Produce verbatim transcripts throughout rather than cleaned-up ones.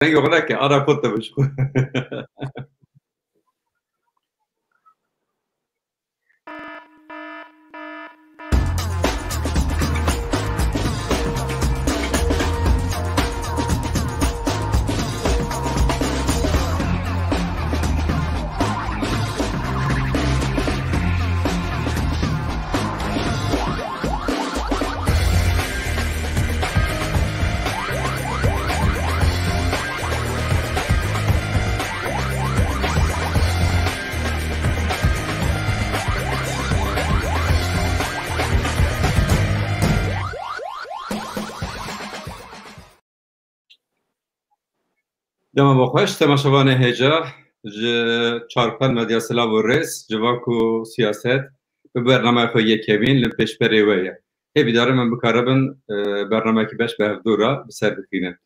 Dengê xwe neke, ara xwe te bişxwe. Dema xweş, temaşevanê hêja, ji Çarpel Medya silav û rêz, civak û siyaset, bi bernameya xwe yekemîn li pêşberê we ye. Hêvîdar im em bikaribin, e, bernameyekî beş bi hevdû re bi ser bixînin.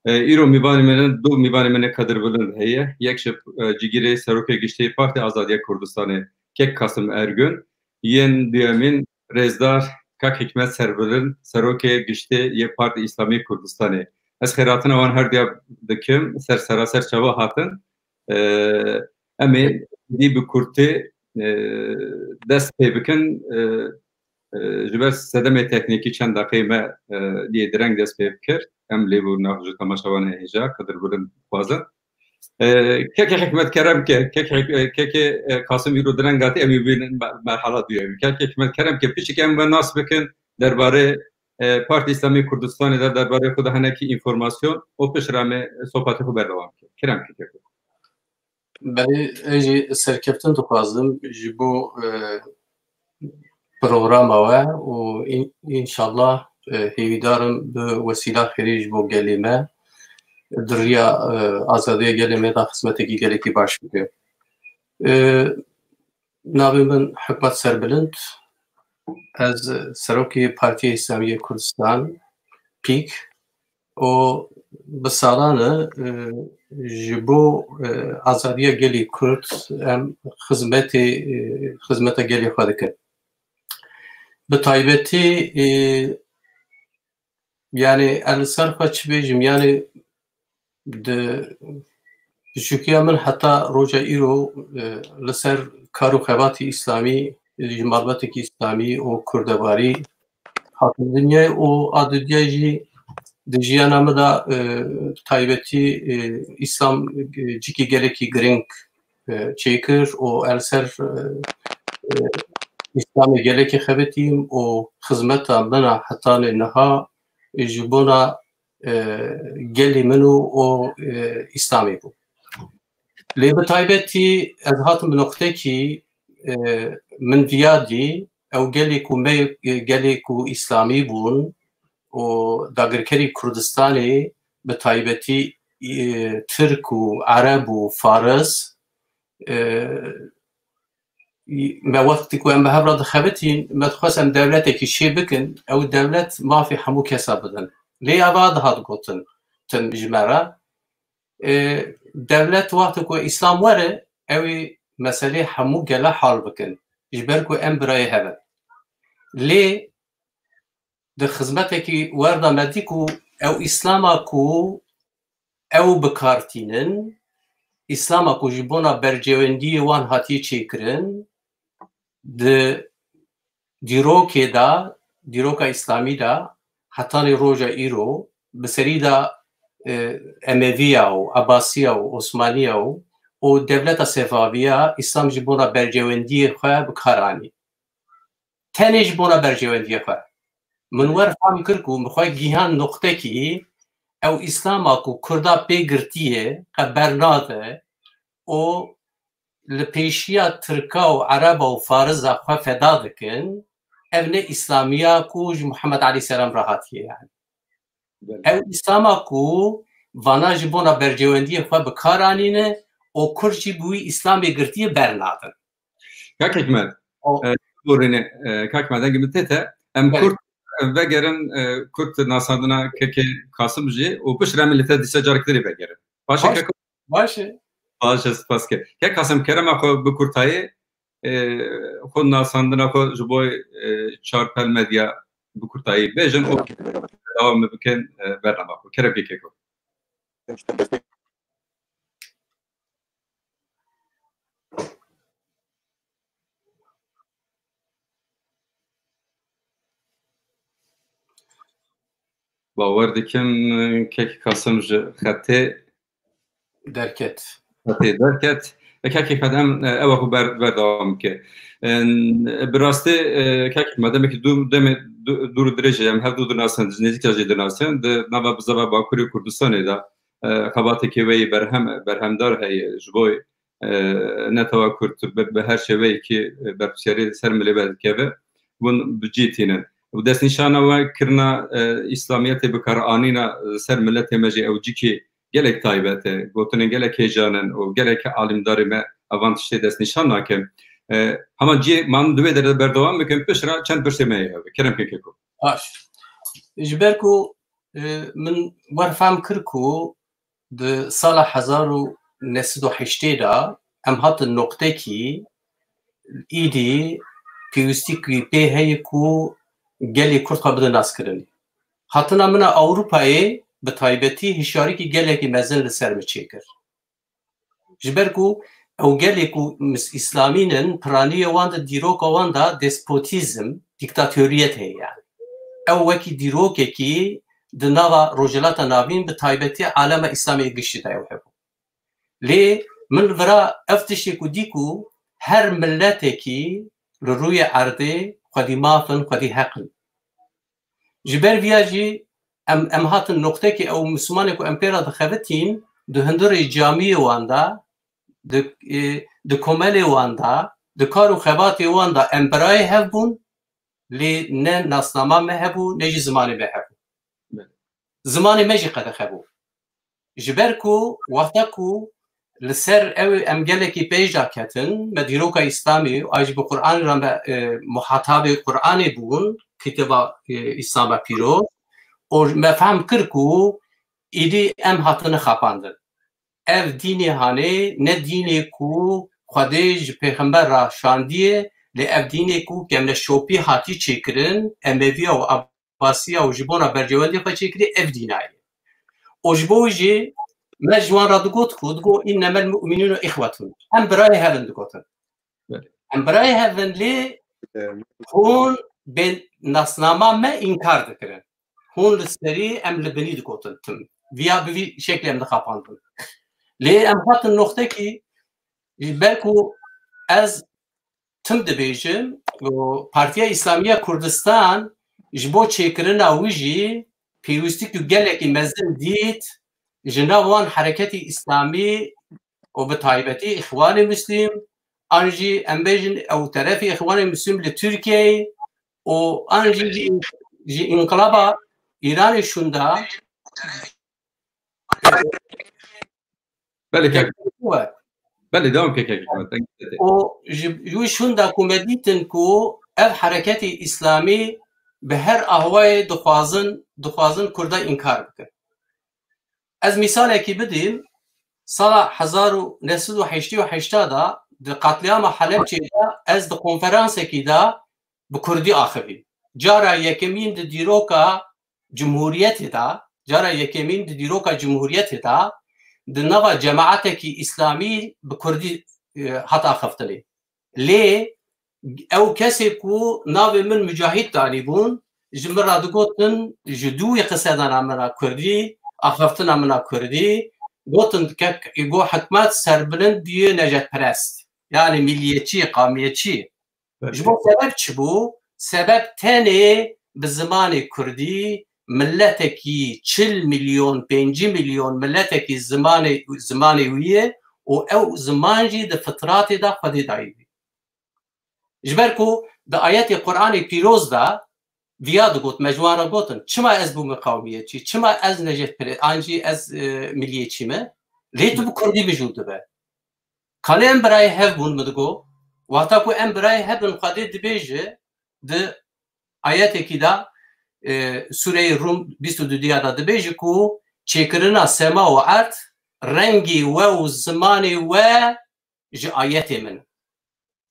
E, îro mîvanê min in, du mîvanê min ê qedirbilind heye. Yek ji, e, cîgirê Serokê Giştî Partê Azadiya Kurdistanê, Kek Kasim Ergün, yên duyemîn rêzdar Kak Hikmet Serbilind, Serokê Giştî yê Partê Îslamî Kurdistanê. Ez xêrhatina wan her duya dikim ser sera ser çawa hatin. E, em ê dî bi kurtî, e, dest pê bikin. E, e, ji ber sedemê teknîkî çend deqeyê me, e, diyê direng dest pê bikir. Em lê bû nav ji temaşevanê hêja qedirbilind dixwazin. E, kekê Hikmet kerem ke, kekê Hik-, e, kekê, e, Kasim îro direng hatî, em ê bînin me-, merhala duyemî. Kekê Hikmet kerem ke, piçik em we nas bikin derbarê, e, Partî Îslamî Kurdistanê de, derbarê xwe de hinekî înformasyon û piştre em ê sohbetê xwe berdewam bikin. Kerem ke, kekê. Belê, ez jî serkeftin dixwazim ji bo, e, programa we û în-, înşallah, e, hêvîdar im bi wesîla xêrê ji bo gelê me, di riya, e, azadiya gelê me de xizmetekî gelekî baş bike. E, navê min Hikmet Serbilind, ez serokê Partiya Îslamî yê Kurdistan, pîk, û bi salan e, e, ji bo, e, azadiya gelê Kurd em xizmetê, e, xizmeta gelê xwe dikin. Bi taybetî, e, yanî ez li ser xwe çi bêjim, yanî di piçûkiya min heta roja îro, e, li ser kar û xebatê îslamî, ji malbatekî îslamî û kurdebarî hatim dinyayê û a dinyayê jî di jiyana min de, e, taybetî, e, îslam, e, cîkî gelekî girîng, e, çêkir û ez li ser, e, e, îslamê gelekî xebitîm û xizmeta min a hetanê niha, e, ji bona, e, gelê min û, û, e, îslamê bû. Lê bi taybetî ez hatim bi noqtekî, e, min viya dî, ew gelê ku me, e, gelê ku îslamî bûn û dagirkerî Kurdistanê bi taybetî, e, Tirk û Ereb û Faris, e, me wextî ku em bi hev re dixebitîn, me dixwest em dewletekî çê bikin, ew dewlet mafê hemû kesa bidin. Lê eva dihat gotin tim ji me re. E, dewlet wextê ku îslam were, ew ê meselê hemû gela hal bikin. Ji ber ku em birayê hev in. Lê di xizmetekî wer de me dî ku ew îslama ku ew bi kar tînin, îslama ku ji bona bercewendiyê wan hatiye çêkirin, di dîrokê de, dîroka îslamî de, hetanî roja îro, bi serî de, e, Emeviya û Ebasiya û Osmaniya û, û dewleta Sefaviya îslam ji bona bercewendiyê xwe bi kar anî. Tenê ji bona berjewendiyê xwe. Min wer fehm kir ku min xwe gihan noqtekî, ew îslama ku Kurda pê girtiye, qe bernade û li pêşiya Tirka û Ereba û Fariza xwe feda dikin, ev ne îslamiya ku ji Muhammed Aleyhisselam re hatiye yani. Belê. Ew îslama ku vana ji bona berjewendiyê xwe bi kar anîne û Kurd jî bi wî îslamê girtiye bernadin. Kak Hikmet, O- e, borîne, e, Kak Hikmet, dengê min tê te. Em Belê. Kurt, e, vegerin, e, Kurt nasandina Kekê Kasim jî û piştre em li te dîsa carek dirê vegerin. Baş e, Baş, Keko? Baş e. Baş e, spas ke. Kek Kasim, kerema xwe bi kurtayê, e, xwe nasandina xwe ji bo, e, Çarpel Medya bi kurtayî bêjin û dewam bikin, e, bernama xwe. Kerem ke Keko. Bawer dikim, e, kek Kasim ji xetê Derket. xetê derket. E, kek Kasim, em, e, ew xwe ber-, berdewam bike. E, bi rastî, e, kek me demekî dû-, demê dû-, dûr û dirêj e, em hev dû dinasin, ji nêzîka jî dinasin. Di nava bizava Bakurê Kurdistanê de, e, xebateke wê yî berhem, berhemdar heye ji bo, e, netewa Kurd bi, bi her şêweyekî, e, berpirsiyarî ser milê ve dikeve. Hûn bi cî tînin. Û destnîşana we kirina, e, Îslamiyetê bikaranîna, e, ser miletê me jî ew cîkî gelek taybet e. Gotinên gelek hêjan in û gelek alîmdarê me evan tiştê destnîşan nakin. E, hema cî man di wê derê de berdewam bikin, piştre çend pirsê me heye. Kerem ke keko. Baş. Ji ber ku, e, min wer fehm kir ku di sala hezar û neh sed û heştê de em hatin noqtekî îdî pêwîstîkî pê heye ku gelê Kurd xwe bide naskirinê. Hatina min a Ewropayê bi taybetî hişyarîkî gelekî mezin li ser min çêkir. Ji ber ku ew gelê ku mis-, îslamîn in, piranîyê wan de, dîroka wan de despotîzm, dîktatoriyet heye yani. Ew wekî dîrokekî di nava Rojhilata Navîn, bi taybetî alema Îslamê giştî de ew hebû. Lê min li vira ev tiştê ku dî ku her miletekî li rûyê erdê xwedî maf in, xwedî heq in. Ji ber viya jî em, em hatin noqtekî ew Mislimanê ku em pê re dixebitîn, di hundirê camiyê wan de, di, e, di komelê wan de, di kar û xebatê wan de em birayê hev bûn, lê ne nasnama me hebû, ne jî zimanê me hebû. Belê. Zimanê me jî qedexe bû. Ji ber ku wexta ku li ser ew em gelekî pêş de ketin, me dîroka Îslamê, ay jî bi Qur'anê re me, e, muhatabê Qur'anê bûn, kitêba, e, Îslama pîroz, û me fehm kir ku îdî em hatine xapandin. Ev dînê hanê ne dînê ku Xwedê ji pêxember re şandiye, lê ev dînê ku kemleşopî hatî çêkirin, Emevîya û Abbasiya û ji bona berjewendê xwe çêkirî, ev dîna ye. Û ji bo wî jî me ji wan re digot ku digo, "Înnemel mu'minûne îxwetun." Em birayê hev in digotin. Belê. Em birayê hev in, lê Evet. hûn bên nasnama me înkar dikirin. Hûn li serî, em li binî digotin tim. Viya bi vî şeklê em dixapandin. Lê em hatin noqtekî, ji ber ku ez tim dibêjim, û Partiya Îslamî ya Kurdistan ji bo çêkirina wî jî pêwîstî ku gelekî mezin dît, ji nav wan hereketî îslamî û bi taybetî Îxwanê Muslim, an jî em bêjin ew terefî Îxwanê Muslim li Tirkiyeyê û an jî ji, ji înqilaba Îranê şûnda. Belê, kek. Belê, devam ke, kek. Û ji, ji wî şûnda ku me dîtin ku ev hereketî îslamî bi her ahwayê dixwazin, dixwazin Kurda înkar bikin. Ez mîsalekî bidîm, sala hezar û neh sed û heştê û heşt de di qetlîama Helebçê de ez di konferansekî de bi kurdî axivîm. Cara yekemîn di dîroka cumhuriyetê de, cara yekemîn di dîroka cumhuriyetê de di nava cemaetekî îslamî bi kurdî, e, hat axiftinê. Lê ew kesê ku navê min Mucahîd danîbûn, ji min re digotin, ji dû wî qisedana min a kurdî, axaftina min a kurdî, gotin, kek, go hikmet serbilind bûye nejetperest. Yani milliyetçî, qamiyetçî. Ji bo sebeb çi bû? Sebeb tenê bi zimanê kurdî, miletekî çil milyon, pêncî milyon miletekî zimanê, zimanê wî ye û ew ziman jî di fitratê de Xwedê dayî wî. Ji ber ku di ayetê Qur'anê pîroz de viya digot, me ji wan re gotin, çima ez bûme qewmiyetçî, çima ez nejetpere-, an jî ez, e, milliyetçî me? Lê tu bi kurdî mijûl dibe. Kanê em birayê hev bûn, min digot, wexta ku em birayê hev bin, Xwedê dibêje di ayetekî de, e, Sûreyê Rûm bîst û du diya de dibêje ku çêkirina sema û erd rengê we û zimanê we ji ayetê min.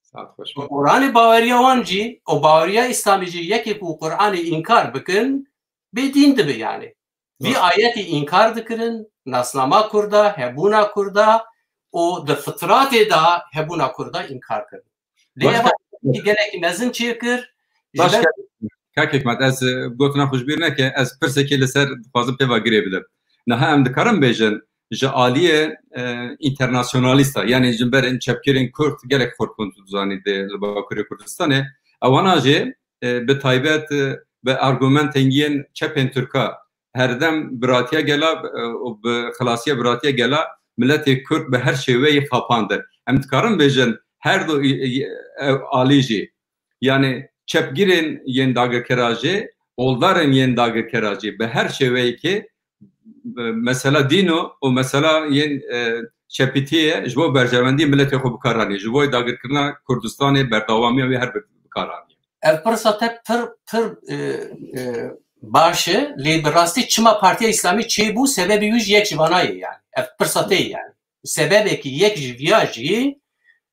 Saet xweş. Bi Qur'anê baweriya wan jî û baweriya Îslamê jî yekê ku Qur'anê înkar bikin, bê dîn dibe yani. Vî Hı. ayetî înkar dikirin, nasnama Kurda, hebûna Kurda û di fitratê de hebûna Kurda înkar kirin. Lê Baş ev ke- gelekî mezin çêkir, ji Baş ber ke- Kak Hikmet, ez, e, gotina xwe ji bîr neke, ez pirsekê li ser dixwazim pê ve girê bidim. Niha em dikarin bêjin, ji aliyê, e, înternasyonalîsta, yanî ji berên çepgirên Kurd gelek xurt bûn, tu dizanî, di, li Bakurê Kurdistanê. Ewana jî, e, bi taybet, e, bi argumentên yên çepên Tirka, herdem biratiya gela, e, û bi xilasiya biratiya gela miletê Kurd bi her şêweyî xapandin. Em dikarin bêjin her du, e, e, ev alî jî, yanî çepgirên yên dagirkera jî, oldarên yên dagirkera jî bi her şêweyekê, e, mesela dîno û mesela yên, e, çepîtiyê ji bo berjewendî miletê xwe bi kar anî, ji bo dagirkirina Kurdistanê, berdewamiya wê her bi, bi kar anî. Ev pirsa te pir, pir, e, e, baş e, lê bi rastî çima Partiya Îslamî çêbû, sebebê wî jî yek ji vana ye yani. Ev pirsa te ye yani. Sebebekî yek ji viya jî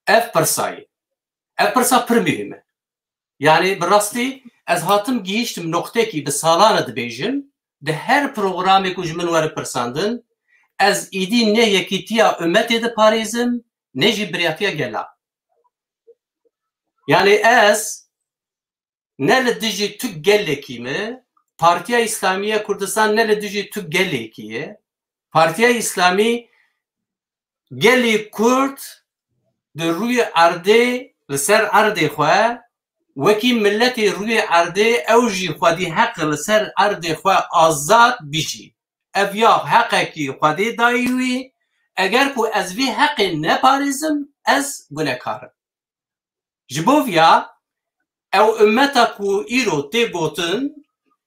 ev pirsa ye. Ev pirsa pir muhîm e. Yani bi rastî ez hatim gihîştim noqtekî bi salan e dibêjim, di her programê ku ji min were pirsandin, ez îdî ne yekîtiya ummetê diparêzim, ne jî biratiya gela. Yani ez ne li dijî tu gelekî me, Partiya Îslamî ya Kurdistan ne li dijî tu gelekî ye. Partiya Îslamî gelî Kurd di rûyê erdê, li ser erdê xwe, wekî miletê rûyê erdê, ew jî xwedî heq li ser erdê xwe azad bijî. Ev ya heqekî xwedê dayî wî, eger ku ez vî heqê neparêzim, ez gunekar im. Ji bo viya ew ummeta ku îro tê gotin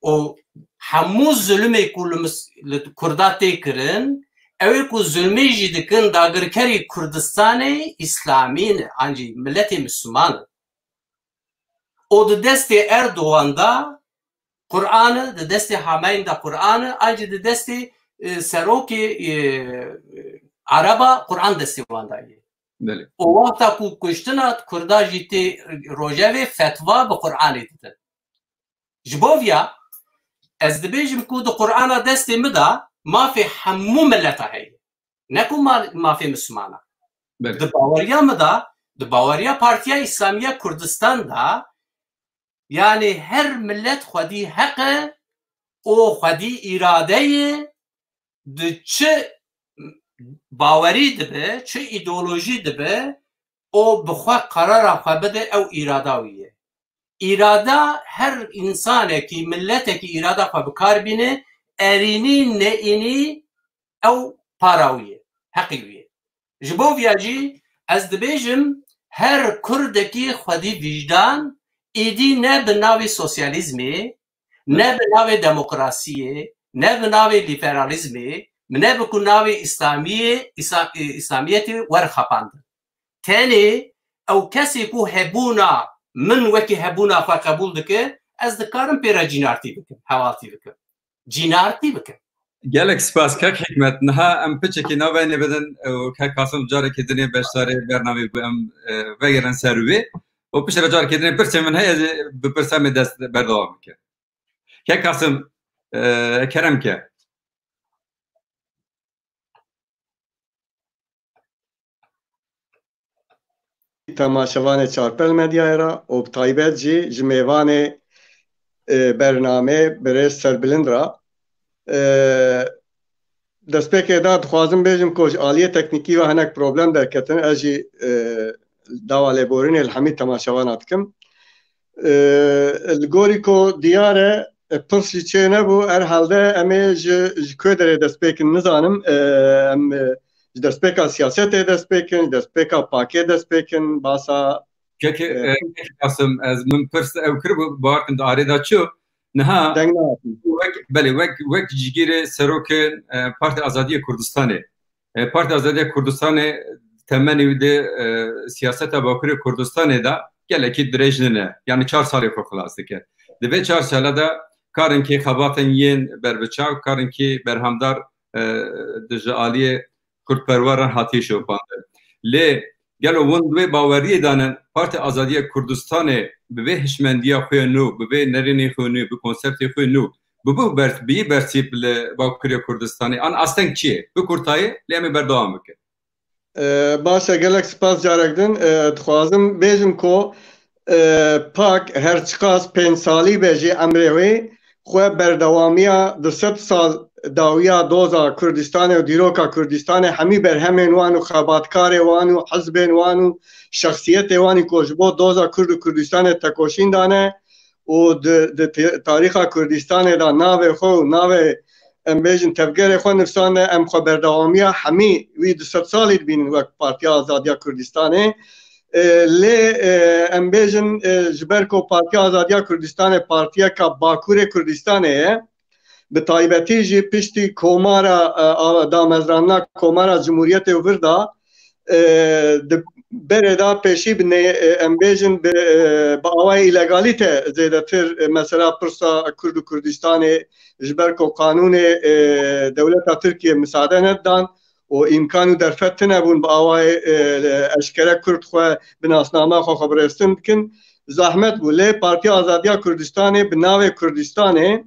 û hemû zulmê ku li mis-, li Kurda tê kirin, ew ê ku zulmê jî dikin dagirkerî Kurdistanê Îslamî ne, an jî miletê Misliman in. Û di destê Erdogan de Quran e, di destê hameyin de Quran e, an jî di destê, e, serokê, e, Ereba Quran destê wan de ye. Belê. Û wexta ku kuştina Kurda jî tê rojevê fetwa bi Quranê didin. Ji bo viya ez dibêjim ku di Qurana destê min de mafê hemû mileta heye. Ne ku ma-, mafê Mislimana. Belê. Di baweriya min de, di baweriya Partiya Îslamî ya Kurdistan de, yani her milet xwedî heq e û xwedî îrade ye, di çi bawerî dibe, çi îdeolojî dibe, û bi xwe qerara xwe bide, ew îrada wî ye. Îrada her însanekî, miletekî îrada xwe bi kar bîne, erînî, neînî, ew para wî ye, heqî wî ye. Ji bo viya jî ez dibêjim, her Kurdekî xwedî vîjdan êdî ne bi navê sosyalîzmê, ne bi navê demokrasiyê, ne bi navê lîberalîzmê, ne bi ku navê Îslamiyê, Îsa-, e, Îslamiyetê were xapandin. Tenê ew kesê ku hebûna min wekî hebûna xwe qebûl dike, ez dikarim pê re cînartî bikim, hevaltî bikim. Cînartî bikim. Gelek spas kek Hikmet. Niha em piçekî navbeyne bidin û kek Kasim carekê dinê beşdarê bernamê bû, em, e, vegerin ser wê. Û piştre carekê dinê pirsê min heye, ez ê bi pirsa me dest berdewam bikim. Kek Kasim, e, kerem ke. Temaşevanê Çarpel Medyayê re û bi taybet jî ji mêvanê, e, bernamê birêz Serbilind re. E, destpêkê de dixwazim bêjim ku ji aliyê teknîkî ve hinek problem derketin. Ez jî, e, dawa lêborînê li hemî temaşevana dikim. E, li gorî ku diyar e, e, pirs jî çê nebû, herhalde em ê ji, ji ku derê dest pê kin nizanim. E, em, e, ji destpêka siyasetê dest pê kin, ji destpêka pakê dest pê kin, basa, Kekê, e, e, Kekê Kasim, ez min pirs ew kiribû, bawer kin di arê de çû. Niha deng nehatin. Wek, belê, wek, wek cîgirê serokên, e, Partiya Azadiyê Kurdistanê. E, Partiya Azadiya Kurdistanê temenê wî di, e, siyaseta Bakurê Kurdistanê de gelekî dirêj nîne. Yani çar salê xwe xilas dike. Di vê çar sala de karinkê xebatên yên berbiçav, karinkê berhamdar, e, di ji aliyê kurdperweran hatiye şopandin. Lê gelo hûn di wê baweriyê de ne Partiya Azadiya Kurdistanê bi vê hişmendiya xwe nû, bi vê nerênê xwe nû, bi konseptê xwe nû, bi, bi ber-, biyî bersîv li Bakurê Kurdistanê? An asteng çi ye? Bi kurtayê, lê em ê berdewam bikin. E, baş e, gelek spas carek din. E, dixwazim bêjim ku, e, PAK her çiqas pênc salî be jî emrê wê, xwe berdewamiya du sed sal dawiya doza Kurdistanê û dîroka Kurdistanê hemî berhemên wan û xebatkarê wan û hizbên wan û şexsiyetê wan î ku ji bo doza Kurd û Kurdistanê tekoşîn dane û di, di te-, tarîxa Kurdistanê de navê xwe û navê, em bêjin, tevgerê xwe nivsane, em xwe berdewamiya hemî wî du sed salî dibînin wek Partiya Azadiya Kurdistanê. E, lê, e, em bêjin, e, ji ber ku Partiya Azadiya Kurdistanê partiyeka Bakurê Kurdistanê ye, bi taybetî jî piştî komara, e, a-, damezrandina Komara Cumhuriyetê û vir de, e, di berê de pêşî bi nê-, e, em bêjin bi, e, bi awayê îlegalîte zêdetir, e, mesela pirsa Kurd û Kurdistanê ji ber ku qanûnê, e, dewleta Tirkiye misade nedidan û îmkan û derfet tine bûn bi awayê, e, eşkere Kurd xwe bi nasnama xwe xwe birêstin bikin. Zahmet bû. Lê Partiya Azadiya Kurdistanê bi navê Kurdistanê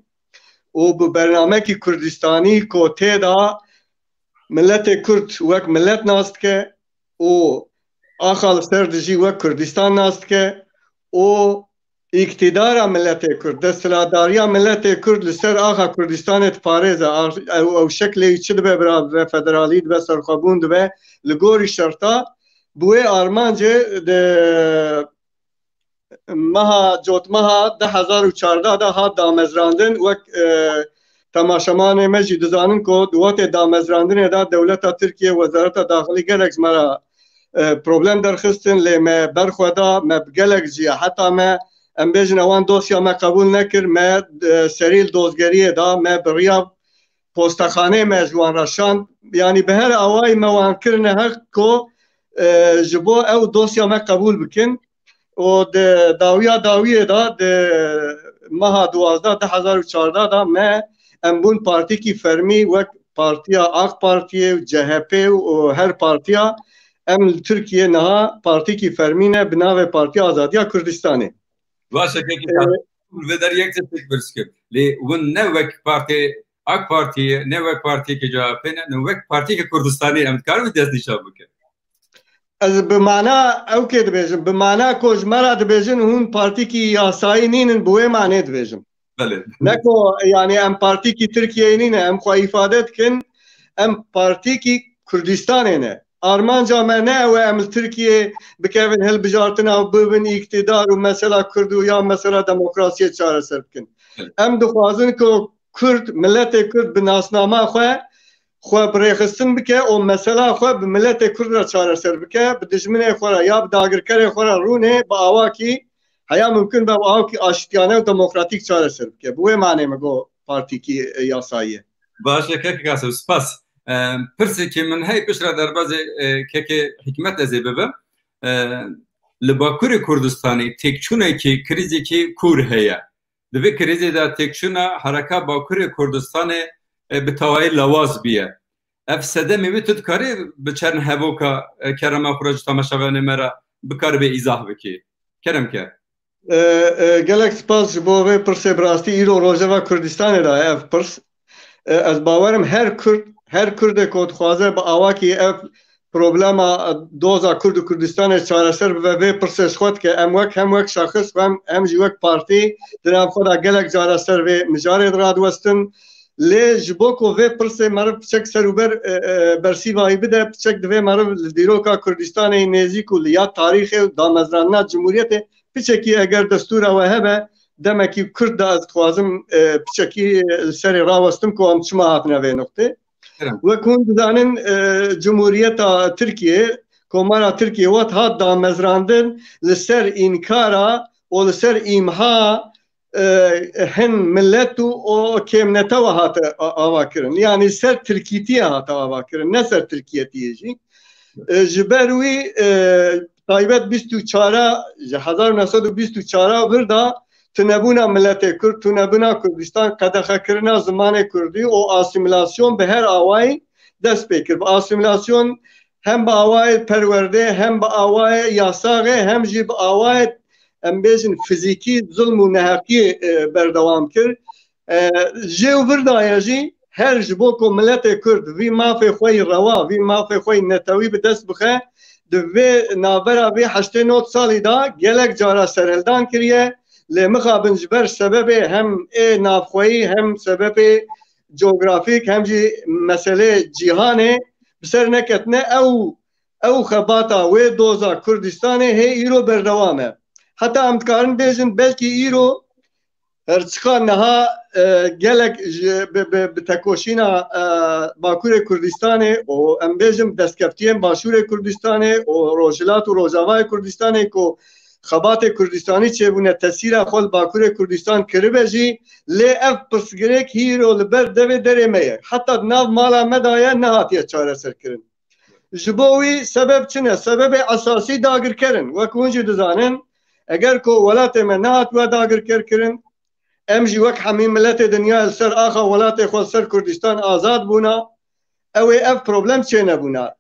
û bi bernamekî Kurdistanî ku tê de miletê Kurd wek milet nas dike û axa li ser dijî wek Kurdistan nas dike û îktidara miletê Kurd, desthilatdariya miletê Kurd li ser axa Kurdistanê diparêze. Ar-, ew, ew şeklê wî çi dibe bira dibe, federalî dibe, serxwebûn dibe, li gorî şerta, bi wê armancê di meha cotmeha du hezar û çardeh de hat damezrandin. Wek, e, temaşemanê me jî dizanin ku di watê damezrandinê de dewleta Tirkiye, Wezareta Daxilî gelek ji me re, e, problem derxistin, lê me berxwe da, me bi gelek cî heta me, em bêjin, ewan dosya me qebûl nekir, me, e, serî li dozgeriyê da, me bi riya postexanê me ji wan re şand. Yanî bi her awayî me wan kirine heq ku, e, ji bo ew dosya me qebûl bikin. Û di dawiya dawiyê de, di meha duwazdeh du hezar û çardeh de me, em bûn partîkî fermî wek partiya AK Partiyê û C H P û her partiya, em li Tirkiye niha partîkî fermî ne bi navê Partiya Azadiya Kurdistanê. Baş e, kekî Ee, Kasim, vê der yek tiştek pirs kir. Lê hûn ne wek partê AK Partiyê, ne wek partiyeke C H P ne, ne wek partiyeke Kurdistanê em dikarin destnîşan bikin. Ez bi mana ew kê dibêjim, bi mana ku ji me re dibêjin, hûn partîkî yasayî nînin, bi wê manê dibêjim. Belê. Ne ku, yani, em partîkî Tirkiyeyê nîne, em xwe îfade dikin, em partîkî Kurdistanê ne. Armanca me ne ew e em li Tirkiyê bikevin hilbijartina û bibin îktidar û mesela Kurd û ya mesela demokrasiyê çareser bikin. Belê. Em dixwazin ku Kurd, miletê Kurd bi nasnama xwe, xwe bi rêxistin bike û mesela xwe bi miletê Kurd re çareser bike, bi dijminê xwe re ya bi dagirkerê xwe re rûnê, bi awakî heya mimkun be bi awakî aştiyane û demokratîk çareser bike. Bi wê manê me got partîkî, e, yasayî ye. Baş e, kekê Kasim, spas. E, pirsekî min hey piştre derbazê, e, kekê Hikmet ez ê bibim. E, li Bakurê Kurdistanê têkçûnekî, krîzekî kûr heye. Di vê krîzê de têkçûna hereka Bakurê Kurdistanê, e, bi tawayî lawaz bûye. Ev sedemê wê tu dikarî bi çend hevoka, e, kerema xwe re ji temaşevanê me re bikaribe îzah bikî? Kerem ke. E, e, gelek spas ji bo vê pirsê, bi rastî îro rojeva Kurdistanê de ev pirs. E, ez bawerim her Kurd, her Kurdê ku dixwaze bi awakî ev problema, e, doza Kurd û Kurdistanê çareser bibe, vê pirsê ji xwe dike. Em wek, hem wek şexis, hem, hem jî wek partî di nav xwe de gelek cara ser vê mijarê de radiwestin. Lê ji bo ku vê pirsê meriv piçek ser û ber, e, e, bersîvayî bide, piçek divê meriv li dîroka Kurdistanê nêzîk û li ya tarîxê û damezrandina Cumhuriyetê piçekî, eger destûra we hebe, demekî kurt de ez dixwazim, e, piçekî li serê rawestim ku em çima hatine vê nuqtê. Kerem. Wek hûn dizanin, e, Cumhuriyeta Tirkiye, Komara Tirkiye wet hat damezrandin li ser înkara û li ser îmha, e, hin milet û o kêmnetewa hate a-, ava kirin. Yanî ser tirkîtiyê hate ava kirin, ne ser tirkiyetiyê jî. E, ji ber wî, e, taybet bîst û çar, ji hezar û neh sed û bîst û çar vir de tunebûna miletê Kurd, tunebûna Kurdistan, qedexekirina zimanê Kurdî û asîmîlasyon bi her awayî dest pê kir. Bi asîmîlasyon hem bi awayê perwerdê, hem bi awayê yasaxê, hem jî bi awayê, em bêjin, fizîkî zulm û neheqiyê, e, berdewam kir. E, jê û vir daye jî her ji bo ku miletê Kurd vî mafê xwe yî rewa, vî mafê xwe yî netewî bi dest bixe, di vê navbera vê heştê nod salî de gelek cara serhildan kiriye. Lê mixabin ji ber sebebê hem ê navxweyî hem sebebê cografîk hem jî meselê cîhanê bi ser neketine, ew ew xebata wê doza Kurdistanê hê îro berdewam e. Heta em dikarin bêjin belkî îro her çiqa niha e, gelek ji, bi, bi, bi tekoşîna e, Bakurê Kurdistanê û em bêjin destkeftiyên Başûrê Kurdistanê û Rojhilat û Rojavayê Kurdistanê ku xebatê Kurdistanî çêbûne tesîra xwe li Bakurê Kurdistan kiribe jî, lê ev pirsgirêk hîro li ber devê derê me ye. Heta di nav mala me de ye, nehatiye çareserkirin. Ji bo wî sebeb çi ne? Sebebê esasî dagirker in. Wek hûn jî dizanin, eger ku welatê me nehatiye dagirker kirin, em jî wek hemî miletê dinya li ser axa welatê xwe, li ser Kurdistan azad bûna, ew ê ev problem çênebûna.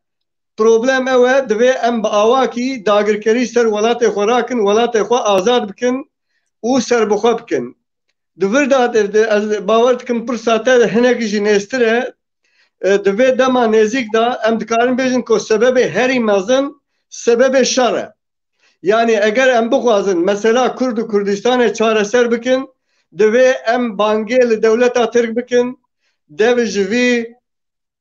Problem ew e, divê em bi awakî dagirkerî ser welatê xwe rakin, welatê xwe azad bikin û serbixwe bikin. Di vir de, de, de, ez bawer dikim pirsa te hinekî jî nêztir e. E, di vê dema nêzîk de em dikarin bêjin ku sebebê herî mezin sebebê şer e. Yanî eger em bixwazin mesela Kurd û Kurdistanê çareser bikin, divê em bangê li dewleta Tirk bikin, dev ji vî,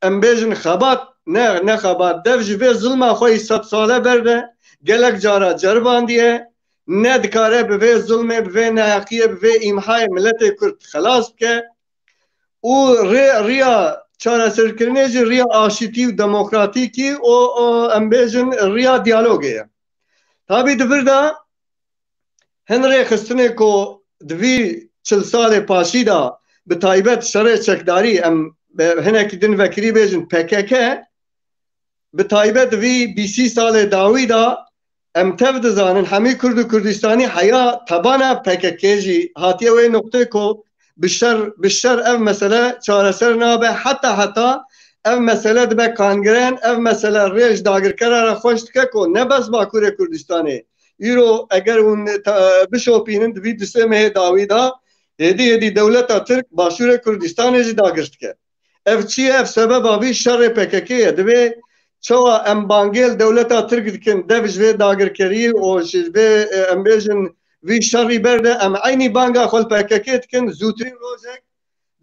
em bêjin xebat, ne, ne xebat, dev ji vê zilma xwe yî sed sale berde, gelek cara ceribandiye, ne dikare bi vê zilmê, bi vê neheqiyê, bi vê îmhayê miletê Kurd xelas bike û rê, riya çareserkirinê jî riya aşîtî û demokratîkî û, û em bêjin riya diyalogê ye. Tabî di vir de hin rêxistinê ku di vî çil salê paşî de bi taybet şerê çekdarî em, e, hinekî din vekirî bêjin P K K, bi taybet vî bîsî salê dawî de em tev dizanin hemî Kurd û Kurdistanî heya tebana P K K jî hatiye wê noqtê ku bi şer, bi şer ev mesele çareser nabe, heta heta ev mesele dibe kangren, ev mesele rê ji dagirkera re xweş dike ku ne bes Bakurê Kurdistanê. Îro eger hûn te-, bişopînin di vî du sê mehê dawî de, hêdî hêdî dewleta Tirk Başûrê Kurdistanê jî dagir dike. Ev çi ye? Ev sebeba vî şerê P K K ye. Divê çawa em bangê li dewleta Tirk dikin, dev ji vê dagirkerî û ji vê, e, em bêjin vî şerî berde, em eynî banga xwe li P K K dikin, zûtirîn rojek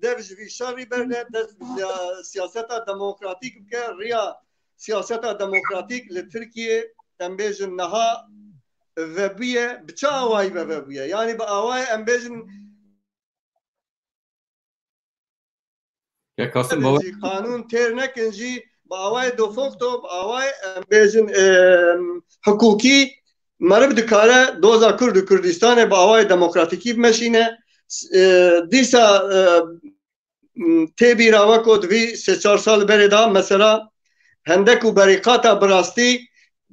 dev ji vî şerî berde, dev siya-, siyaseta demokratîk bike, riya siyaseta demokratîk li Tirkiyê, em bêjin niha vebûye, bi çi awayî ve vebûye? Yanî bi awayê em bêjin Kek Kasim, bawer jî qanûn têr nekin jî bi awayê de facto, bi awayê em bêjin, e, hiqûkî meriv dikare doza Kurd û Kurdistanê bi awayê demokratîkî bimeşîne. S-, e, dîsa, e, m, tê bîra we ku di vî sê çar sal berê de mesela hendek û berîqata bi rastî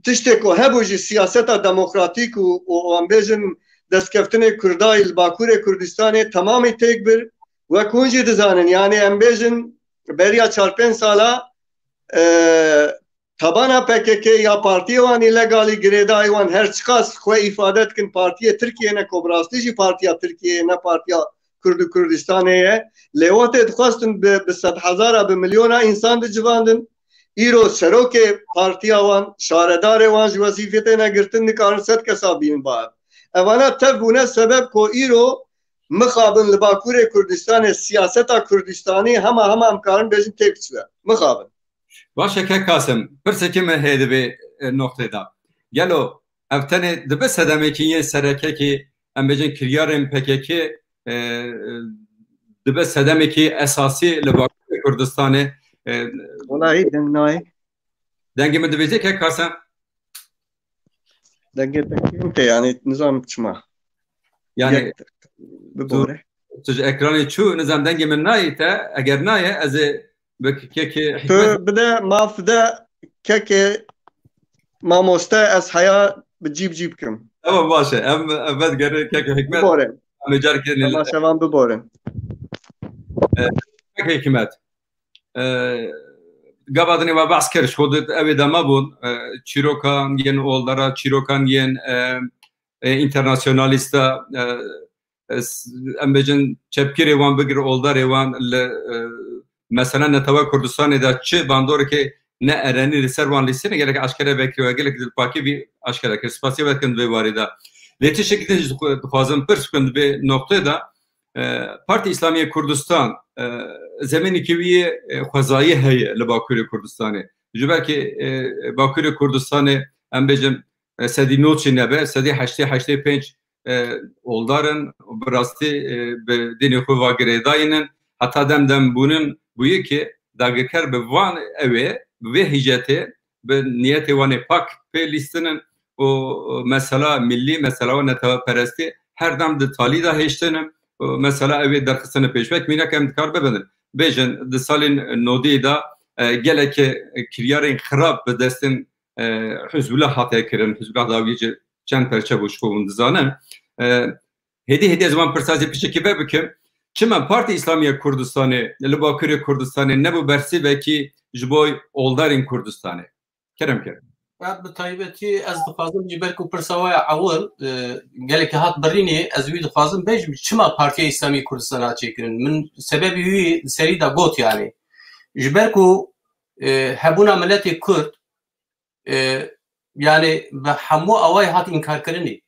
tiştê ku hebû jî siyaseta demokratîk û, û em bêjin destkeftinê Kurdayî li Bakurê Kurdistanê temamî têk bir. Wek hûn jî dizanin, yanî em bêjin beriya çar pênc sala, e, tabana P K K ya partiyê wan îlegalî girêdayî wan her çiqas xwe îfade dikin partiyê Tirkiyê ne, ku bi rastî jî partiya Tirkiyeyê ne, partiya Kurd û Kurdistanê ye. Lê wextê dixwestin bi, bi sedhezara, bi milyona însan dicivandin. Îro serokê partiya wan, şaredarê wan ji wezîfê têne girtin, nikarin sed kesa bînin ba ev. Evana tev bûne sebeb ku îro mixabin li Bakurê Kurdistanê siyaseta Kurdistanî hema hema em karin bêjin têk çûye. Mixabin. Baş e, kek Kasim, pirsekê me heye di vê, e, noqtê de. Gelo ev tenê dibe sedemekî yên serekekî, em bêjin kiryarên P K K, e, e, dibe sedemekî esasî li Bakurê Kurdistanê? E, Welayi deng nayê. Dengê min divêjê, kek Kasim? Dengê te kêm tê, yanî nizam çima. Yanî Yek bibore. Tu ji ekranê çû, nizam dengê min nayê te, eger nayê, ez ê bi kekê Hikmet bide, maf de kekê mamoste, ez heya bi cî bi cî bikim. Tamam, baş e. Em, em vedigerin kekê Hikmet. Bibore. Em ê carkê Temaşevan biborin. E, kekê Hikmet. E, gava dinê we behs kir, ji xwe di ew ê dema bûn, e, çîrokan yên oldara, çîrokan yên, e, e, înternasyonalîsta, e, e, s-, em bêjin çepgirê wan bigir, oldarê wan li, e, mesela Netewa Kurdistanê de çi bandoreke ne erenî li ser wan lîstine gelek aşkere vekiriye, gelek dilpakî vî aşkere kir. Spasiya we dikim di vê warê de. Lê tiştekî din jî dixwe-, dixwazim pirs bikim di vê noqtê de. E, Partî Îslamî yê Kurdistan, e, zemînekî wî yê, e, xwezayî heye li Bakurê Kurdistanê. Ji ber ku, e, Bakurê Kurdistanê, em bêjin, e, sedî nod jî nebe, sedî heştê, heştê pênc, e, oldar in, bi rastî, e, bi dînê xwe ve girêdayî ne. Heta dem dem bûnin bûye ku dagirker bi van ewê, bi vê hîcetê, bi niyetê wan ê pak pê lîstinin û mesela millî, mesela neteweperestî her dem di talî de hêştinin û mesela ewê derxistine pêş. Wek mînak em dikar bibinin. Bêjin di salên nodî de, e, gelek, e, kiryarên xirab bi destên, e, Hizbullah hate kirin. Hizbullah dawiyê çend perçe bû ji xwe hûn dizanin. E, hêdî hêdî ez wan pirsa zî piçekî ve bikim. Çima Partî Îslamî ya Kurdistanê li Bakurê Kurdistanê nebû bersivekî ji bo oldarên Kurdistanê? Kerem, kerem. Ya, bi taybetî ez dixwazim ji ber ku pirsa we ya ewil, e, gelekî hat birînê, ez wî dixwazim bêjim, çima Partiya Îslamî Kurdistan hat çêkirin? Min sebebî wî serî de got, yanî. Ji ber ku, e, hebûna miletê Kurd, e, yanî bi hemû awayî hat înkarkirinê.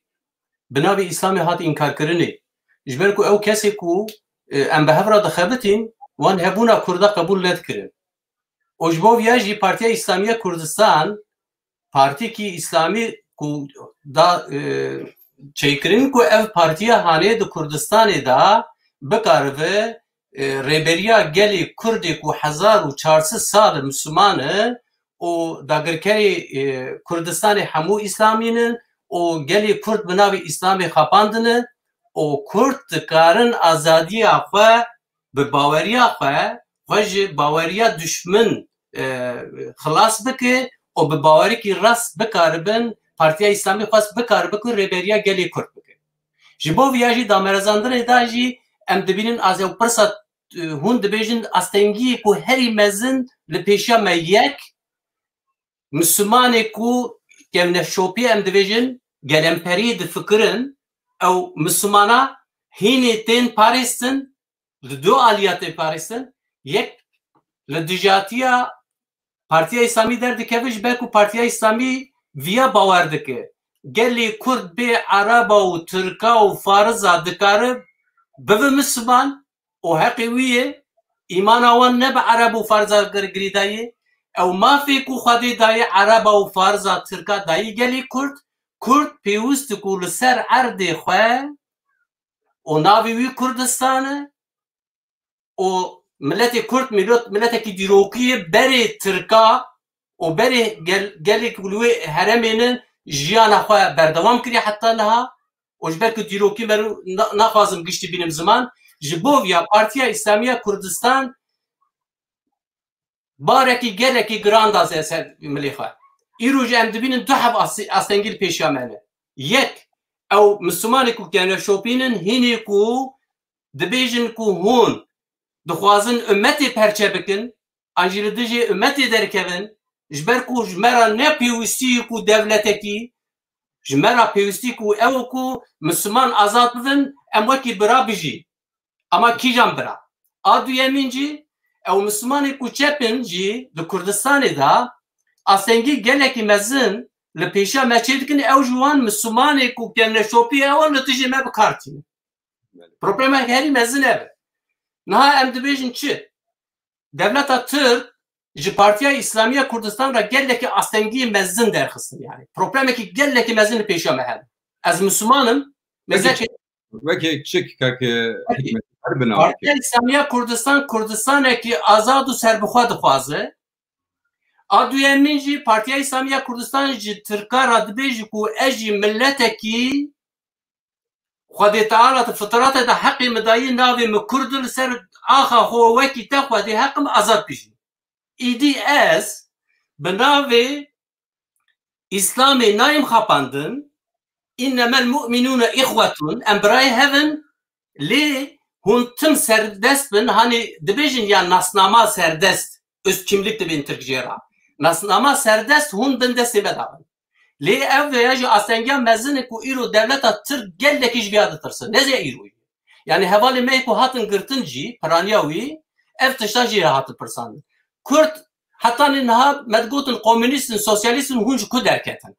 Bi navê Îslamê hat înkarkirinê. Ji ber ku ew kesê ku, e, em bi hev re dixebitîn, wan hebûna Kurda qebûl nedikirin. Û ji bo viya jî Partiya Îslamî ya Kurdistan, partîkî Îslamî ku da, e, çêkirin ku ev partiya hanê di Kurdistanê de bikaribe, e, rêberiya gelê Kurdê ku hezar û çar sed sal e Misliman e û dagirkerê, e, Kurdistanê hemû Îslamî ne û gelê Kurd bi navê Îslamê xapandine û Kurd dikarin azadiya xwe bi baweriya xwe, xwe ji baweriya duşmin, e, xilas bike û bi bawerikî rast bikaribin, Partiya Îslamî xwest bikaribin ku rêberiya gelê Kurd bike. Ji bo viya jî damerezandinê de jî em dibînin, az ew pirsa, e, hûn dibêjin, astengiyê ku herî mezin li pêşiya me yek, Mislimanê ku kevneşopî em dibêjin, gelemperî difikirin, ew Mislimana hînê tên parêstin, li du aliya tê parêstin, yek li dijatiya Partiya Îslamî derdikeve, ji ber ku Partiya Îslamî viya bawer dike. Gelê Kurd bê Ereba û Tirka û Fariza dikare bibe Misliman û heqê wî ye, îmana wan ne bi Ereb û Fariza gir-, girêdayî, ew mafê ku Xwedê dayê Ereba û Fariza Tirka dayî gelê Kurd, Kurd pêwîst ku li ser erdê xwe û navê wî Kurdistan e, û miletê Kurd, milot-, miletekî dîrokî ye, berê Tirka û berê gel-, gelê ku li wê herêmê ne jiyana xwe berdewam kiriye heta niha. Û ji ber ku dîrokî me na-, naxwazim giştî bînim ziman, ji bo viya Partiya Îslamî ya Kurdistan barekî gelekî giran da ser, ser milê xwe. Îro jî em dibînin du heb as-, astengî li pêşiya me ne. Yek, ew Mislimanê ku kevneşopînin, hînê ku dibêjin ku hûn dixwazin ummetê perçe bikin, an jî li dijî ummetê derkevin, ji ber ku ji me re ne pêwîstî ku dewletekî, ji me re pêwîstî ku ew ku Misliman azad bibin, em wekî bira bijîn. Ama kîjan bira? A duyemîn jî, ew Mislimanê ku çep in jî di Kurdistanê de astengî gelekî mezin li pêşiya me çê dikin, ew ji wan Mislimanê ku kevneşopî ew in li dijî me bi kar tînin. Problemek herî mezin ev e. Niha em dibêjin çi? Dewleta Tirk ji Partiya Îslamî ya Kurdistan re gelekî astengiyê mezin derxistin, yani. Problemekî gelekî mezin li pêşiya me hene. Ez Misliman im, Peki, mezekê wekî çik kak, e, Peki, hikmet her bina Partiya Îslamî ya Kurdistan, Kurdistanekî azad û serbixwe dixwaze. A duyemîn jî Partiya Îslamî ya Kurdistan ji Tirka re dibêje ku ez jî miletekî Xwedê Teala di fitratê de heqê min dayî, navê min Kurd e, li ser axa xwe wekî te Xwedê heq min azad bijî. Îdî ez bi navê Îslamê nayêm xapandin, "Înnemel mu'minûne îxwetûn", em birayê hev in, lê hûn tim serdest bin, hanê dibêjin ya nasnama serdest, üst kimlik dibên Tirk jê re. Nasnama serdest hûn bin destê me de bin. Lê ev ya jî astengiya mezin e ku îro dewleta Tirk gelekî ji vê ya ditirsin. Ne zê îro. Yani hevalê me ku hatin girtin jî, piraniya wî, ev tişta jî re hatin pirsandin. Kurd Heta niha me digotin komûnîst in, sosyalîst in, hûn ji ku derketin?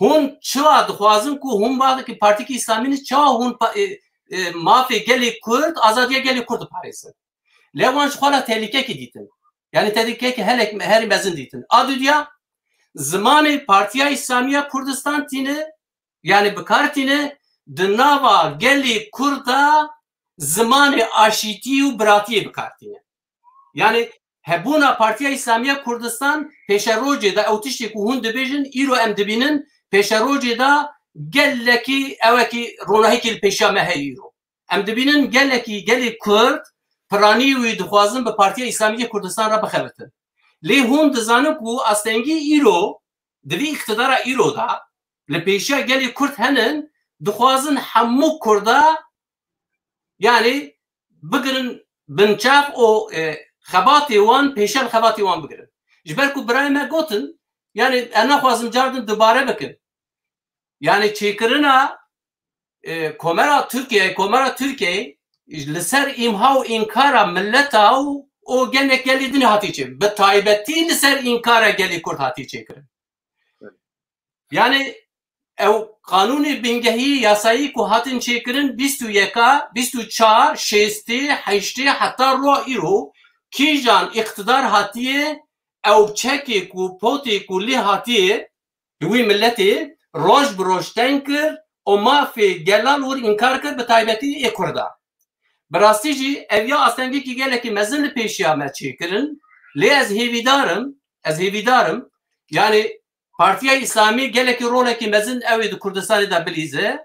Hûn çawa dixwazin ku hûn bavekî Partîkî Îslamî ne, çawa hûn pa-, e, e, mafê gelê Kurd, azadiya gelê Kurd diparêzin? Lê wan ji xwe re tehlîkekî dîtin. Yani tehlîkekî helek, herî mezin dîtin. A dudiya, zimanê Partiya Îslamî ya Kurdistan tîne, yani bi kar tîne, di nava gelê Kurd de zimanê aşîtî û biratiyê bi kar tîne. Yani hebûna Partiya Îslamî ya Kurdistan pêşerojê de, ew tiştê ku hûn dibêjin, îro em dibînin, pêşerojê de gelekî, ewekî ronahîkî li pêşiya me heye îro. Em dibînin gelekî gelê Kurd piranî wî dixwazin bi Partiya Îslamî ya Kurdistan re bixebitin. Lê hûn dizanin ku astengî îro, di vî îqtidara îro de, li pêşiya gelê Kurd henin, dixwazin hemû Kurda, yani, bigirin binçav û, e, xebatê wan, pêşiya li xebatê wan bigirin. Ji ber ku birayê me gotin, yani, ez naxwazim car din dubare bikim. Yani, çêkirina, e, Komera Tirkiyeyê, Komera Tirkiyeyê li ser îmha û înkara mileta û, û gelek gelê din hatiye çê-, bi taybetî li ser înkara gelê Kurd hatiye çêkirin. Yani ew qanûnê bingehî, yasayî ku hatin çêkirin bîst û yeka, bîst û çar, şêstê, heştê heta roja îro, kîjan îqtidar hatiye, ew çekê ku, potê ku lê hatiye, li wî miletê roj bi roj teng kir û mafê gelan wir înkar kir, bi taybetî ê Kurda. Bi rastî jî ev ya astengekî gelekî mezin li pêşiya me çêkirin, lê ez hêvîdar im, ez hêvîdar im, yani Partiya Îslamî gelekî rolekî mezin ew ê di Kurdistanê de bilîze,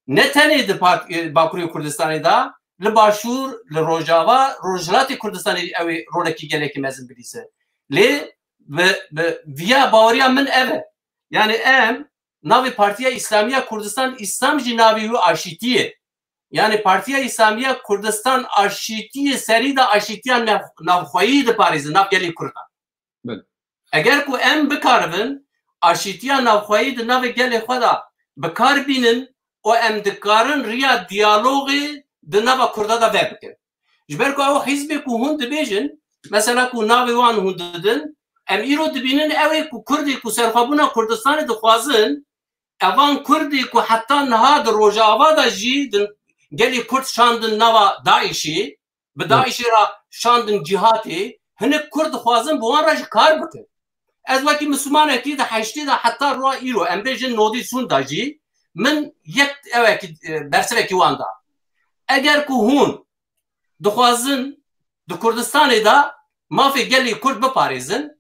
ne tenê di part-, e, Bakurê Kurdistanê de, li Başûr, li Rojava, Rojhilatê Kurdistanê ew ê rolekî gelekî mezin bilîze. Lê bi, bi viya baweriya min ev e. Yani em navê Partiya Îslamî ya Kurdistan, Îslam jî navê wî aşîtî ye. Yani Partiya Îslamî ya Kurdistan aşîtiyê serî de aşîtiya nav-, navxweyî diparêze nav gelê Kurdan. Belê. Eger ku em bikaribin aşîtiya navxweyî di navê gelê xwe de bi kar bînin û em dikarin riya diyalogê di nava Kurda de vebikin. Ji ber ku ew hizbê ku hûn dibêjin, mesela ku navê wan hûn didin, em îro dibînin ew ê ku Kurdê ku serxwebûna Kurdistanê dixwazin, evan Kurdê ku heta niha di Rojava de jî di gelê Kurd şandin nava DAIŞê, bi DAIŞê re şandin cîhatê, hinek Kurd dixwazin bi wan re jî kar bikin. Ez wekî Mislimanekî di heştê de heta roja îro, em bêjin nodî sûn de jî, min yek ewekî, e, bersivekî wan da. Eger ku hûn dixwazin di Kurdistanê de mafê gelê Kurd biparêzin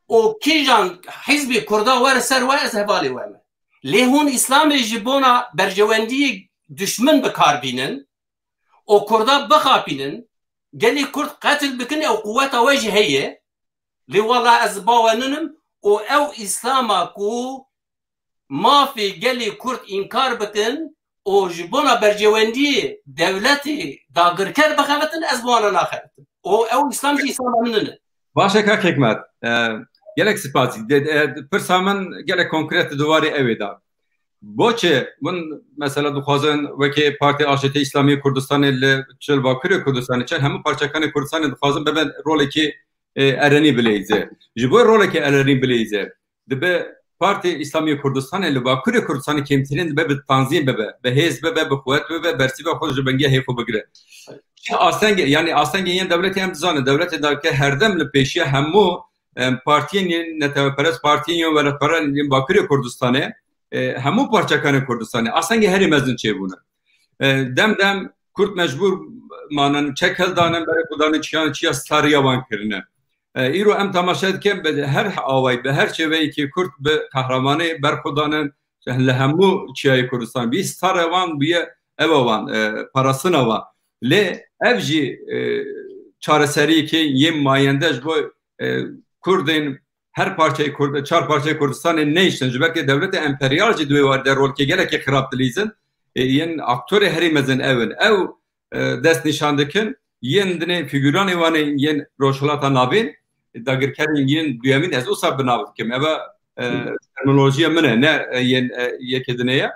û kîjan hizbê Kurda were ser we, ez hevalê we me. Lê hûn Îslamê ji bona berjewendiyê dişmin bi kar bînin û Kurda bixapînin, gelê Kurd qetil bikin, ew quweta we jî heye. Lê wela ez bawer ninim û ew Îslama ku mafê gelê Kurd înkar bikin û ji bona berjewendiyê dewletê dagirker bixebitin, ez bi wan re naxebitim. Û ew Îslam jî Îslama min nîne. Baş e kak Hikmet. E, gelek spas. De, de, pirsa min gelek konkret di warê ew ê de. Boçi hûn mesela dixwazin wekî Partî Aşîtî Îslamî Kurdistanê li çi li Bakurê Kurdistanê, çi hemû parçekanê Kurdistanê dixwazin bibin rolekî, e, erenî bileyze. Ji bo rolekî erenî bileyze, dibe Partî Îslamî Kurdistanê li Bakurê Kurdistanê kêmtirîn dibe bi tanzîm bibe, bi hêz bibe, bi quwet bibe, bersîva xwe ji bingehê xwe bigire. Astengê, yani astengê yên dewletê em dizanin, dewletê dagirker herdem li pêşiya hemû, em, partiyên yên neteweperest, partiyên yên welatperest yên Bakurê Kurdistanê, e, hemû parçekanê Kurdistanê astengê herî mezin çêbûne. E, dem dem Kurd mecbûr manin çek hildanin, berê xwe danin çiyan çiya starî ya wan kirine. E, îro em temaşe dikin, bi her awayî, bi her çêveyekî Kurd bi qehremanî berxwe danin, li hemû çiyayê Kurdistan bî, stara wan bûye eva wan, e, parastina wan. Lê ev jî, e, çareseriyekê yê mayende ji bo, e, Kurdên her parçeyê Kurd-, çar parçeyê Kurdistanê neyiştin. Ji ber ku dewleta emperyal jî di wê warî de rolkê gelekî xirab dilîzin. E, yên aktorê herî mezin ew in. Ew, e, dest nîşan dikin. Yên dinê fîguranê wan ê yên Rojhilata Navîn, dagirkerên yên duyemîn, ez wisa bi nav dikim. Eva, e, terminolojiya min e, ne, e, yên, e, yekê dinê ye.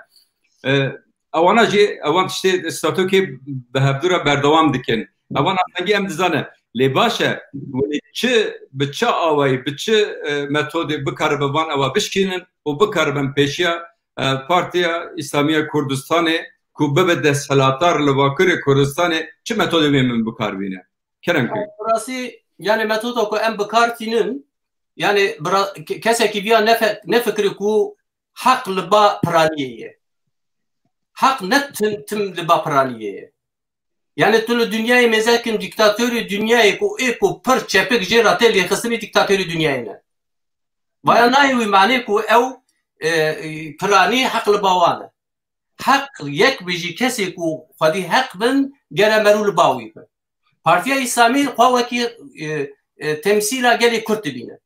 E, ewana jî, ewan tiştê statûkê bi hevdû re berdewam dikin. Ewan astengî em dizanin. Lê baş e, wê çi, bi çi awayî, bi çi, e, metodê bikaribe van ewa bişkînin û bikaribin pêşiya, e, Partiya Îslamî ya Kurdistanê ku bibe desthilatdar li Bakurê Kurdistanê, çi metodê wê min bikar bîne? Kerem ke. Bi rastî, yani metoda ku em bikar tînin, yani bira-, ke-, kesekî viya nefe-, nefikire ku heq li ba piraniyê ye. Heq ne tim, tim li ba piraniyê ye. Yani tu li dinyayê mêze kin dîktatorê dinyayê ku ê ku pir çepik jê re tê lêxistinî dîktatorê dinyayê ne. Vaya nayê wî manê ku ew, e, e, piranî heq li ba wan e. Heq yek bijî kesê ku xwedî heq bin gere merû li ba wî bin. Partiya Îslamî xwe wekî, e, e, temsîla gelê Kurd dibîne.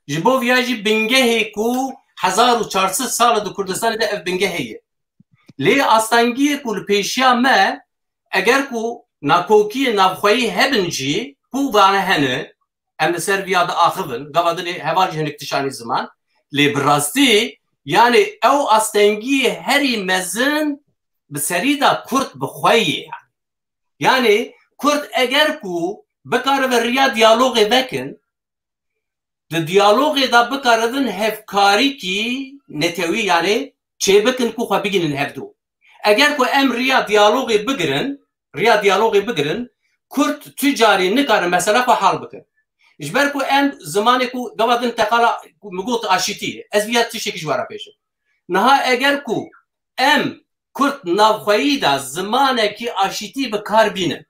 Ji bo viya jî bingehê ku hezar û çar sed sal e di Kurdistanê de ev bingehê ye. Lê astengiyê ku li pêşiya me, eger ku nakokiyê navxweyî hebin jî, ku vane hene, em li ser viya diaxivin, gava din ê heval jî hinek tişanî ziman, lê bi rastî, yani ew astengiyê herî mezin bi serî de Kurd bi xwe ye. Yani Kurd eger ku bikaribin riya diyalogê vekin, di diyalogê de bikaribin hevkarîkî netewî, yani çêbikin ku xwe bigihînin hevdû. Eger ku em riya diyalogê bigirin, riya diyalogê bigirin, Kurd tu carî nikarin mesela xwe hal bikin. Ji ber ku em zimanê ku gava din teqala ku min got aşîtî, ez viya tiştekî ji we re bêjim. Niha eger ku em Kurd navxweyî de zimanekî aşîtî bi kar bînin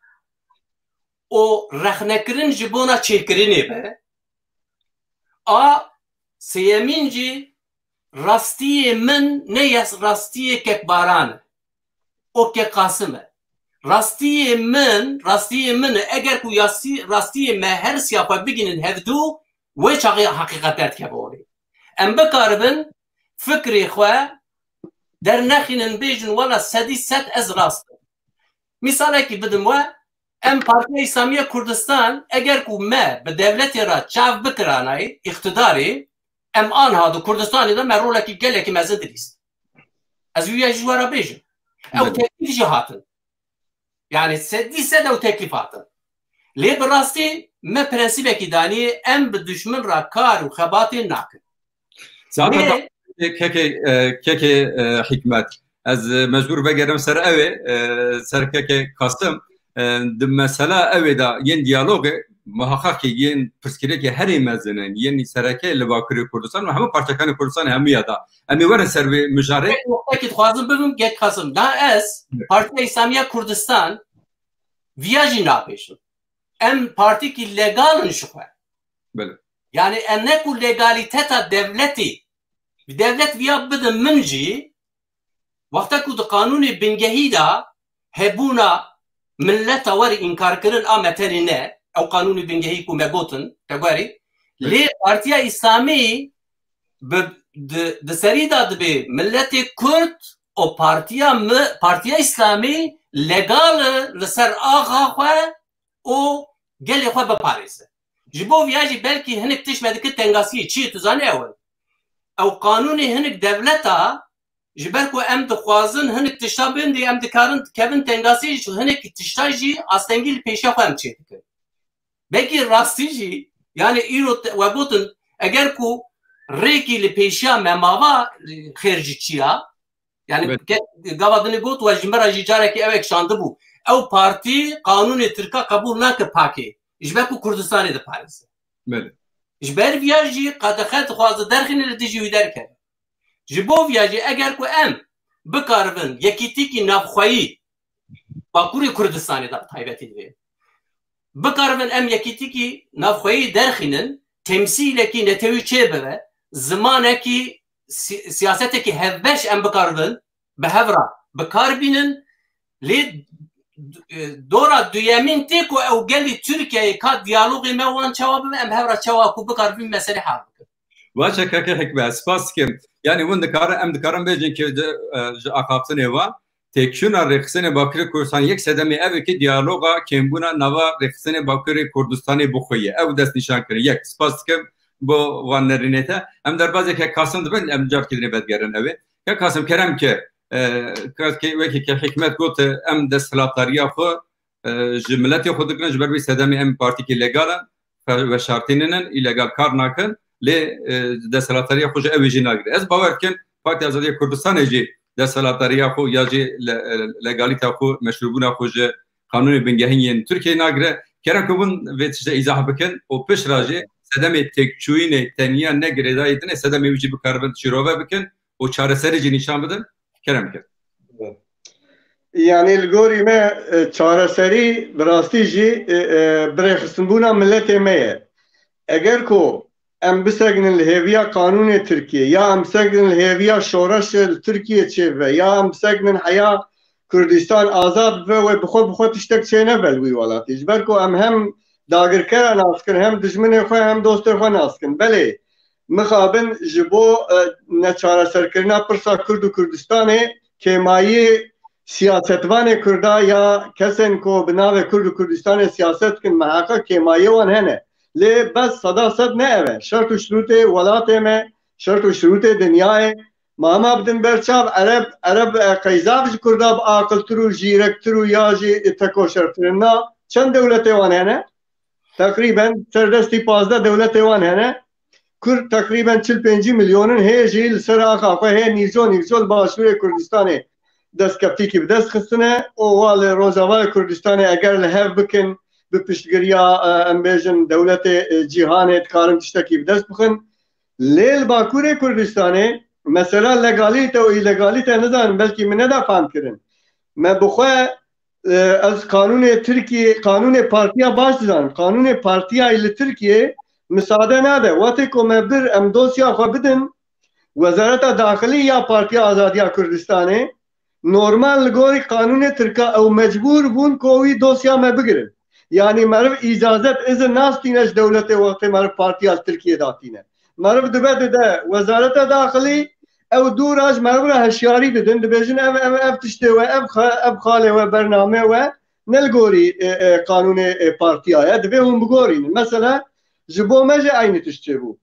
û rexnekirin ji bona çêkirinê be, a sêyemîn jî rastiyê min ne yas-, rastiyê kek Baran e. O kek Qasim e. Rastiyê min, rastiyê min e. Eger ku yasî-, rastiyê me her siya xwe bigînin hevdû, wê çaxê heqîqet derdikeve orê. Em bikaribin fikrê xwe dernexînin, bêjin wela sedî sed ez rast im. Mîsalekî bidim we, em Partiya Îslamî ya Kurdistan, eger ku me bi dewletê re çav bikiranayê, îqtidarê, em anha di Kurdistanê de me rolekî gelekî mezin dilîst. Ez wî ya ji we re bêjim. Ew Belê. teklîf jî hatin. Yani sedî sed ew teklîf hatin. Lê bi rastî me prensîbekî danî, em bi duşmin re kar û xebatê nakin. Zaten Lê kekê, e, kekê, e, Hikmet. Ez, e, mecbûr vegerim ser ew ê, e, ser kekê Kasim. E, di mesela ew ê de yên diyalogê, muhaqqaq ki yên pirsgirêkê herî mezin in, yên sereke li Bakurê Kurdistan û hemû parçekanê Kurdistanê hemûya da. Em ê werin ser vê mijarê. Tek noktekî dixwazim bibim, kek Kasim. Da ez, Evet. Partiya Îslamî ya Kurdistan, viya jî napêşim. Em partîkî legal in ji xwe. Belê. Yani em ne ku legalîteta dewletê, bi dewlet viya bidin min jî, wexta ku di qanûnê bingehî de hebûna mileta werî înkarkirin a me tenê ne, ew qanûnê bingehî ku me gotin, te guherî, Belê. lê Partiya Îslamî bi, di, di serî de dibê miletê Kurd û partiya mi, Partiya Îslamî legal e li ser axa xwe û gelê xwe biparêze. Ji bo viya jî belkî hinek tişt me dikir tengasiyê çi ye, tu zanî ew in. Ew qanûnê hinek dewleta, ji ber ku em dixwazin hinek tişta bên dê, em dikarin kevin tengasiyê jî, hinek tişta jî astengî li pêşiya xwe em çê dikin. Belkî rastî jî, yani îro te-, we gotin, eger ku rêkî li pêşiya me mava, xêr ji çi ya? Yani Evet. ke-, gava dinê got we ji me re jî carekî ew ek şandibû. Ew partî qanûnê Tirka qebûl nake pakê. Ji ber ku Kurdistanê diparêze. Belê. Ji ber viya jî qedexe dixwaze derxîne li dijî wî derkeve. Ji bo viya jî eger ku em bikaribin yekîtîkî navxweyî Bakurê Kurdistanê de bi taybetî divê. Bikaribin em yekîtîkî navxweyî derxînin, temsîlekî netewî çêbibe, zimanekî si-, siyasetekî hevbeş em bikaribin bi hev re bi kar bînin. Lê, e, dora duyemîn tê ku ew gelî Tirkiyeyê ka diyalogê me wan çawa bibe, em hev re çawa ku bikaribin meselê hal bikin. Baş e keke Hikmet, spas dikim. Yani hûn dikarin, em dikarin bêjin ki ji, e, ji axaftinê wan, têkçûna rêxistinê Bakurê Kurdistanê yek sedemê ev e ki diyaloga kêmbûna nava rêxistinê Bakurê Kurdistanê bi xwe ye. Ew dest nîşan kirin. Yek, spas dikim bo wan nerînê te. Em derbazê kek Kasim dibin, em carkî dinê vedigerin ew ê. Kek Kasim, kerem ki, e, kek, wekî ke Hikmet got, em desthilatdariya xwe e, ji miletê xwe digirin, ji ber vî sedemê em partîkî legal in, fe-, veşartî nînin, îlegal kar nakin, lê, e, desthilatdariya xwe ji ew ê jî nagire. Ez bawer dikim Partiya Azadiya Kurdistanê jî desthilatdariya xwe ya jî le-, e, legalîta xwe, meşrûbûna xwe ji qanûnê bingehîn yên Tirkiyeyê nagire. Kerem ku hûn vê tiştê îzah bikin û pişt re jî sedemê têkçûyînê tenya ne girêdayî din e, sedemê wî jî bikaribin şîrove bikin û çareserî jî nîşan bidin. Kerem bikin. Yani li gorî me, e, çareserî bi rastî jî, e, e, birêxistinbûna miletê me ye. Eger ku em bisegnin li hêviya qanûnê Tirkiyê ya em bisegnin li hêviya şoreşê li Tirkiyê çêbibe ya em bisegnin heya Kurdistan azad bibe, wê bi xwe bi xwe tiştek çênebe li wî welatî. Ji ber ku em hem dagirkera nas dikin, hem dijminê xwe, hem dostê xwe nas dikin. Belê, mixabin ji bo, e, neçareserkirina pirsa Kurd û Kurdistanê kêmayî siyasetvanê Kurda ya kesên ku bi navê Kurd û Kurdistanê siyaset dikin, miheqeq kêmayiyê wan hene. Lê bes seda sed ne ev e. Şert û şirûtê welatê me, şert û şirûtê dinyayê, ma hema bidin ber çav. Ereb, Ereb, e, qeyzav ji Kurda bi aqiltir û jîrektir û ya jî tekoşertir in. Na çend dewletê wan hene? Teqrîben serdestî pazdeh dewletê wan hene. Kurd teqrîben çil pêncî milyon in, hê jî li ser axa xwe hê nîvco nîvco li Başûrê Kurdistanê destkeftîkî bi dest xistine û wa li Rojavayê Kurdistanê eger li hev bikin, bi piştgiriya, e, em bêjin dewletê, e, cîhanê dikarin tiştekî bi dest bixin. Lê li Bakurê Kurdistanê mesela legalîte û îlegalîte nizanim, belkî min neda fam kirin. Me bi xwe, e, ez qanûnê Tirkiyê, qanûnê partiya baş dizanim. Qanûnê partiyayê li Tirkiyê misade nade. Wextê ku me bir em dosya xwe bidin Wezareta Daxilî ya Partiya Azadiya Kurdistanê, normal li gorî qanûnê Tirka ew mecbûr bûn ku wî dosya me bigirin. Yanî meriv îcazet, izin nastîne ji dewletê wextê meriv partiya li Tirkiyê datîne. Meriv dibe dide Wezareta Daxilî, ew dûra ji meriv re hişyarî didin, dibêjin ev, ev, ev tiştê we, ev xa-, ev xalê we, bernamê we ne li gorî, e, e, qanûnê, e, partiya ye, divê hûn bigorînin. Mesela ji bo me jî eynî tişt çêbû.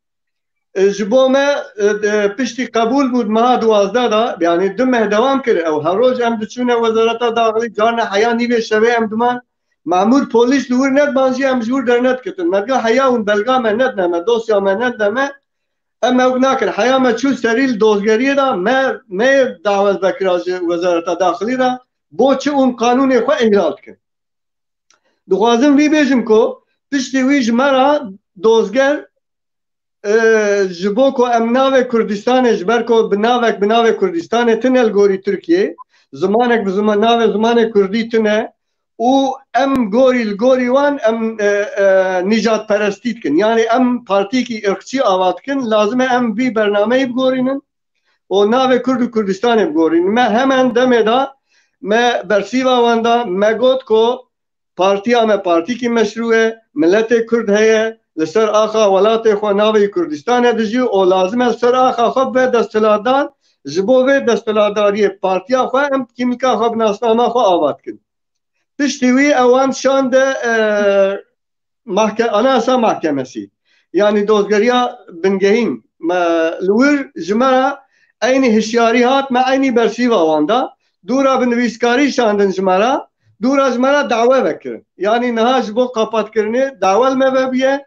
E, ji bo me, e, de, piştî qebûl bû di meha duwazdeh de, yanî du meh dewam kir ew. Her roj em diçûne Wezareta Daxilî, carna heya nîvê şevê em diman. Memûr polîs li wir nediban jî em ji wir dernedikitin. Me diga heya hûn belga me nedine me, dosya me nedine me, em ew nakin. Heya me çû serî li dozgeriyê de me, me dawet vekira ji Wezareta Daxilî re, bo çi hûn qanûnê xwe îhlal dikin. Dixwazim vî bêjim ku piştî wî ji me re dozger, e, ji bo ku em navê Kurdistanê, ji ber ku bi navek bi navê Kurdistanê tine li gorî Tirkiyê, zimanek bi zima-, navê zimanê Kurdî tine û em gorî li gorî wan em, e, e, nîjadperestî dikin. Yanî em partîkî irqçî ava dikin, lazim e em vî bernameyî bigorînin û navê Kurd û Kurdistanê bigorînin. Me hemen demê de me bersîva wan da, me got ku partiya me partîkî meşrû ye, miletê Kurd heye, li ser axa welatê xwe navê Kurdistanê dijî û lazim e li ser axa xwe bibe desthilatdar, ji bo vê desthilatdariyê partiya xwe em kîmlika xwe bi nasnama xwe ava dikin. Piştî wî ewan şande, e, mahke-, Anayasa Mahkemesî. Yanî dozgeriya bingehîn. Me, li wir ji me re eynî hişyarî hat, me eynî bersîva wan da. Dûra bi nivîskarî şandin ji me re, dûra ji me re dawe vekirin. Yanî niha ji bo qapatkirinê dawe li me vebiye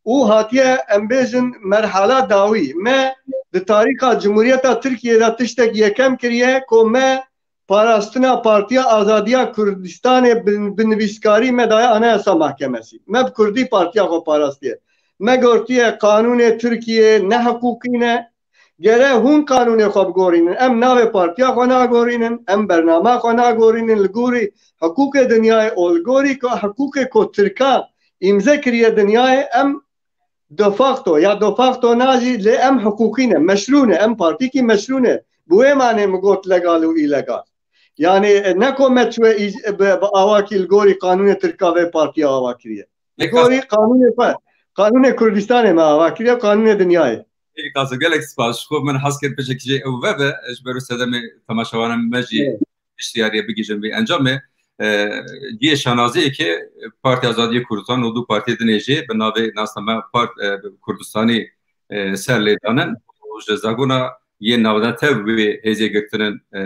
û hatiye, em bêjin, merhala dawî. Me di tarîxa Cumhuriyeta Tirkiyê de tiştek yekem kiriye ku me parastina Partiya Azadiya Kurdistanê bi, bi nivîskarî me daye Anayasa Mahkemesî. Me bi kurdî partiya xwe parastiye. Me gotiye qanûnê Tirkiyê ne hiqûqî ne. Gere hûn qanûnê xwe bigorînin. Em navê partiya xwe nagorînin, em bernama xwe nagorînin. Li gorî hiqûqê dinyayê û li gorî ku hiqûqê ku Tirka îmze kiriye dinyayê, em de facto ya de facto na jî lê em hiqûqî ne, meşrû ne, em partîkî meşrû ne. Bi wê manê min got legal û îlegal. Yanî, e, ne ku me çûye î-, bi, bi awakî li gorî qanûnê Tirka vê partiya ava kiriye. Li gorî qanûnê xwe, qanûnê Kurdistanê me ava kiriye, qanûnê dinyayê. Pêk Qasim, gelek spas. Ji xwe min hez kir piçekî jê ew vebe, ji ber wê sedemê temaşevanên me jî Evet. piştiyariye bigihîjin vê encamê. E, cihê şanaziyê ke Partiya Azadiyê Kurdistan û du partiyê dinê jê bi navê nasname Part-, e, Kurdistanî, e, ser lê danin û ji zagona yên navnetew wê hêzê girtinin, e,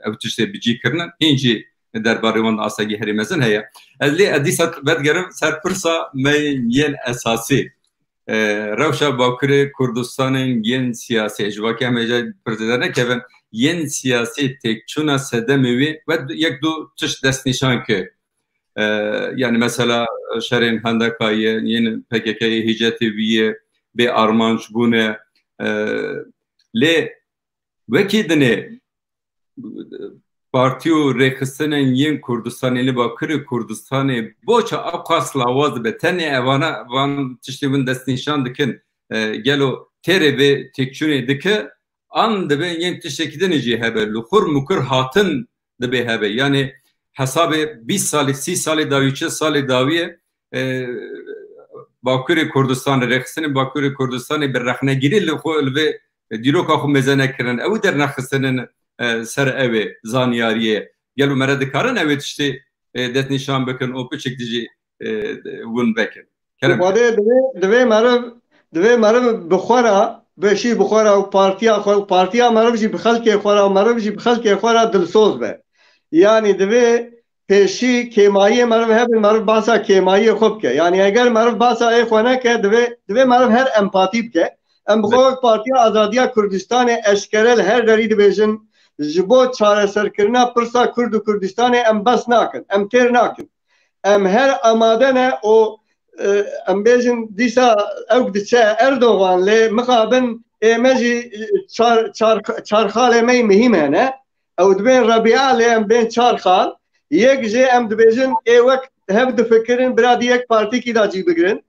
ev tiştê bi cî kirinin. Hîn jî derbarê wan de astengî herî mezin heye. Ez lê ez dîsa vedigerim ser pirsa me yên esasî. E, rewşa Bakurê Kurdistanên yên siyasî, ji bo ke em hêja pirsê dernekevin, yên siyasî têkçûna sedemê wî, we yek du tişt destnîşan kir. E, yani mesela şerên Hendeka ye, yên P K K yê hîcetê wî ye, bê armanc bûne. E, lê wekî dinê partî û rêxistinên yên Kurdistanê li Bakurê Kurdistanê boça ew qas lawaz dibe. Tenê evana van tiştê win destnîşan dikin, e, gelo têrê vê têkçûnê dike, an dibe yên tiştekî din jî hebe, luxur mukur hatin dibe hebe. Yani hesabê bîst salî, sî salî dawî, çil salî dawiyê, e, Bakurê Kurdistanê, rêxistinên Bakurê Kurdistanê bi rexnegirî li xwe, li vê dîroka xwe mêze nekirin. Ew dernexistinin, e, ser ew ê zanyariyê. Gelo mere dikarin ew ê tiştê, e, destnîşan bikin û piçek dijî, e, win vekin. Kerem. Xwedê divê, divê meriv, divê meriv bi xwe re, beşî bi xwe re û partiya xwe, partiya meriv jî bi xelkê xwe re, meriv jî bi xelkê xwe re dilsoz be. Yani divê pêşî kêmayiyê meriv hebe, meriv behsa kêmayiyê xwe bike. Yani eger meriv behsa ê xwe neke, divê, divê meriv her empatî bike. Em bi xwe wek Partiya Azadiya Kurdistanê eşkere li her derî dibêjin, ji bo çareserkirina pirsa Kurd û Kurdistanê em bes nakin, em têr nakin. Em her amade ne û, e, em bêjin dîsa ew diçe Erdogan lê mixabin ê me jî, e, çar, çar, çar xalê me yî mihîm hene. Ew dibên Rebîa lê em bên çar xal. Yek jê em dibêjin ê wek hev difikirin bira di yek partîkî de cî bigirin.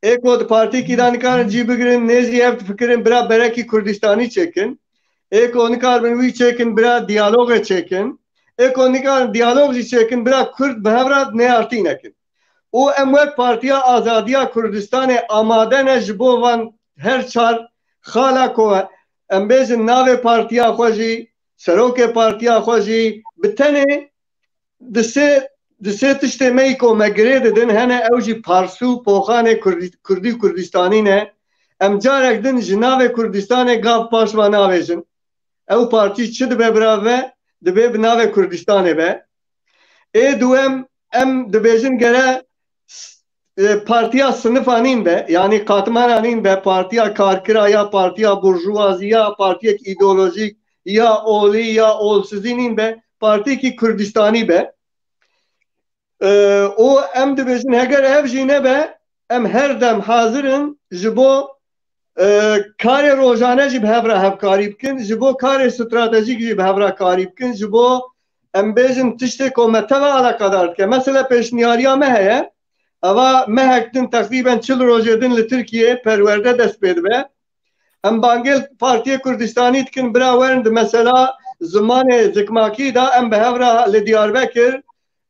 Ê ku di partîkî de nikarin cî bigirin, nêzî hev difikirin bira berekî Kurdistanî çêkin. Ê ku nikaribin wî çêkin, bira diyalogê çêkin. Ê ku nikarin diyalog jî çêkin, bira Kurd bi hev re neyartî nekin. Û em wek Partiya Azadiya Kurdistanê amade ne ji bo van her çar xala ku em bêjin navê partiya xwe jî, serokê partiya xwe jî bi tenê di sê, di sê tiştê me yî ku me girê didin, hene ew jî Parsû, Poxanê Kurdî-, Kurdî û Kurdistanî ne. Em carek din ji navê Kurdistanê gav paş ve navêjin. Ew partî çi dibe bira ve, dibe bi navê Kurdistanê be. Ê duwem, em dibêjin gere s-, e, partiya sinifa nîn be, yani katmana nîn be, partiya karkira ya partiya burjuvazî ya partiyek îdeolojîk ya olî ya olsizî nîn be, partiyekî Kurdistanî be. E, û em dibêjin heger ev jî nebe, em her dem hazir in ji bo, e, karê rojane jî bi hev re hevkarî bikin, ji bo karê stratejîk jî bi hev re karî bikin, ji bo em bêjin tiştê ku me teva alakadar dike. Mesela pêşniyariya me heye, eva mehek din teqrîben çil rojê din li Tirkiyê perwerde dest pê dibe. Em bangê li Partiyê Kurdistanî dikin, bira werin di mesela zimanê zikmakî de em bi hev re li Diyarbekir,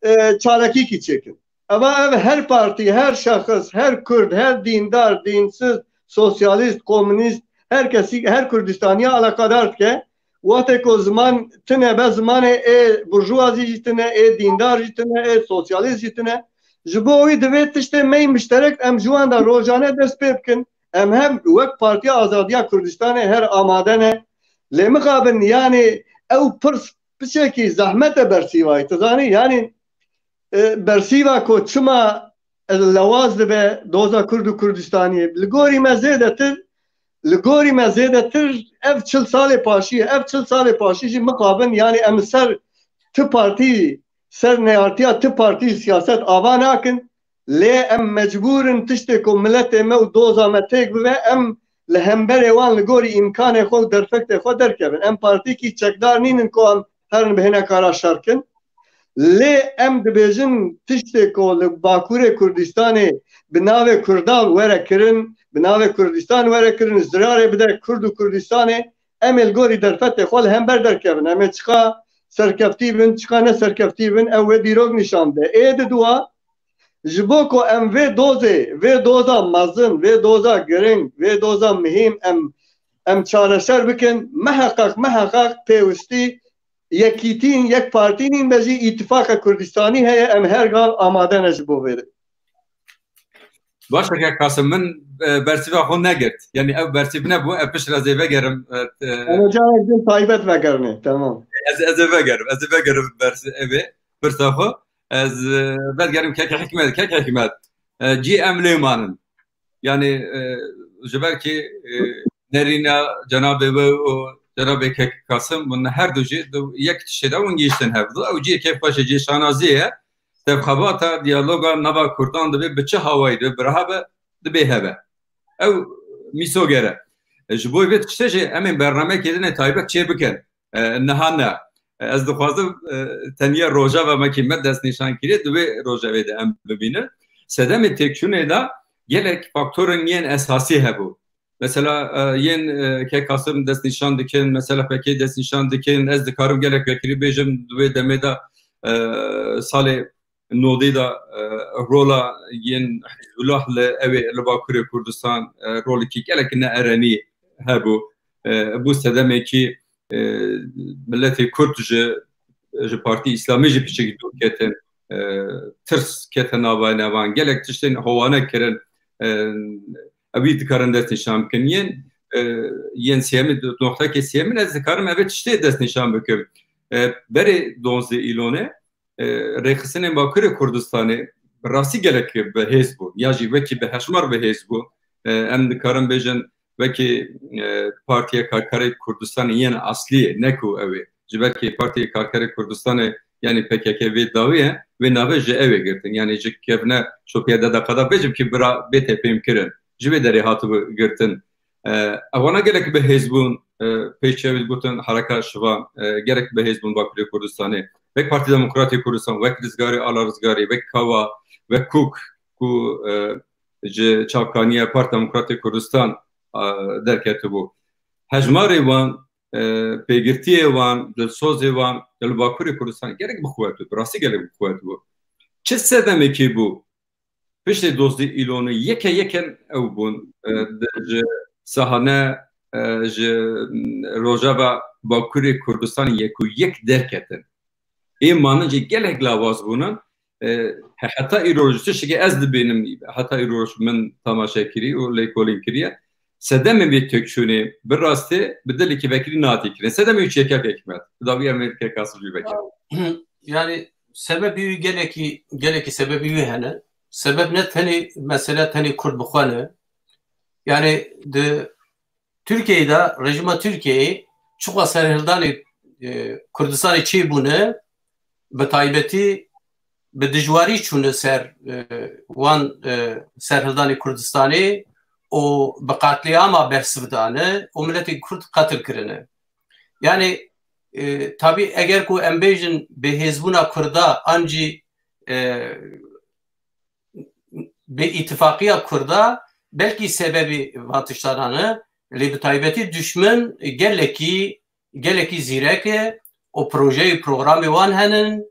e, çalakîkî çêkin. Eva ev her partî, her şexis, her kurd, her dîndar, dînsiz, sosyalîst, komûnîst, her kesî, her Kurdistaniya alakadar dike. Wextê ku ziman tune be, zimanê ê burjuvazî jî tune, ê dîndar jî tune, ê sosyalîst jî tune. Ji bo wî divê tiştê me yî mişterek em ji wan de rojane dest pê bikin. Em hem wek Partiya Azadiya Kurdistanê her amade ne. Lê mixabin, yani ew pirs piçekî zehmet e bersîva wî. Tu zanî, yani, e, bersîva ku çima lewaz dibe doza Kurd û Kurdistaniyê. Li gorî me zêdetir, li gorî me zêdetir ev çil salê paşî ye. Ev çil salê paşî jî mixabin, yani em li ser ti partî, ser neyartiya ti partî siyaset ava nakin. Lê em mecbûr in tiştê ku miletê me û doza me têk bibe, em li hemberê wan li gorî îmkanê xwe û derfetê xwe derkevin. Em partîkî çekdar nînin ku em herin bihêne kara şer kin. Lê em dibêjin tiştê ku li Bakurê Kurdistanê bi navê Kurdan were kirin, bi navê Kurdistan were kirin, zirarê bide Kurd û Kurdistanê, em ê li gorî derfetê xwe li hember derkevin. Em ê çiqa serkeftî bin, çiqa ne serkeftî bin, ew wê dîrok nîşan bide. Ê di dua, ji bo ku em vê dozê, vê doza mezin, vê doza giring, vê doza mihîm em, em çareser bikin, miheqeq, miheqeq pêwistî yekîtî, yek partî nîn be jî îtifaqek Kurdistanî heye, em her gav amade ne ji bo vê. Baş e, Kek Qasim, min, e, bersîva xwe negirt. Yani ev bersîv nebû, ev pişt re zê vegerim, e, e, Em ê carek din taybet vegerine, tamam. Ez, ez ê vegerim, ez ê vegerim bersi evê, pirsa xwe. Ez, e, vegerim kek Hikmet, kek Hikmet. E, cî em lê manin. Yani, e, ji ber ki, e, nerîna cenabê we û cenabê kek Kasim, hûn her du jî di yek tiştê de hûn gihîştin hev. Ew cî kêfxweşê, cî şanaziyê ye. Tevxebata, diyaloga nava Kurdan dibe bi çi hawayî dibe, bi reha be, dibe hebe. Ew mîsoger e. E, ji bo vê tiştê jî em ê bernameyekê din ê taybet çê bikin. E, niha ne. E, ez dixwazim, e, teniya rojeva me kî me destnîşan kiriye, di wê rojevê de em bibînin. Sedemê têkçûnê de gelek faktorên yên esasî hebû. Mesela, e, yên, e, kek Kasim destnîşan dikin, mesela P K K destnîşan dikin. Ez dikarim gelek vekirî bêjim, di wê demê de, e, salê nodî de, e, rola yên Hizbullah li ew ê li Bakurê Kurdistan, e, rolekî gelek ne erenî hebû. E, bû sedemekî, e, miletê Kurd ji, ji Partî Îslamî jî piçekî dûr ketin. E, tirs kete nava nevan. Gelek tiştên howane kirin. E, ew wî dikarin destnîşan bikin. Yên, e, yên sêyemî, noqtekê sêyemîn ez dikarim ev tiştê destnîşan bikim. E, berê donzdeh îlonê, e, rêxistinên Bakurê Kurdistanê bi rastî gelek bi hêz bûn, ya jî wekî bi hejmar bi hêz bûn. E, em dikarin bêjin wekî, e, Partiya Karkerê Kurdistanê yên eslî, ne ku ew ê. Ji ber ki Partiya Karkerê Kurdistanê, yanî P K K vê dawî ye, wê navê ji ew ê girtin. Yanî ji kevne şopiya de deqa da bêjim ki bira bête fêmkirin. Ji vê derê hatibû girtin. E, ewana gelek bi hêz bûn, e, pêşiya wî digotin Hereka Şivan, e, gelek bi hêz bûn Bakurê Kurdistanê. Wek Partî Demokratê Kurdistan, wek Rizgarê Ala Rizgarê, wek Kawa, wek Kûk, ku, e, ji çavkaniya Partî Demokratê Kurdistan, e, derketibû. Hejmarê wan, e, pêgirtiyê wan, dilsozê wan, li Bakurê Kurdistan gelek bi qewet bû, bi rastî gelek bi qewet bû. Çi sedemekê bû? Piştê dozdeh îlonê yeke yeken ew bûn, e, di, ji sahane, e, ji, m, rojeva Bakurê Kurdistanê yek û yek derketin. Ê manin jî gelek lawaz bûnin. E, he-, heta îro ji tiştekê ez dibînim, heta îro min temaşe kirî û lêkolîn kiriye. Sedemê vê têkçûnê bi rastî bi dilekî vekirî nahatiye kirin. Sedemê wî çi ye kek Hikmet? Bi dawî em ê kek Kasim jî vekirin. Yani sebebî wî gelekî, gelekî sebebî wî hene. Sebeb ne tenê, mesele tenê Kurd bi xwe ne. Yani di Tirkiyeyê de, rejîma Tirkiyeyê çiqas serhildanê, e, Kurdistanê çêbûne, bi taybetî bi dijwarî çûne ser, e, wan, e, serhildanê Kurdistanê û bi qetlîama bersiv dane û miletê Kurd qetil kirine. Yani, e, tabî eger ku em bêjin bêhêzbûna Kurda an jî, e, bêîtifaqiya Kurda belkî sebebî van tiştanan e, lê bi taybetî duşmin gelekî, gelekî zîrek e û projeyê programê wan henin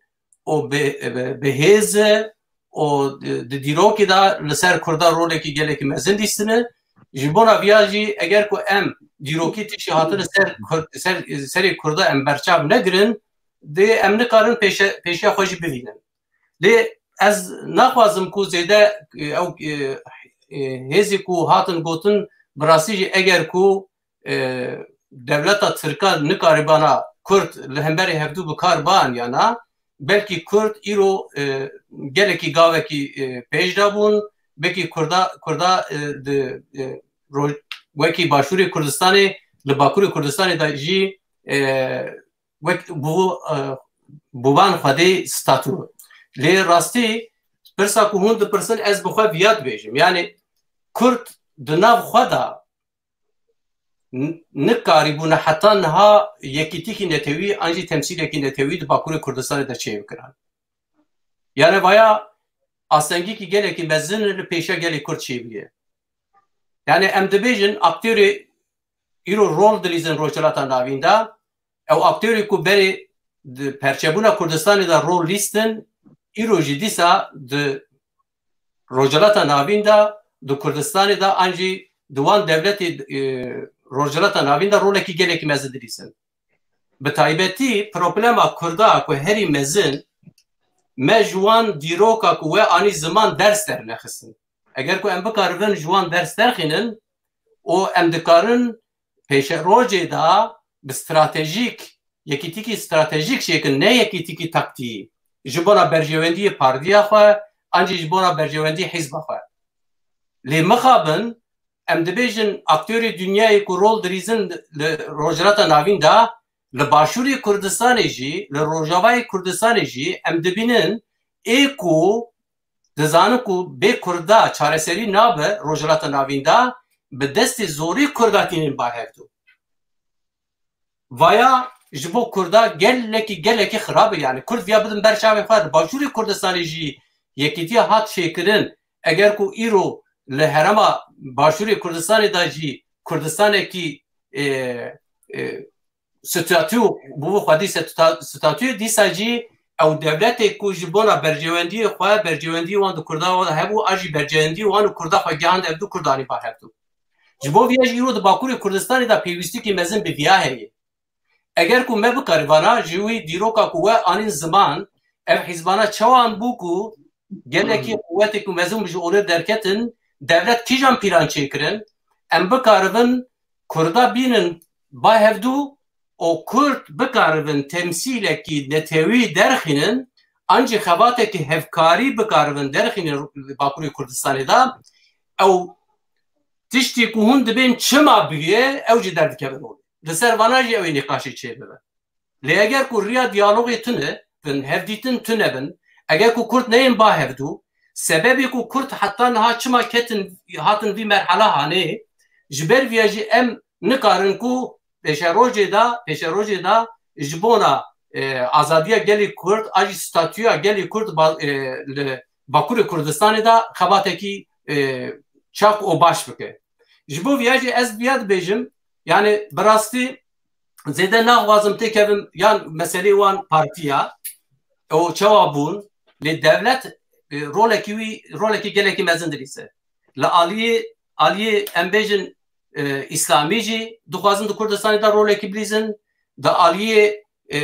û bi, bi, bi hêz e û di, di dîrokê de li ser Kurda rolekî gelekî mezin dîstine. Ji bona viya jî eger ku em dîrokî tiştî hatine ser Kur-, ser, serê Kurda em berçav negirin, dê em nikarin pêşe-, pêşiya xwe jî bivînin. Lê ez naxwazim ku zêde, e, ew, e, e, hêzê ku hatin gotin, bi rastî jî eger ku, e, dewleta Tirka nikaribana Kurd li hemberî hevdû bi kar bianiyana, belkî Kurd îro, e, gelekî gavekî, e, pêş de bûn, belkî Kurda, Kurda, e, di, e, roj-, wekî Başûrê Kurdistanê, li Bakurê Kurdistanê de jî, e, wek bi, e, bi van xwedê statû. Lê rastî pirsa ku hûn dipirsin, ez bi xwe viya dibêjim. Yani Kurd di nav xwe de n-, nikarîbûne heta niha yekîtîkî netewî an jî temsîlekî netewî di Bakurê Kurdistanê de çêbikirin. Yani vaya astengîkî gelekî mezin li pêşiya gelê Kurd çêbûye. Yani em dibêjin aktorê îro rol dilîzin Rojhilata Navîn de, ew aktorê ku berê di perçebûna Kurdistanê de rol lîstin, îro jî dîsa di Rojhilata Navîn de, di Kurdistanê de an jî di wan dewletê, e, Rojhilata Navîn de rolekî gelekî mezin dilîzin. Bi taybetî problema Kurda ku herî mezin, me ji wan dîroka ku we anî ziman ders dernexistin. Eger ku em bikaribin ji wan ders derxînin û em dikarin pêşerojê de bi stratejîk yekîtîkî stratejîk çêkin, ne yekîtîkî taktîkî. Ji bona berjewendiyê partiya xwe, an jî ji bona berjewendiyê hizba xwe. Lê mixabin, em dibêjin aktorê dinyayê ku rol dirîzin li Rojhilata Navîn de, li Başûrê Kurdistanê jî, li Rojavayê Kurdistanê jî em dibînin ê ku dizanin ku bê Kurda çareserî nabe Rojhilata Navîn de, bi destê zorî Kurda tînin ba hevdu. Vaya ji bo Kurda gelekî, gelekî xirab e. Yani Kurd viya bidin ber çavê xwe. Li Başûrê Kurdistanê jî yekîtiya hat çêkirin. Eger ku îro li herêma Başûrê Kurdistanê de jî Kurdistanekî, e, e, statû bû xwedî statuta-, statûyê dîsa jî ew dewletê ku ji bona berjewendiyê xwe, berjewendiyê wan di Kurda hebû, a jî berjewendiyê wan û Kurda xwe gihand ev du Kurdanî ba hevdu. Ji bo viya jî îro di Bakurê Kurdistanê de pêwîstikî mezin bi viya heye. Eger ku me bikarî vana ji wî dîroka ku we anîn ziman, ev hîzbana çawan bû ku gelekî quwetê ku mezin ji olê derketin, dewlet kîjan pîlan çêkirin, em bikaribin Kurda bînin ba hevdu û Kurd bikaribin temsîlekî netewî derxînin, an jî xebatekî hevkarî bikaribin derxînin Bakurê Kurdistanê de, ew tiştî ku hûn dibên çima bûye, ew jî derdikevin holê. Li ser vana jî ew ê nîqaşê çêbibe. Lê eger ku riya diyalogê tune bin, hevdîtin tune bin, eger ku Kurd neyên ba hevdu, sebebê ku Kurd heta niha çima ketin, hatin vî merhala hanê, ji ber viya jî em nikarin ku pêşerojê de, pêşerojê de ji bona, e, azadiya gelê Kurd, a jî statûya gelê Kurd ba-, e, li Bakurê Kurdistanê de xebatekî, e, çak û baş bike. Ji bo viya jî ez viya dibêjim, yani bi rastî zêde naxwazim têkevim yan meselê wan partiya, ew çawa bûn, lê dewlet, e, rolekî wî, rolekî gelekî mezin dilîze. Li aliyê, aliyê em bêjin, e, îslamî jî dixwazin di Kurdistanê de rolekî bilîzin, di aliyê, e,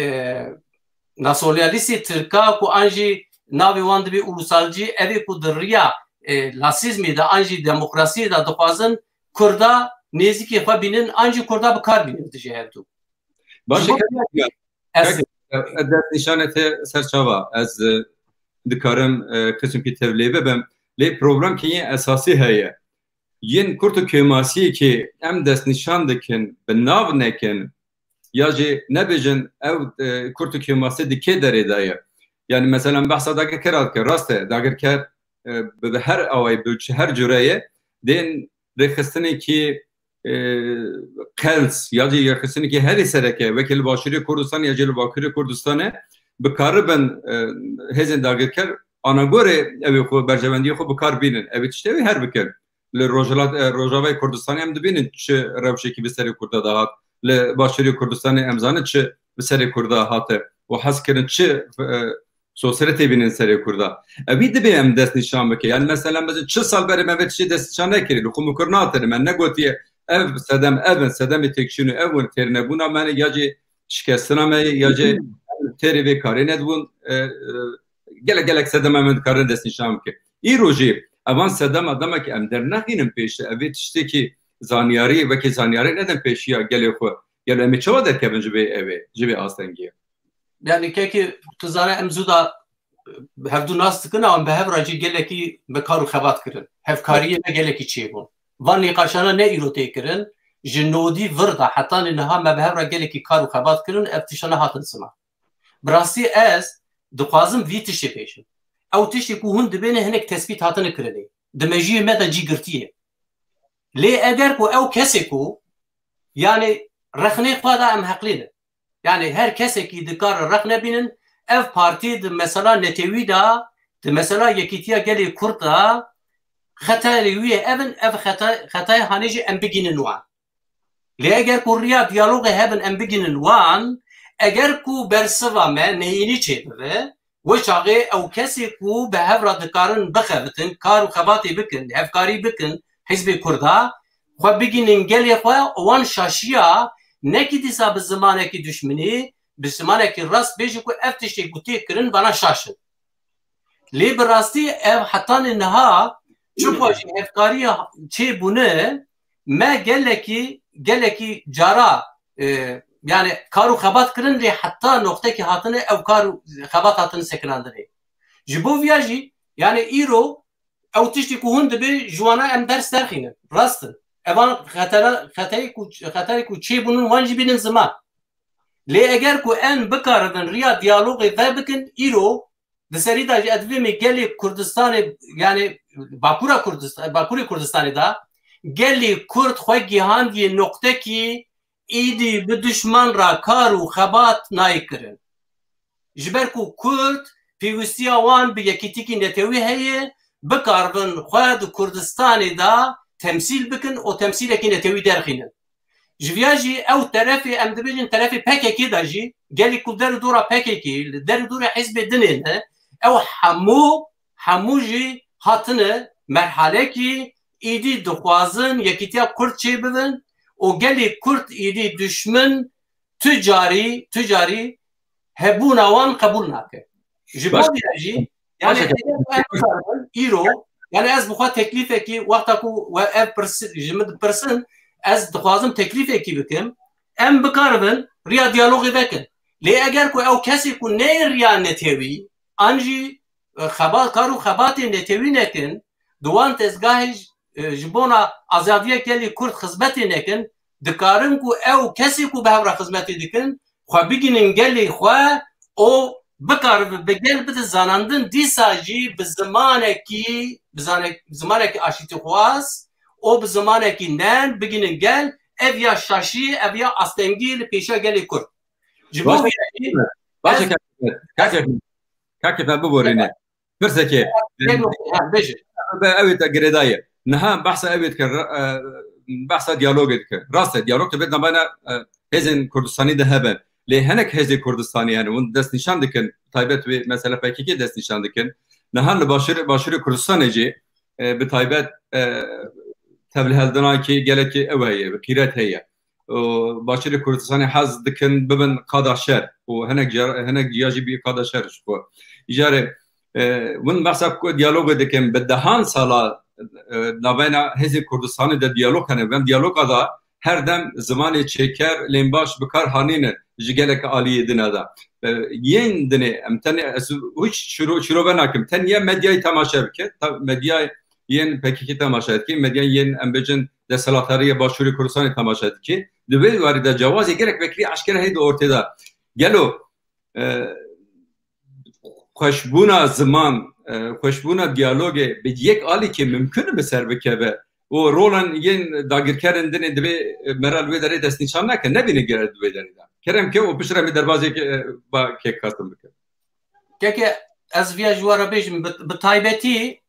nasyonalîstê tirka ku an jî navê wan dibê ulusalcî, ev ê ku di riya, e, lasîzmê de an jî demokrasiyê de dixwazin Kurda nêzîkê xwe bînin, an jî Kurda bi kar bînin dijî hevdu. Baş e, ez destnîşanê te ser çava. Ez, e, dikarim, e, qismkî tev lê bibim. Lê problemkî yê esasî heye. Yên kurt û kêmasiyekê em destnîşan dikin, bi nav nekin, ya jî nebêjin ew, e, kurt û kêmasî di kê derê de ye. Yani mesela behsa dagirkera dike, rast e, dagirker, e, bi, bi her awayî, bi her cure ye, dên rêxistinekî, e, qels ya jî rêxistinekî herî sereke, wekî li Başûrê Kurdistanê ya jî li Bakurê Kurdistanê bikaribin, e, hêzên dagirker anagorê ew ê xwe berjewendiyê xwe bi kar bînin. Ev ê tiştê wê her bikin. Li Rojhilat-, e, Rojavayê Kurdistanê em dibînin çi rewşekî bi serê Kurda de hat. Li Başûrê Kurdistanê em zanin çi bi serê Kurda hate û hez kirin çi, e, sosretê bînin serê Kurda. Evî dibê em dest nîşan bike. Yani mesela, mezin çi sal berê me vê tiştê dest nîşan nekirî. Li xwe mikur natin, me negotiye ev sedem, ev in, sedemê têkşîn û ev in, têrnebûna me ne, ya jî şikestina me ye, ya jî têrê vê karê nedibûn. E, e, gelek, gelek sedema me dikarin dest nîşan bike. Îro jî evan sedema dema ki em dernexînin pêş, ev ê tiştekî zanyarî, wekî zanyarî nedin pêşiya gelê xwe. Gelo em ê çawa derkevin ji vê evê, ji vê astengiyê? Yani kekî tu zane em zû da hevdu nas dikin, em bi hev re jî gelekî me kar û xebat kirin. Hevkariyê me gelekî çêbûn. Van nîqaşana ne îro tê kirin, ji nodî vir de hetanî niha me bi hev re gelekî kar û xebat kirin, ev tiştane hatin sima. Bi rastî ez dixwazim vî tiştê bêjim. Ew tiştê ku hûn dibêne hinek tespît hatine kirinê. Di mejiyê me de cî girtiye. Lê eger ku ew kesê ku, yani rexnê xwe de em heqlî ne. Yani her kesekî dikare rexne bînin, ev partî di mesela netewî de, di mesela Yekîtiya Gelê Kurd de, xeterê wî ye ev in, ev xeta-, xetayê hanê jî em bigînin wan. Lê eger ku riya diyalogê hebin em bigînin wan, eger ku bersiva me neyînî çêbibe, wê çaxê ew kesê ku bi hev re dikarin bixebitin, kar û xebatê bikin, hevkarî bikin, Hizbê Kurda, xwe bigînin gelê xwe, wan şaşiya, nekî dîsa bi zimanekî duşminî, bi zimanekî rast bêjin ku ev tiştê ku tê kirin bana şaş in. Lê bi rastî ev hetanê niha çiqas jî hevkariya çêbûne, me gelekî, gelekî cara, e, yani kar û xebat kirin lê heta noqtekî hatine ew kar û xebat hatine sekinandinê. Ji bo viya jî yani îro ew tiştî ku hûn dibê ji wana em ders derxînin. Rast in. Evan xetera, xeteyê ku, xeterê ku çêbûnin wan jî bînin ziman. Lê eger ku em bikaribin riya diyalogê vebikin, îro di serî de jî ez dibêjim gelê Kurdistanê, yani Bakura Kurdistan, Bakurê Kurdistanê de gelê Kurd xwe gihandiye noqtekî îdî bi duşman re kar û xebat nayê kirin. Ji ber ku Kurd pêwîstiya wan bi yekîtîkî netewî heye, bikaribin xwe di Kurdistanê de temsîl bikin û temsîlekî netewî derxînin. Ji viya jî ew terefê, em dibêjin terefê P K K de jî, gelî ku der û dora P K K, li der û dorê hizbê dinê ne, ew hemû, hemû jî hatine merhalekî, îdî dixwazin yekîtiya Kurd çêbibin û gelê Kurd îdî duşmin tu carî, tu carî hebûna wan qebûl nake. Ji bo Baş- vê jî, yani Başa eger em bikaribin îro, yani ez bi xwe teklîfekî, wexta ku we ev pirs-, ji min dipirsin, ez dixwazim teklîfekî bikim, em bikaribin riya diyalogê vekin. Lê eger ku ew kesê ku neyê riya netewî, an jî, e, xeba-, kar û xebatê netewî nekin, di wan tezgahê ji, e, ji bona azadiya gelê Kurd xizmetê nekin, dikarin ku ew kesê ku bi hev re xizmetê dikin, xwe bigihînin gelê xwe û bikaribin bi gel bidin zanandin, dîsa jî bi zimanekî, bi zane-, zimanekî aşîtîxwaz û bi zimanekî nerm bigihînin gel, ev ya şaşî, ev ya astengî li pêşiya gelê Kurd. Ji bo Baş- vê jî Baş- ez- Kak Efem, Kak Efem, biborîne. Pirsekê. Tek nokta, ha, bêje. Be ew ê te girêdaye. Niha behsa ew ê dike, ra-, e, behsa diyalogê dike. Rast e, diyalog dibê navbeyna, e, hêzên Kurdistanî de hebe. Lê hinek hêzên Kurdistanî hene, hûn destnîşan dikin, taybet wê mesela P K K destnîşan dikin. Niha li Başûrê, Başûrê Kurdistanê jî, e, bi taybet, e, tevliheldinakî gelekî ew heye, qîret heye. Û Başûrê Kurdistanê hez dikin bibin qada şer û hinek car-, hinek ciya jî bî qada şer ji xwe. Îcarê, e, hûn behsa ku diyalogê dikin, bi dehan sala, e, navbeyna hêzên Kurdistanê de diyalog hene. Vem diyaloga da her dem zimanê çêker, lêmbaş bi kar hanîne ji gelek aliyê dine de. E, yên dinê, em tenê, ez hiç şiro-, şirove nakim. Tenya medyayê temaşe bike. Ta-, medyayê yên P K K temaşe dike, medyayê yên, em bêjin, desthilatdariya Başûrê Kurdistanê temaşe dike. Di vê warî de cewazê gelek vekirî eşkere heye di ortê de. Gelo, e, xweşbûna ziman, e, xweşbûna diyalogê bi yek alîkê mimkun e bi ser bikeve û rolan yên dagirkerên dinê divê, e, me re li wê derê destnîşan nake, nebîne gere di wê derê de. Kerem ke û piştre min derbazê ke, e, ba kek Kasim bike. Keke, ez viya ji we re bêjim, bi, bi taybetî,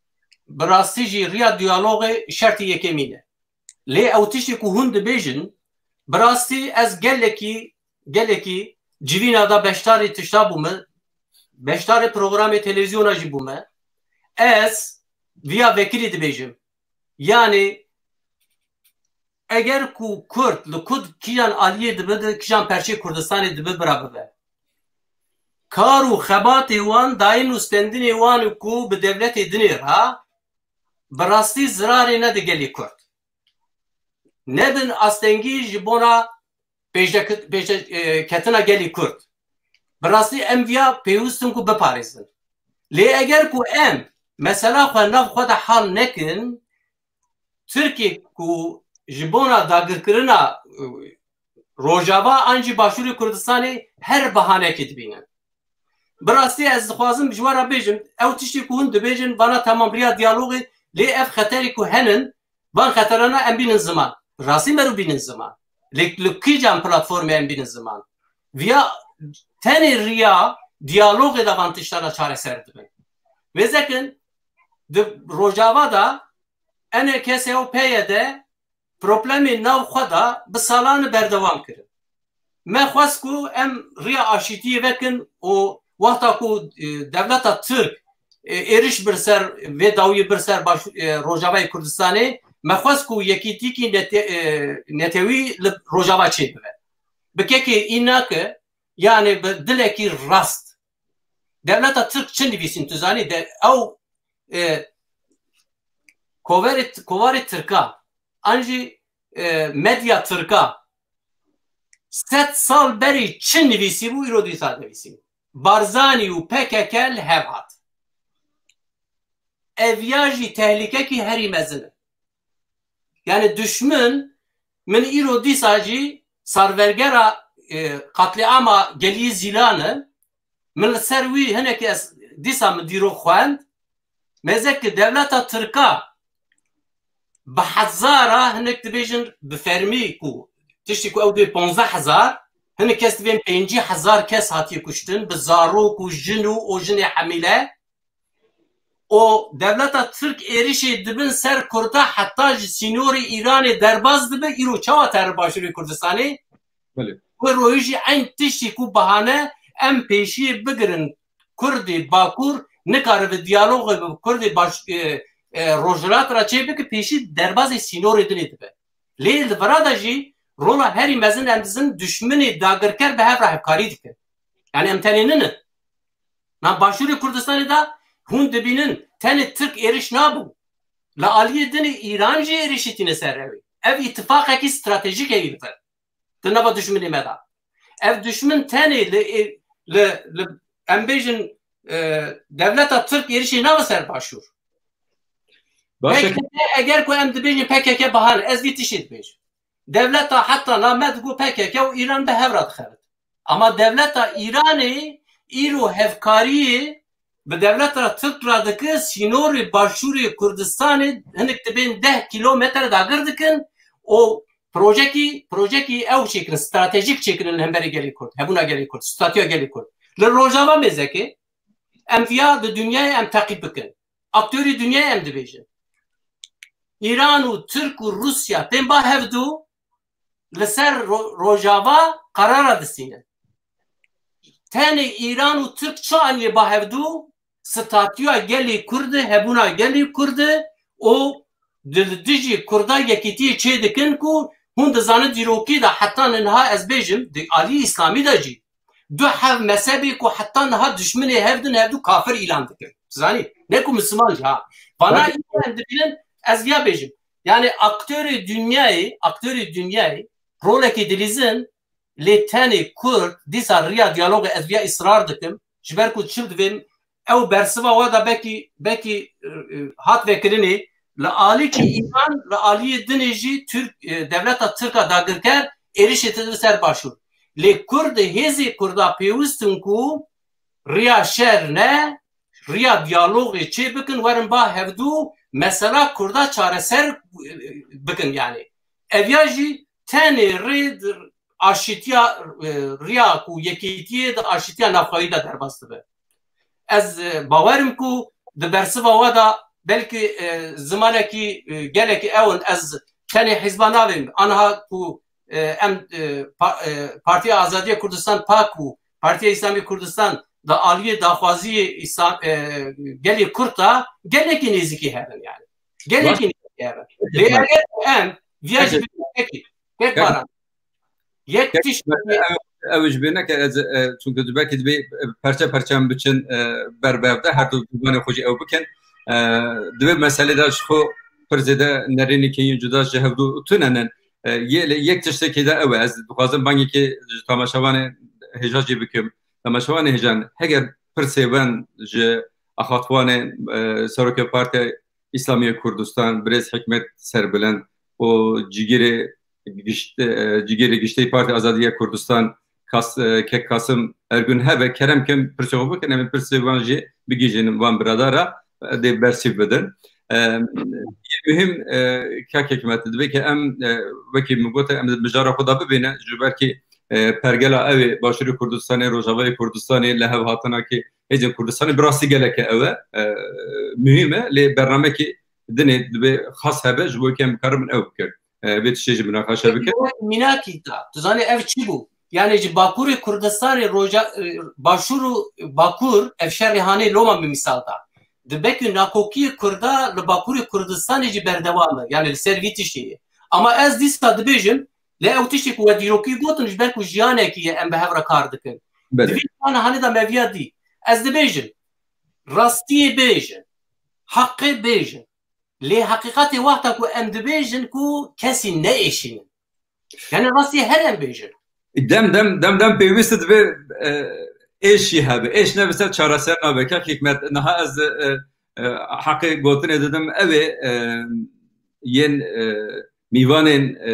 bi rastî jî riya diyalogê şertî yekemîn e. Lê ew tiştê ku hûn dibêjin, bi rastî ez gelekî, gelekî civîna da beşdarî tişta bûme, beşdarê programê televîzyona jî bûme. Ez viya vekirî dibêjim. Yanî eger ku Kurd li kud kîjan aliyê dibe, di kîjan perçê Kurdistanê dibe, bira bibe. Kar û xebatê wan, dayîn û stendinê wan û ku bi dewletê dinê re, bi rastî zirarê nede gelê Kurd. Nebin astengî ji bona pêşdeket-, pêşde-, e, ketina gelê Kurd. Bi rastî em viya pêwist in ku biparêzin. Lê eger ku em mesela xwe nav xwe de hal nekin, Tirkê ku ji bona dagirkirina, e, Rojava an jî Başûrê Kurdistanê her bahanekê dibînin. Bi rastî ez dixwazim ji we re bêjim, ew tiştê ku hûn dibêjin, vana temam riya diyalogê, lê ev xeterê ku henin, van xeterana em bînin ziman. Rastî merû bînin ziman. Lê li kîjan platformê em bînin ziman? Viya tenê riya diyalogê de van tiştana çareser dibin. Wêzekin di Rojava de enê kesê ew peye de problemê nav xwe de bi salan berdewam kirin. Me xwest ku em riya aşîtiyê vekin û wexta ku, e, dewleta Tirk, e, êriş bir ser, vê dawiyê bir ser baş, e, Rojavayê Kurdistanê, me xwest ku yekîtîkî nete-, e, netewî li Rojava çêbibe. Bi kekê îna ke, yani bi dilekî rast. Dewleta Tirk çi nivîsîn tu zanî? De, ew, e, koverê, kovarê Tirka, an jî, e, medya Tirka, Sed sal berî çi nivîsîbû, îro dîsa nivîsî. Barzanî û P K K li hev hat. Ev ya jî tehlîkekî herî mezin e. Yani duşmin, min îro dîsa jî sarvergera, e, katliama geliyê Zîlan e. Min li ser wî hinekî ez dîsa min dîrok xwend. Mêze ki dewleta Tirka bi hezara, hinek dibêjin bi fermî ku tiştî ku ew dê ponzdeh hezar, hinek kes dibên pêncî hezar kes hatiye kuştin, bi zarok û jin û, û jinê hemîle. Û dewleta Tirk êrişê dibin ser Kurda, heta ji sînorê Îranê derbas dibe, îro çawa te li Başûrê Kurdistanê? Belê. Wê royê jî eyn tiştî ku bahane em pêşiyê bigirin, Kurdê Bakur nikare bi diyalogê bi Kurdê baş, e, e, Rojhilat re çê bike, pêşî derbazê sînorê dinê dibe. Lê li vira de jî rola herî mezin em dizin duşminê dagirker bi hev re hevkarî dikin. Yani em tenê ninin. Na Başûrê Kurdistanê de hûn dibînin tenê Tirk êriş nabin. Li aliyê dinê Îran jî êrişî tîne ser ew ê. Ev îtifaqekî stratejîk heyî li vir. Di nava duşminê me de. Ev duşmin tenê li, li, li em bêjin, e, dewleta Tirk êrişê nabe ser Başûr. Baş e. P K K, eger ku em dibêjin P K K bahane, ez vî tiştê dibêjim. Dewleta heta na me digo P K K û Îran bi hev re dixebit. Ama dewleta Îranê îro hevkariyê bi dewleta Tirk re dike, sînorê Başûrê Kurdistanê hinek dibên deh kîlometre dagir dikin û projekî, projekî ew çêkirin, stratejîk çêkirin li hemberî gelê Kurd, hebûna gelê Kurd, statûya gelê Kurd. Li Rojava mêzeke, em viya di dinyayê em teqîb bikin. Aktorî dinyayê em dibêjin. Îran û Tirk û Rûsya tên ba hevdu li ser Ro-, Rojava qerara distînin. Tenê Îran û Tirk çi anî ba hevdu? Statûya gelê Kurd e, hebûna gelê Kurd e û di, li dijî Kurda yekîtiyê çê dikin ku hûn dizanin dîrokî de heta niha ez bêjim, di alî Îslamî de jî du hev mezhebê ku heta niha duşminê hev din, hevdu kafir îlan dikin. Zanî? Ne ku Misliman jî ha. Vana Tabii. Îlan dibînin, ez viya bêjim. Yani aktorê dinyayê, aktorê dinyayê rolekê dilîzin, lê tenê Kurd dîsa riya diyalogê ez viya îsrar dikim. Ji ber ku çi divêm, ew bersiva we de bekî, bekî, e, e, hat vekirinê, li alîkî Îran, li aliyê dinê jî Tirk, e, dewleta Tirk a dagirker êrişê dide ser Başûr. Lê Kurd, hêzê Kurda pêwist in ku riya şer ne, riya diyalogê çê bikin, werin ba hevdu mesela Kurda çareser, e, bikin yani. Ev ya jî tenê rê aşîtiya, e, riya ku yekîtiyê di aşîtiya navxweyî de derbas dibe. Ez, e, bawer im ku di bersiva we de belkî, e, zimanekî, e, gelekî ew in, ez tenê hizba navêm. Aniha ku, e, em, e, pa-, e, Partiya Azadiya Kurdistan, pak, û Partiya Îslamî Kurdistan di aliyê daxwaziyê Îslam, e, gelê Kurd de gelekî nêzîkî hev in yani. Gelekî nêzîkî hev in. Lê eger em viya jî, peki, pek baran. Yek tişt. Ew, ew ji bîr neke, ez, e, çunku tu belkî dibê, e, perçe perçe em biçin, e, ber bi hev de, her du zimanê xwe jî ew bikin. E, di vê meselê de ji xwe pir zêde nerênî keyên cuda ji hevdu tune ne. E, yê lê yek tiştekê de ew e. Ez dixwazim bangekê ji tamaşevanê hêja jî bikim. Tamaşevanê hêjan, heger pirsê wen ji axaftivanê, e, Serokê Partiya Îslamî ya Kurdistan, birêz Hikmet Serbilind û cîgirê gişt-, e, cîgirê giştî Partiya Azadî ya Kurdistan, Kas-, e, Kek Kasim Ergün hebe, kerem kin pirsê xwe bikin, em ê pirsê wan jî bigihîjin van biradara, e, dê bersîv bidin. E, yê muhîm, e, Kek Hikmet, divê ke em, e, wekî min gote, em di mijara xwe de bibîne, ji ber kî, e, pergela ew ê Başûrê Kurdistanê, Rojavayê Kurdistanê, li hev hatina kî hêzên Kurdistanê bi rastî gelek e ew e, e, muhîm e, lê bernamekî dinê divê xas hebe, ji bo ke em bikaribin ew bikin. E, vê tiştê jî minaqeşe bikin. Mînakî da. Tu zanî ev çi bû? Yani ji Bakurê Kurdistanê roja, e, Başûr û Bakur ev şerê hanê loma min misal da. Di belkî nakokiyê Kurda li Bakurê Kurdistanê jî berdewam e. Yani li ser vî tiştê ye. Ama ez dîsa dibêjim, lê ew tiştê ku we dîrokî gotin, ji ber ku jiyanekî ye, em bi hev re kar dikin. Belê. Di vî jiyanê hanê de me viya dî. Ez dibêjim, rastiyê bêjin, heqê bêjin. Lê heqîqetê wexta ku em dibêjin ku kesî neêşînin. Yani rastiyê her em bêjin. Dem dem dem dem pêwîst dibe, e, êşî hebe. Êş nebise çareser nabe. Kek Hikmet, niha ez, e, e, heqê gotinê didim. Ew ê, e, yên, e, mîvanên, e,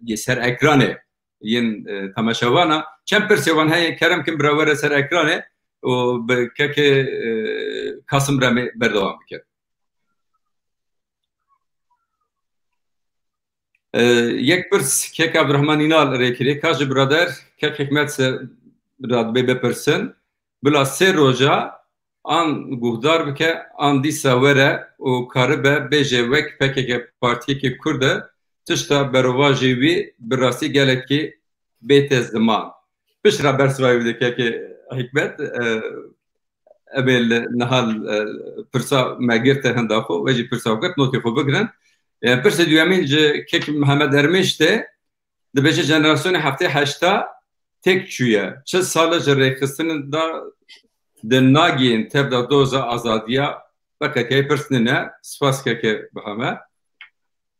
yê ser ekranê, yên, e, temaşevana. Çend pirsê wan heye, kerem kin bira were ser ekranê û bi kekê, e, Kasim Remê berdewam bike. E, yek pirs kek Abdurrahman Înal rê kirê, ka ji birader kek Hikmet se ra dibê bipirsin, bila sê roja an guhdar bike, an dîsa were û karibe bêje wek P K K partiyekê Kurd e, tişta berovajê wî bi rastî gelekî bête ziman. Piştre bersiva wî bide kekê Hikmet, e, em ê li niha, e, pirsa me girte hinda xwe, we jî pirsa xwe girt, notê xwe bigirin. E, pirsê duyemîn ji kek Mihemed Ermêş tê, dibêje jenerasyonê heftê heşta têk çûye. Çil sal e ji rêxistinan de di nagihên tev de doza azadiya, P K K'yê pirs nîne, spas keke Mihemed.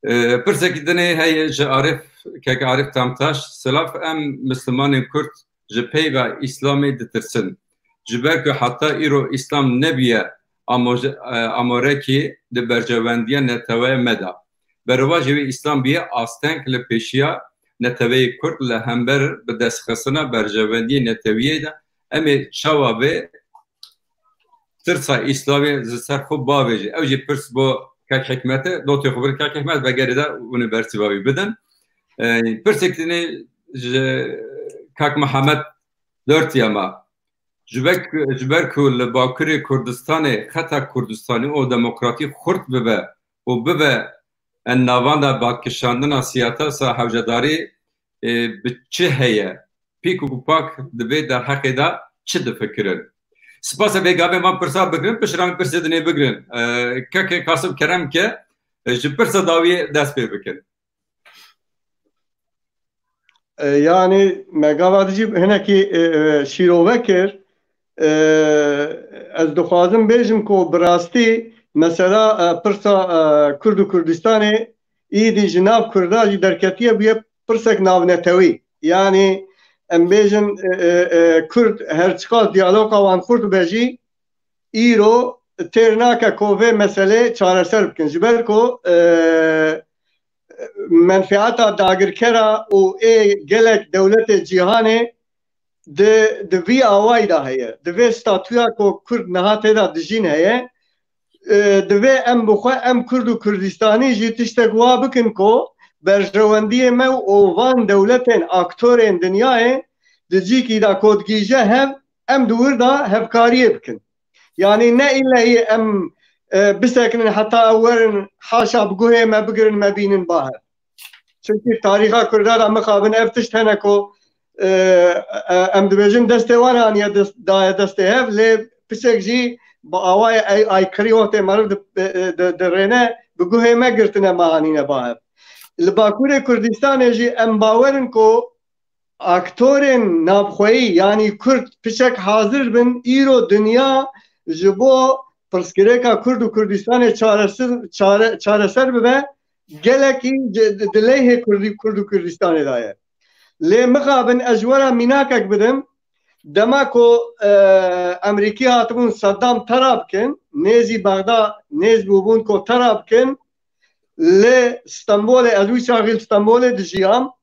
E, pirsekî dinê heye ji Arif, kek Arif Tamtaş, silav, em Mislimanên Kurd ji peyva Îslamê ditirsin. Ji ber ku heta îro Îslam nebûye amoje-, e, amorekî di berjewendiya neteweya me de. Berovajê wê Îslam bûye asteng li pêşiya neteweyê Kurd li hember bi destxistina berjewendiyê netewiyê de em ê çawa vê tirsa Îslamê ji ser xwe bavêjin? Ew jî pirs bo kek Hikmet e, notê xwe bigirin kek Hikmet, vegerê de hûn ê bersiva wî bidin. E, pirsek dinê ji kak Mihemed Dörtyama. Ji ber, ji ber ku li Bakurê Kurdistanê xeta Kurdistanî û demokratî xurt bibe û bibe en navenda balkişandina siyaseta hewcedarî, e, bi çi heye? Pîk û pak dibê derheqê de çi difikirin? Spas e, vê gavê van pirsa bigirin, piştre em pirsê dinê bigirin. E, keke Kasim kerem ke, e, ji pirsa dawiyê dest pê bikin. E, yanî me gava dijî hinekî, e, e, şîrove kir. E, ez dixwazim bêjim ku bi rastî mesela, e, pirsa, e, Kurd û Kurdistanê îdî ji nav Kurda jî derketiye bûye pirsek navnetewî. Yanî em bêjin, e, e, e, Kurd her çiqas diyaloga wan xurt be jî îro têr nake ku vê meselê çareser bikin. Ji ber ku, e, menfeata dagirkera û ê gelek dewletê cîhanê di, di vî awayî de heye. Di vê statuya ku Kurd niha tê de dijîn heye, e, divê em bi xwe, em Kurd û Kurdistanî jî tiştek wa bikin ku berjewendiyê me û van dewletên, aktorên dinyayê di cîkî de ku digihîje hev, em di wir de hevkariyê bikin. Yanî ne îllehî em, e, bisekinin heta ew werin, haşa bi guhê me bigirin, me bînin ba hev. Çimkî tarîxa Kurda de mixabin ev tişt hene ku, e, e, em dibêjin destê wan aniye dest, daye destê hev, lê piçek jî bi awayê ay-, aykirî wextê meriv di, di, di, dirêne, bi guhê me girtine, me anîne ba hev. Li Bakurê Kurdistanê jî em bawer in ku aktorên navxweyî, yanî Kurd, piçek hazir bin îro dinya ji bo pirsgirêka Kurd û Kurdistanê çareser, çare, çareser bibe, gelekî di, di, di leyhê Kurdî, Kurd û Kurdistanê de ye. Lê mixabin ez ji we re mînakek bidim. Dema ku, e, Emerîkî hatibûn Saddam tera bikin, nêzî Bexda nêz bûbûn ku tera bikin, li Stenbolê, ez wî çaxî li Stenbolê dijiyam,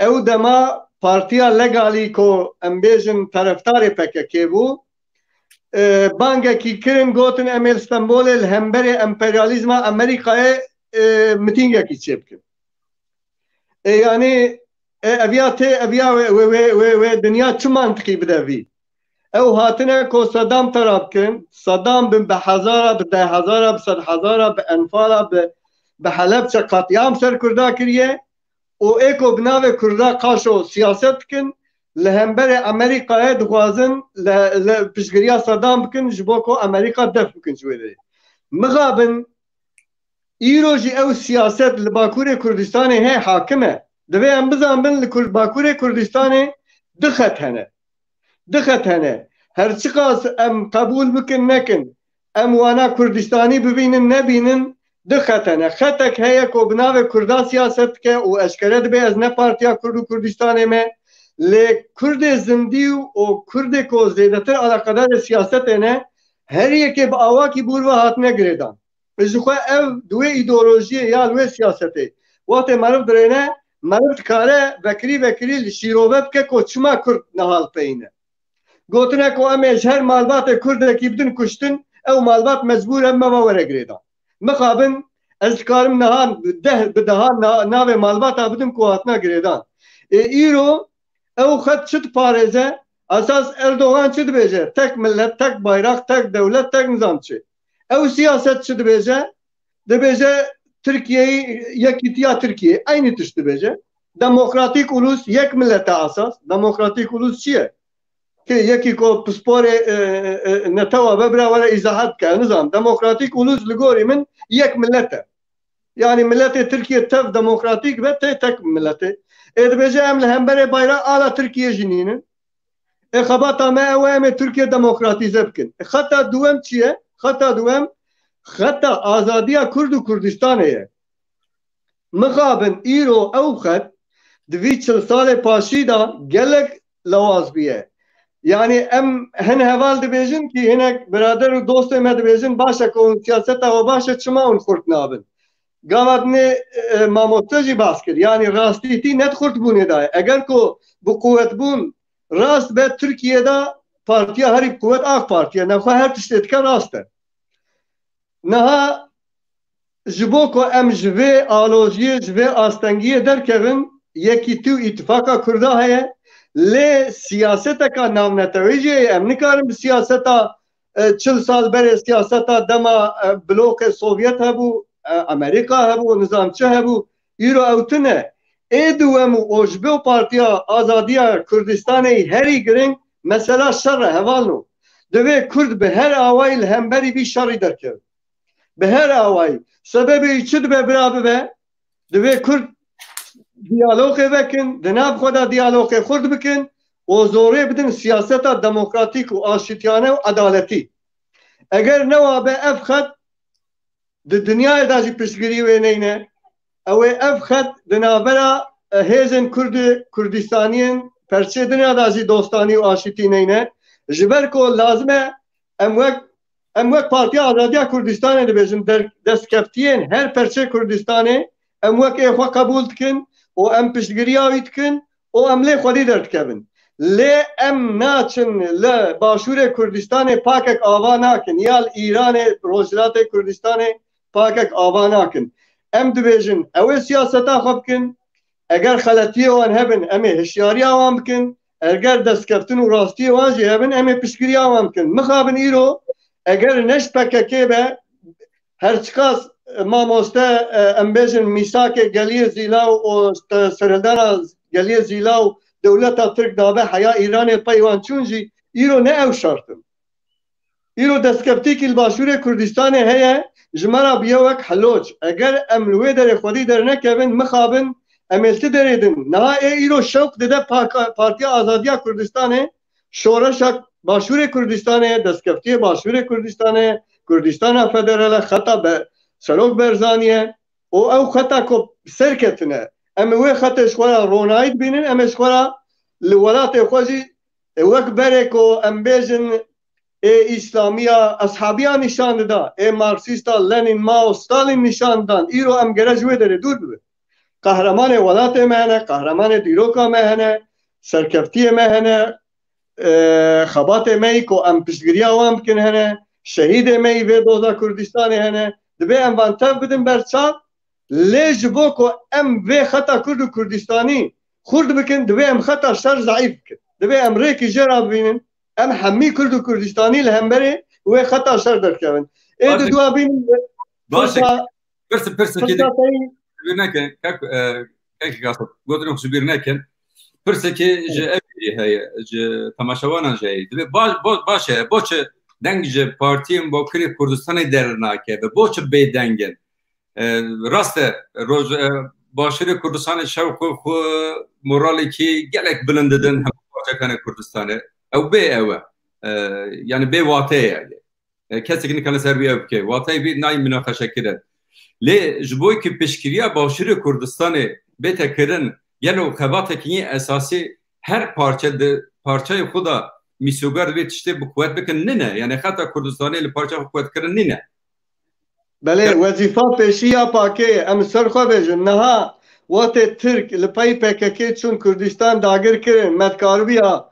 ew dema partiya legalî ku em bêjin terefdarê P K K bû, e, bangekî kirin, gotin, em ê li Stenbolê li hemberê emperyalîzma Amerîkayê, e, mitîngekî çêbikin. E, yanî, e, eviya tê, eviya wê, wê, wê, wê, wê dinya çi mantiqî bide vî? Ew hatine ku Sedam tera bikin, Sedam bi, bi hezara, bi deh hezara, bi sed hezara, bi enfala, bi, bi Helebçe qetyam ser Kurda kiriye û ê ku bi navê Kurda qaşo siyaset dikin, li hemberê Amerîkayê dixwazin li, li piştgiriya Sedam bikin, ji bo ku Amerîka def bikin ji wê derê. Mixabin, îro jî ew siyaset li Bakurê Kurdistanê hê hakim e. Divê em bizanbin li Kur-, Bakurê Kurdistanê du xet hene. Du xet hene. Her çiqas em qebûl bikin nekin, em wana Kurdistanî bibînin nebînin, du xet hene. Xetek heye ku bi navê Kurda siyaset dike û eşkere dibe ez ne Partiya Kurd û Kurdistanê me, Lê Kurdê zindî û Kurdê ku zêdetir eleqedarê siyasetê ne, her yekê bi awakî bûr ve hatine girêdan. Ji xwe ev di wê îdeolojiyê ya li wê siyasetê, wextê meriv dirêne, meriv dikare vekirî vekirî li şîrove bike ku çima Kurd niha li peyî ne. Gotine ku em ê ji her malbatê Kurdekî bidin kuştin, ew malbat mecbûr e me ve were girêdan. Mixabin ez dikarim niha bi deh, bi dehan na-, navê malbata bidim ku hatina girêdan. Ê îro ew xet çi diparêze? Esas Erdogan çi dibêje? Tek millet, tek bayrak, tek dewlet, tek nizam çi? Ew siyaset çi dibêje? Dibêje Tirkiyeyê, yekîtiya Tirkiyeyê. Eynî tişt dibêje. Demokratîk ulus, yek millet e esas. Demokratîk ulus çi ye? Kê yekî ku pisporê, e, e, e, netewa be bira were îzahat bike. Nizam, demokratîk ulus li gorî min yek millet e. Yani milletê Tirkiye tev demokratîk be tê tek milletê. Ê dibêje em li hemberê bayra ala Tirkiye jî nînin. Ê xebata me ew e, em ê Tirkiye demokratîze bikin. Ê xeta duwem çi ye? Xeta duwem xeta azadiya Kurd û Kurdistanê ye. Mixabin îro ew xet di vî çil salê paşî de gelek lewaz bûye. Yani em hin heval dibêjin kî hinek birader û dostê me dibêjin, baş e ku hûn siyaseta we baş e, çima hûn xurt nabin? Gava dinê, e, mamoste jî behs kir. Yani rastîtî ne di xurtbûnê de ye. Eger ku bi quwetbûn rast be, Tirkiye de partiya herî bi quwet AK Parti ye. Nexwe her tiştê dike rast e. Niha ji bo ku em ji vê aloziyê, ji vê astengiyê derkevin, yekîtî û îtifaka Kurda heye, lê siyaseteka navneteweyî jî heye. Em nikarin bi siyaseta, e, çil sal berê, siyaseta dema, e, bloqê Sovyet hebû, e, Amerîka hebû, nizam çi hebû, îro ew tune. Ê duwem û o ji bo Partiya Azadiya Kurdistanê herî giring mesela şer e, hevalno. Divê Kurd bi her awayî li hemberî vî şerî derkeve. Bi her awayî. Sebebê wî çi dibe bira bibe, divê Kurd diyalogê vekin, di nav xwe de diyalogê xurt bikin û zorê bidin siyaseta demokratîk û aşitiyane û edaletî. Eger newa be ev xet di dinyayê de jî piştgirî wê neyne, ew ê ev xet di navbera, e, hêzên Kurd û Kurdistaniyên perçê dinya de jî dostanî û aşitî neyne. Ji ber ku lazim e em wek, em wek Partiya Azadiya Kurdistanê dibêjin, der-, destkeftiyên her perçê Kurdistanê em wek ê xwe qebûl dikin û em piştgiriya wî dikin û em lê xwedî derdikevin. Lê em naçin li Başûrê Kurdistanê pakek ava nakin, ya li Îranê, Rojhilatê Kurdistanê pakek ava nakin. Em dibêjin, ew ê siyaseta xwe bikin, eger xeletiyê wan hebin, em ê hişyariya wan bikin, eger destkeftin û rastiyê wan jî hebin, em ê piştgiriya wan bikin. Mixabin îro, eger ne ji P K K be, her çiqas, e, mamoste, e, em bêjin mîsakê geliyê Zîlaw û te-, serhildana geliyê Zîlaw dewleta Tirk dabe heya Îranê pey wan çûn jî, îro ne ew şert in. Îro destkeftîkî li Başûrê Kurdistanê heye, ji me re bûye wek heloc. Eger em li wê derê xwedî dernekevin, mixabin, em ê li ti derê din. Niha ê îro şewq dide Paka-, Partiya Azadiya Kurdistanê, şoreşa Başûrê Kurdistanê, destkeftiyê Başûrê Kurdistanê, Kurdistana Federal e, xeta be-, Serok Berzanî ye. Û ew xeta ku ser ketine. Em ê wê xetê ji xwe re ronayî dibînin, em ê ji xwe re li welatê xwe jî, e, wek berê ku em bêjin, ê îslamiya eshabiya nîşan dida, ê marksîsta Lenin, Mao, Stalin nîşan didan, îro em gere ji wê derê dûr bibin. Qehremanê welatê me hene, qehremanê dîroka me hene, serkeftiyê me hene, e, xebatê me yî ku em piştgiriya wan bikin hene, şehîdê me yî vê doza Kurdistanê hene, divê em van tev bidin ber çav, lê ji bo ku em vê xeta Kurd û Kurdistanî xurt bikin, divê em xeta şer zeîf bikin. Divê em rêkî jê re bibînin, em hemî Kurd û Kurdistanî li hemberê wê xeta şer derkevin. Ê Baş e. Didua bînin Baş e. Pirsa, Pirs-, pirsekê pirsa te yî. Ji bîr nekin, kek, e, kek Gasim, gotinê xwe ji bîr nekin. Pirsekê ji ev jî heye, ji temaşevanan jî heye. Dibê ba-, bo-, baş e, bo çi deng ji partiyên Bakurê Kurdistanê dernakeve? Bo çi bêdeng in? E, rast e, roj-, e, Başûrê Kurdistanê şewq û xwe moralekî gelek bilind didin hemû parçekanê Kurdistanê. Ew bê ew e. E, yani bê wate ye. E, kesek nikane ser wî ew bike. Wateyê vî nayê minaqeşekirin. Lê ji bo ku piştgiriya Başûrê Kurdistanê bête kirin, gelo xebatekî yê esasî her parçe di parçeyê xwe de mîsoger divê tiştê bi quwet bikin nîne. Yani xeta Kurdistanê li parça xwe quwetkirin nîne. Belê, wezîfa pêşî ya pakê ye. Em ser xwe bêjin. Niha wextê Tirk li pey P K K çûn Kurdistan dagir kirin, me dikaribiya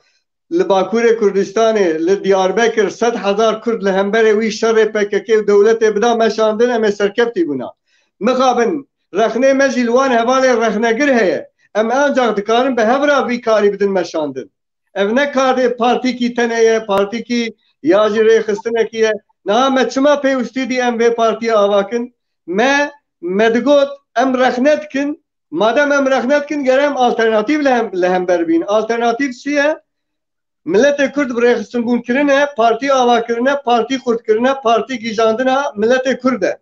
li Bakurê Kurdistanê, li Diyarbekir sed hezar Kurd li hemberê wî şerê P K K û dewletê bida meşandin, em ê serkeftî bûna. Mixabin, rexnê me jî li wan hevalê rexnegir heye. Em ancak dikarin bi hev re vî karî bidin meşandin. Ev ne karê partîkî tenê ye, partîkî ya jî rêxistinekî ye. Niha me çima pêwistî dî em vê partiyê ava kin? Me, me digot, em rexne dikin. Madem em rexne dikin, gere em alternatîf li hem, li hember bîn. Alternatîf çi ye? Miletê Kurd bi rêxistinbûn kirine, partî ava kirine, partî xurt kirine, partî gîjandina miletê Kurd e.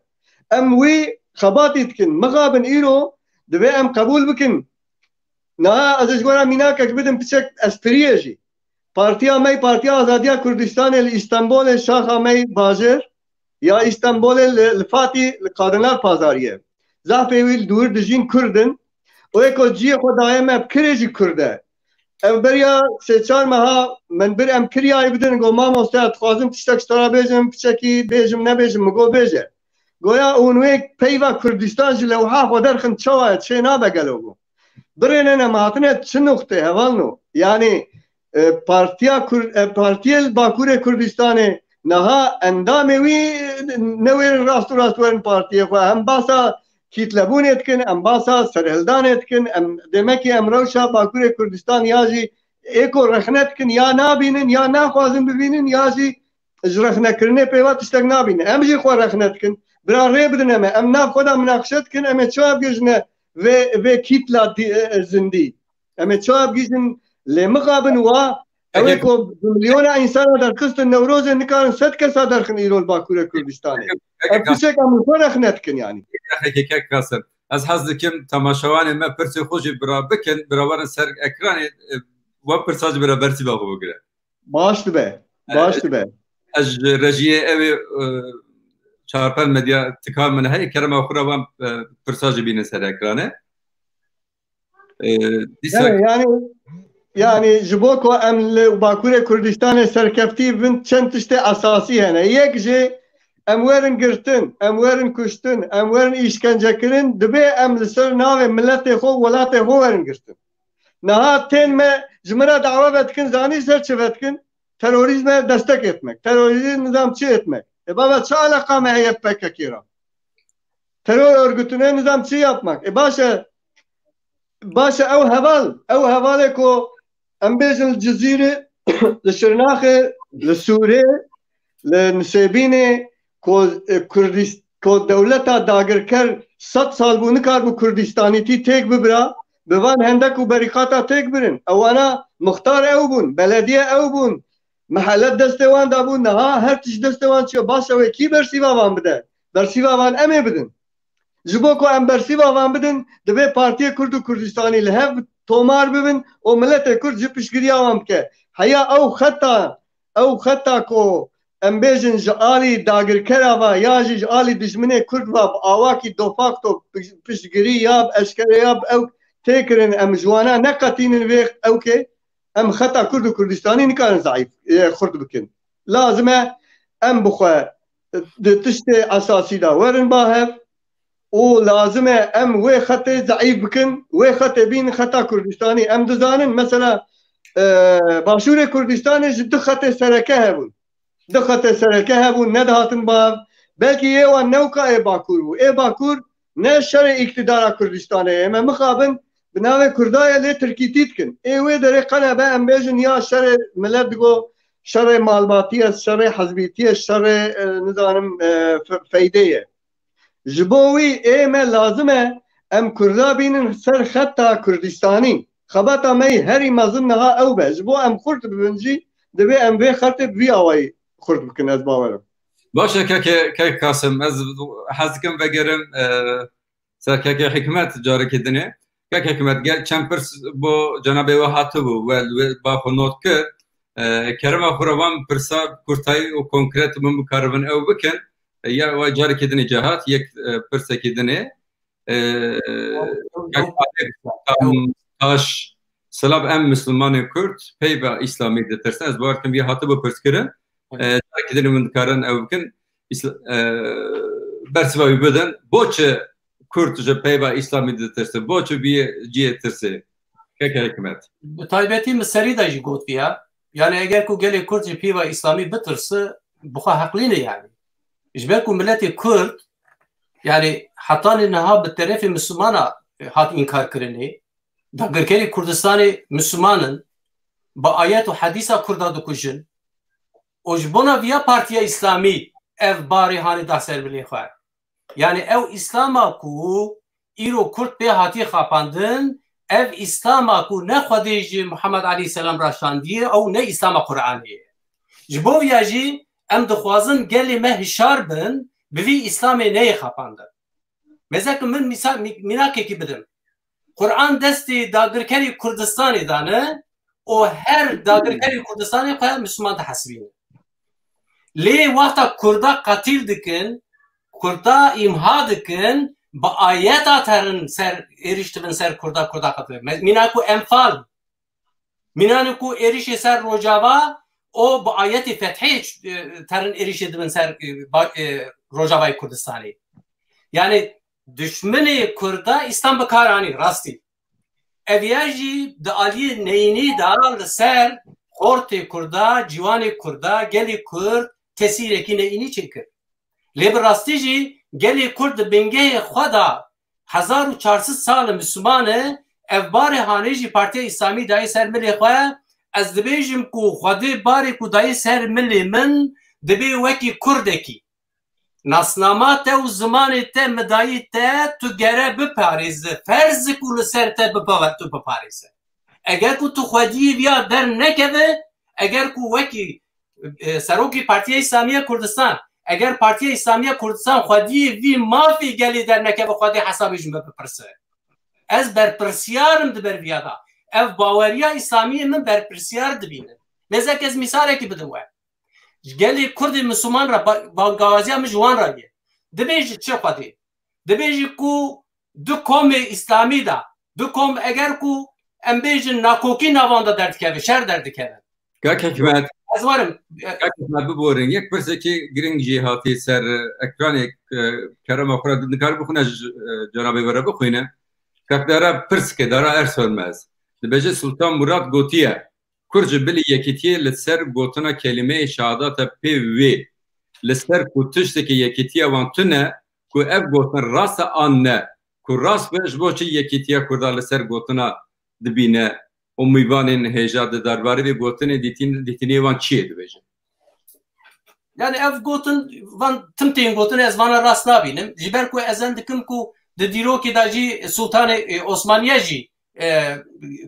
Em wî xebatî dikin. Mixabin îro divê em qebûl bikin. Niha ez ê ji we re mînakek bidim, piçek espriyê jî. Partiya me, Partiya Azadiya Kurdistanê li Îstanbolê, şaxa me bajêr, ya Îstanbolê li, li Fatî, li Kadınlar Pazarı ye. Zehfê wî li dûr dijîn Kurd in. Û êko ciyê xwe daye me, bi kirê jî Kurd e. Ev beriya sê çar meha min bir em kiryayî bidin, got, "Mamoste, ez dixwazim tiştek ji te re bêjim, piçekî bêjim, nebêjim?" Min got, "Bêje." Goya hûn wê peyva Kurdistan ji lewha xwe derxin, çawa ye, çê nabe gelo? Got, "Birêne, em hatine çi nuqtê, hevalno?" Yani, e, partiya Kur-, e, partiyê li Bakurê Kurdistanê niha endamê wî, e, newêrin rast û rast werin partiyê xwe. Em basa kîtlebûnê dikin, em basa serhildanê dikin, em, demekî em rewşa Bakurê Kurdistan ya jî êko rexne dikin, ya nabînin, ya naxwazin bibînin, ya jî ji rexnekirinê pêva tiştek nabînin. Em jî xwe rexne dikin. Bira rê bidin em ê. Em nav xwe de minaqişe dikin, em ê çawa bigihîjine vê, vê kîtla di-, e, zindî? Em ê çawa bigihîjin lê mixabin wa? Ew ê ku bi milyona însana derxistin Newrozê, nikarin sed kesa derxin îro li Bakurê Kurdistanê. Ev tiştek em li xwe rexne dikin yani. Kek Kasim, ez hez dikim temaşevanê me pirsê xwe jî bira bikin, bira werin ser ekranê, e, we pirsa jî bira bersîva xwe bigire. Baş dibe. Baş dibe. Ez ji rejiyê ew ê, e, çarpel medya tika min heye, kerema xwe re wan, e, pirsa jî bînin ser ekranê. E, dîsa Evet, yani, yani ji bo ku em li Bakurê Kurdistanê serkeftî bin, çend tiştê esasî hene. Yek jî em werin girtin, em werin kuştin, em werin îşkence kirin, dibê em li ser navê miletê xwe, welatê xwe werin girtin. Niha tên me ji min re dawa vedikin, zanî ser çi vedikin? Terorîzme destek etmek. Terorîzm nizam çi etmek? E baba, çi alaqa me heye P K K re? Terör örgütüne nizam çi yapmak? E baş e, baş e ew heval, ew hevalê ku em bêjin li Cizîrê, li Şirnaxê, li Sûrê, li Nisêbînê, ku, e, Kurdist-, ku dewleta dagirker sed sal bû, nikarbû Kurdistanîtî têk bibira, bi van hendek û berîkata têk birin. Ewana muxtar ew bûn, belediye ew bûn, mehele destê wan de bû, niha her tişt destê wan çiyo. Baş e, wê kî bersîva van bide? Bersîva van em ê bidin. Ji bo ku em bersîva van bidin, divê Partiyê Kurd û Kurdistanî li hev tomar bibin û miletê Kurd jî piştgiriya wan bike. Heya ew xeta, ew xeta ku em bêjin ji alî dagirkera va ya jî ji alî dijminê Kurd va bi awakî de facto piş-, piştgirî ya bi eşkere ya bi ew tê kirin, em ji wana neqetînin vê ewkê, em xeta Kurd û Kurdistanî nikarin zeîf, e, xurt bikin. Lazim e em bi xwe, e, di tiştê esasî de werin ba hev û lazim e em wê xetê zeîf bikin, wê xetê bîn xeta Kurdistanî. Em dizanin, mesela, e, Başûrê Kurdistanê ji du xetê sereke hebûn. Du xetê sereke hebûn, nedihatin ba hev. Belkî yê wan newka ê Bakur bû. Ê Bakur ne şerê îktidara Kurdistanê ye. Me mixabin bi navê Kurda ye, lê tirkîtî dikin. Ê wê derê qene be em bêjin ya şerê milet digo, şerê malbatî ye, şerê hizbîtî ye, şerê, e, nizanim, e, fe-, feydê ye. Ji bo wî ê me lazim e em Kurda bînin ser xeta Kurdistanî. Xebata me yî herî mezin niha ew be. Ji bo em xurt bibin jî divê em vê xetê bi vî awayî xurt bikin, ez bawer im. Baş e, keke, kek Kasim, ez hez dikim vegerim, e, ser keke Hikmet carekê dinê. Kek Hikmet, gel çend pirs bo cenabê we hatibû, we, we ba xwe not kir. E, kerema xwe re wan pirsa kurtayî û konkret min bikaribin ew bikin. E, ya we carekê dinê cahat, yek, e, pirsekî dinê. E, Tamam, kek tamam. Alê, tam taş, Silav, em Mislimanên Kurd peyva Îslamî ditirsin. Ez bawer dikim vî hatibû pirskirin. Evet. E, carekî din hûn dikarin ew bikin. Îsla-, e, bersiva wî bidin. Boçi Kurd ji peyva Îslamî ditirsin? Boçi vî cihê tirsê? Keke Hikmet. Bi taybetî min serî de jî got viya. Yani eger ku gelê Kurd ji peyva Îslamî bitirsi, bi xwe heqlî ne yani. Ji ber ku miletê Kurd, yani hetanî niha bi terefê Mislimana, e, hat înkar kirinê. Dagirkerê Kurdistanê Misliman in, bi ayet û hedîsa Kurda dikujin. Û ji bona viya Partiya Îslamî ev barê hanê da ser milê xwe. Yani ew Îslama ku îro Kurd pê hatiye xapandin, ev Îslama ku ne Xwedê ji Muhammed aleyhisselam raşandiye, ew ne Îslama Qur'anê ye. Ji bo viya jî em dixwazin gelê me hişar bin, bi vî Îslamê neyê xapandin. Mêze ku min mîsa-, mî-, mînakekî bidim. Qur'an destê dagirkerî Kurdistanê dane û her dagirkerî Kurdistanê xwe Misliman dihesibîne. Lê wexta Kurda qetîl dikin, Kurda îmha dikin, bi ayeta terin ser êrîş dibin ser Kurda, Kurda qetîl. Me-, mîna ku Enfal, mînanê ku êrîşê ser Rojava, o bi ayetê fethê, e, terin êrîşê dibin ser, e, ba-, e, Rojavayê Kurdistanê. Yani duşmenê Kurda Îslam bi kar anî, rastî. Ev ya jî di aliyê neyînî de li ser xortê Kurda, ciwanê Kurda, gelê Kurd tesîrekî neyînî çêkir. Lê bi rastî jî gelê Kurd di bingehê xwe de hezar û çar sed sal e Misliman e, ev barê hanê jî Partiya Îslamî dayê ser milê xwe. Ez dibêjim ku Xwedê barê ku dayê ser milê min dibê wekî Kurdekî. Nasnama te û zimanê te mi dayî te, tu gere biparêze. Ferz e ku li ser te bipa-, tu biparêze. Eger ku tu xwediyê viya dernekeve, eger ku wekî, e, serokê Partiya Îslamî ya Kurdistan, eger Partiya Îslamî ya Kurdistan xwediyê vî mafê gelê dernekeve, xwedê hesabê ji me bipirse. Ez berpirsiyar im di ber viya de. Ev baweriya Îslamiyê min berpirsiyar dibîne. Mêze ku ez mîsalekî bidim we. Ji gelê Kurdê Misliman re ba-, bangawaziya min ji wan re ye. Dibêjî çi xwedê? Dibêjî ku du komê Îslamî de, du kom eger ku em bêjin nakokî navan de derdikeve, şer derdikeve. Kak Hikmet. Ez werim. Kak Hikmet, biborin. Yek pirsekî giring jî hatî ser ekranê, e, kerema xwe re nikare bixwîne, ji, e, cenabê we re bixwîne. Kak Dara pirske, Dara Ersoymez. Dibêje Sultan Murat gotiye, Kurd ji bilî yekîtiyê li ser gotina kelîmeyê şehadate pê wê, li ser ku tiştekî yekîtiya wan tune, ku ev gotin rast e an ne, ku rast be, ji bo çi yekîtiya Kurda li ser gotina dibîne û mîvanên hêja di derbarê vê gotinê dîtin-, dîtiniyê wan çi yê dibêjin? Yani ev gotin, van tim tên gotin, ez vana rast nabînim. Ji ber ku ez zan dikim ku di dîrokê de jî Sultanê, e, Osmaniye jî, e,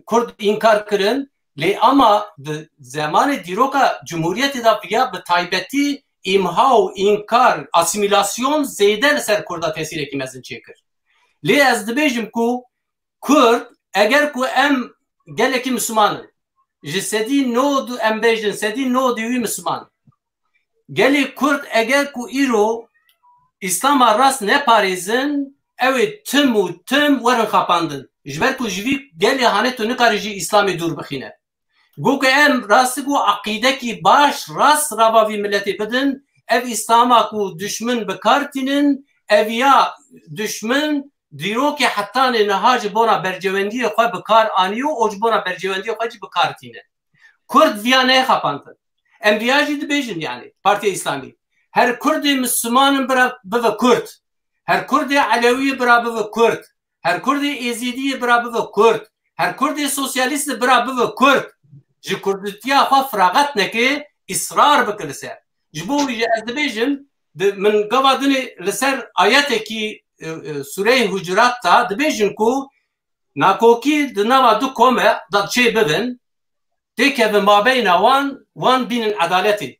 Kurd înkar kirin. Lê ama di zemanê dîroka Cumhuriyetê de viya bi taybetî îmha û înkar, asîmîlasyon zêde li ser Kurda tesîrekî mezin çêkir. Lê ez dibêjim ku Kurd, eger ku em gelekî Misliman in, ji sedî nod û, em bêjin, sedî nodî wî Misliman in. Gelê Kurd eger ku îro Îslama rast neparêzin, ew ê tim û tim werin xapandin. Ji ber ku ji vî gelê hanê tu nikarî jî Îslamê dûr bixîne. Go ku em rastî ku aqîdekî baş, rast rava vî miletê bidin, ev Îslama ku duşmin bi kar tînin, ev ya duşmin dîrokê hetanê niha ji bona berjewendiyê xwe bi kar aniyo û ji bona berjewendiyê xwe jî bi kar tîne. Kurd viya neyê xapandin. Em viya jî dibêjin, yani, Partiya Îslamî. Her Kurdê Misliman in bira bive Kurd. Her Kurdê Elewî bira bive Kurd. Her Kurdê Êzîdiyê bira bive Kurd. Her Kurdê sosyalîst bira bive Kurd. Ji Kurdîtiya xwe firaxet neke, îsrar bike li ser. Ji bo wî jî ez dibêjim, di, min gava dinê li ser ayetekî, e, e, Sûreyê Hucurat de dibêjin ku nakokî di nava du kome de çê bibin, têkeve mabeyna wan, wan bînin edaletê.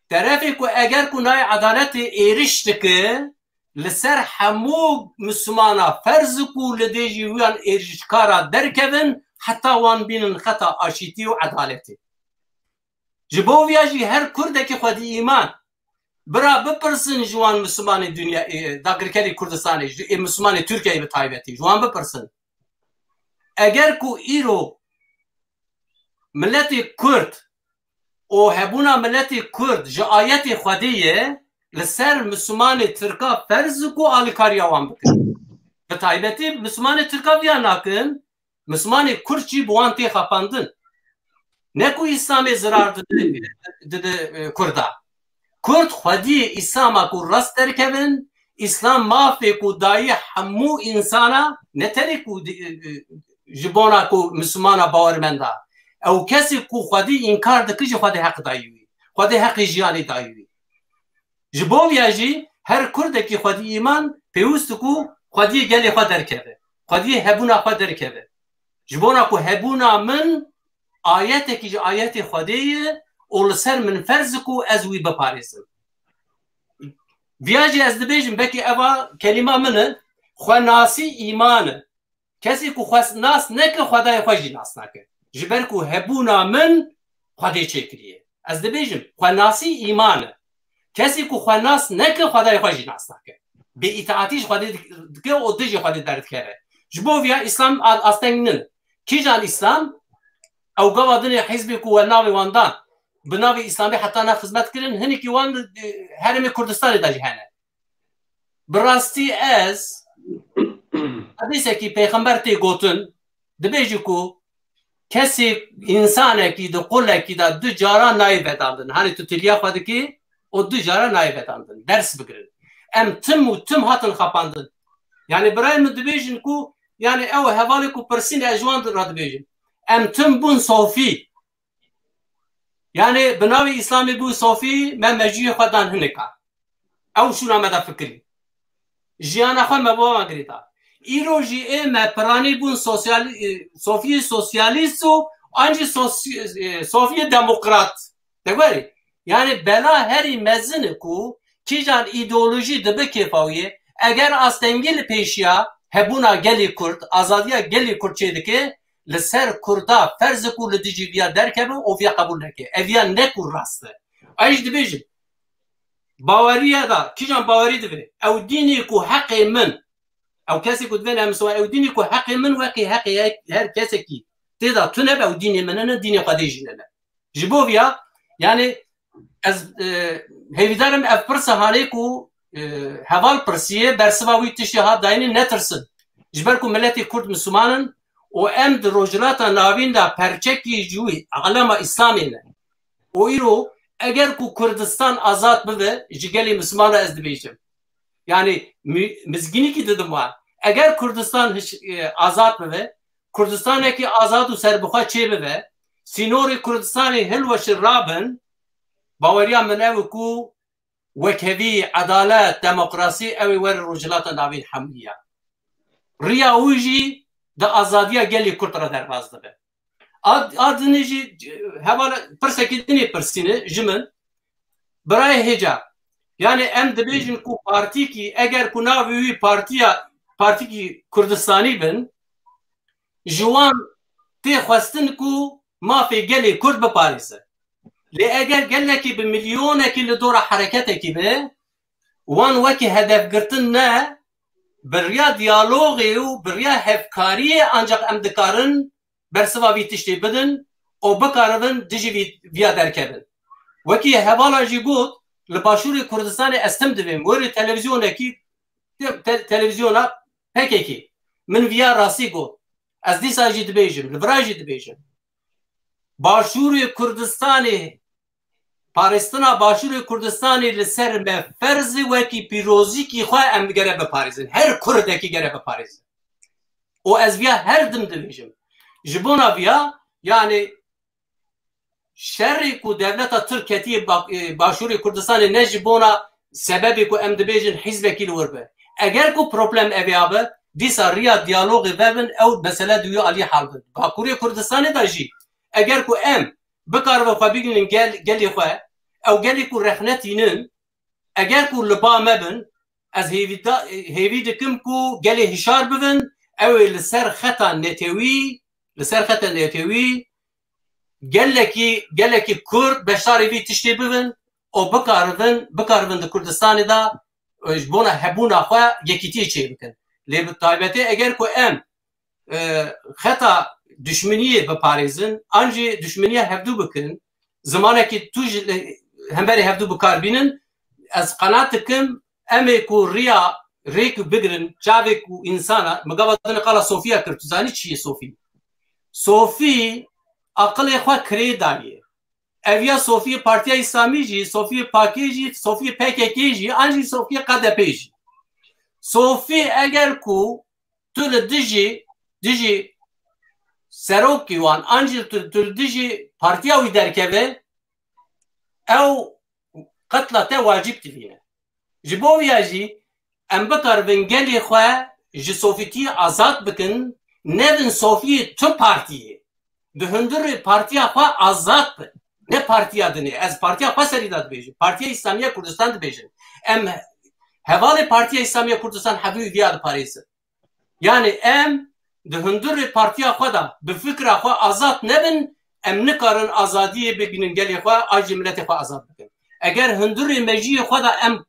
Terefê ku eger ku nayê edaletê êrîş dike, li ser hemû Mislimana ferz ku li dêjî wiyan êrîşkara derkevin, heta wan bînin xeta aşîtî û edaletê. Ji bo viya jî her Kurdekî xwedî îman, bira bipirsin ji wan Mislimanê dinya, ê, dagirkerê Kurdistanê, ji, ê, Mislimanê Tirkiyeyê bi taybetî, ji wan bipirsin. Eger ku îro miletê Kurd û hebûna miletê Kurd ji ayetê Xwedê ye, li ser Mislimanê Tirka ferz ku alîkariya wan bikin. Bi taybetî Mislimanê Tirka viya nakin, Mislimanê Kurd jî bi wan tê xapandin. Ne ku Îslamê zirar dide, dide, e, Kurda. Kurd xwediyê Îslama ku rast derkevin, Îslam mafê ku dayî hemû însana, ne tenê ku di-, e, e, ji bona ku Mislimana bawermenda. Ew kesê ku xwedî înkar dike jî xwedî heq dayî wî. Xwedî heqê jiyanê dayî wî. Ji bo viya jî her Kurdekî xwedî îman pêwist ku xwediyê gelê xwe derkeve. Xwediyê hebûna xwe derkeve. Ji bona ku hebûna min ayetekî ji ayetê Xwedê ye û li ser min ferz e ku ez wî biparêzim. Viya jî ez dibêjim, belkî eva kelîma min e, xwenasî îman e. Kesî ku xwe nas neke, Xwedayê xwe jî nas nake. Ji ber ku hebûna min Xwedê çêkiriye. Ez dibêjim, xwenasî îman e. Kesî ku xwe nas neke, Xwedayê xwe jî nas nake. Bêîtaatî ji Xwedê dik-, dike û dijî Xwedê derdikeve. Ji bo viya Îslam a-, asteng nin. Kîjan Îslam? Ew gava dinê hizbê ku we navê wan dan, bi navê Îslamê heta na xizmet kirin, hinekî wan, e, herêmê Kurdistanê de jî hene. Bi rastî ez, hedîsekî pêxember tê gotin, dibêjî ku kesê, însanekî di qulekî de du cara nayê vedandin. Hanê tu tiliya xwe dikî û du cara nayê vedandin. Ders bigirin. Em tim û tim hatin xapandin. Yani birayê min dibêjin ku, yani ew hevalê ku pirsîn ez ji wan re dibêjim. Em tim bûn sofî. Yani bi navê Îslamê bû sofî, me mejiyê xwe dan hinika. Ew şûna me de fikirî. Jiyana xwe me bo wan girê da. Îro jî ê me piranî bûn sosyalî-, e, sofiyê sosyalîst û an jî sosy-, e, sofiyê demokrat. Te werî. Yani bela herî mezin e ku kîjan îdeolojî dibe kêfa wî ye. Eger astengî li pêşiya hebûna gelê Kurd, azadiya gelê Kurd çêdike, li ser Kurda ferz e ku li dijî viya derkeve û viya qebûl neke. Ev ya ne ku rast e. Ay jî dibêjim, baweriya da, kîjan bawerî divê? Ew dînê ku heqê min, ew kesê ku divê ne Misliman, ew dînê ku heqê min wekî heqê her, her kesekî tê de tune be, ew dînê min nine, dînê Xwedê jî nine. Ji bo viya, yani ez, e, hêvîdar im ev pirsa hanê ku, e, heval pirsiye, bersiva wî tiştê hat dayînê, netirsin. Ji ber ku miletê Kurd Misliman in û em di Rojhilata Navîn de perçekî ji wî alema Îslamê ne. Û îro eger ku Kurdistan azad bibe, ji gelê Misliman re ez dibêjim. Yani mi-, mizgînîkî didim wan. Eger Kurdistan hiç, e, azad bibe, Kurdistanekî azad û serbixwe çêbibe, sînorê Kurdistanê hilweşin rabin, baweriya min ew e ku wekhevî, edalet, demokrasî ew ê were Rojhilata Navîn hemû ya. Riya wî jî di azadiya gelê Kurd re derbas dibe. A, a dinê jî hevala pirsekî dinê pirsîne ji min. Birayê hêja. Yani em dibêjin ku partîkî, eger ku navê wî partiya, partîkî Kurdistanî bin, ji wan tê xwestin ku mafê gelê Kurd biparêze. Lê eger gelekî bi milyonekî li dora hereketekî be, wan wekî hedef girtin ne, bi riya diyalogê û bi riya hevkariyê ancak em dikarin bersiva vî tiştê bidin û bikaribin dijî vî, viya derkevin. Wekî hevala jî got, li Başûrê Kurdistanê ez tim divêm, werê televîzyonekî, te-, te-, televîzyona P K K. Min viya rastî got. Ez dîsa jî dibêjim, li vira jî dibêjim. Başûrê Kurdistanê, parêstina Başûrê Kurdistanê li ser me ferz e, wekî pîrozîkî xwe em gere biparêzin. Her Kurdekî gere biparêzin. Û ez viya her dim dibêjim. Ji bona viya, yani şerê ku dewleta Tirk ketiye ba-, e, Başûrê Kurdistanê ne ji bona sebebê ku em dibêjin hîzbekî li wir be. Eger ku problem evê abe, dîsa riya diyalogê vebin, ew mesele di wî alî hal bin. Bakurê Kurdistanê de jî, eger ku em bikaribin xwe bigihînin gel-, gelê xwe, ew gelê ku rexne tînin, eger ku li ba me bin, ez hêvî da-, hêvî dikim ku gelê hişar bibin, ew ê li ser xeta netewî, li ser xeta netewî gelekî, gelekî Kurd beşdarî vî tiştê bibin û bikaribin, bikaribin di Kurdistanê de, e, ji bona hebûna xwe yekîtiyê çêbikin. Lê bi taybetê eger ku em, e, xeta, duşmeniyê biparêzin, an jî duşmeniya hevdû bikin, zimanekî tu ji li hemberî hevdû bi kar bînin, ez qenaat dikim, em ê ku riya rêk bigirin, çavê ku însana, min gava din qala Sofiya kir, tu zanî çi ye Sofî? Sofî aqilê xwe kirê dayê. Ev ya Sofiyê Partiya Îslamî jî, Sofiyê Pakê jî, Sofiyê P K K jî, an jî Sofiyê K D P jî. Sofî eger ku tu li dijî, dijî serokî wan, an jî tu, tu li dijî partiya wî derkeve, ew qetla te wacîb dibîne. Ji bo wiya jî em bikaribin gelê xwe ji Sofîtiyê azad bikin, nevin Sofiyê tu partiyê. Di hundirê partiya xwe azad bin. Ne partiya dinê. Ez partiya xwe serî de dibêjim. Partiya Îslamiya Kurdistan dibêjim. Em hevalê Partiya Îslamiya Kurdistan hevû viya diparêzin. Yani em di hundirê partiya xwe de bi fikra xwe azad nebin, em nikarin azadiyê bigihînin gelê xwe, an jî miletê xwe azad bikin. Eger hundirê mejiyê xwe de em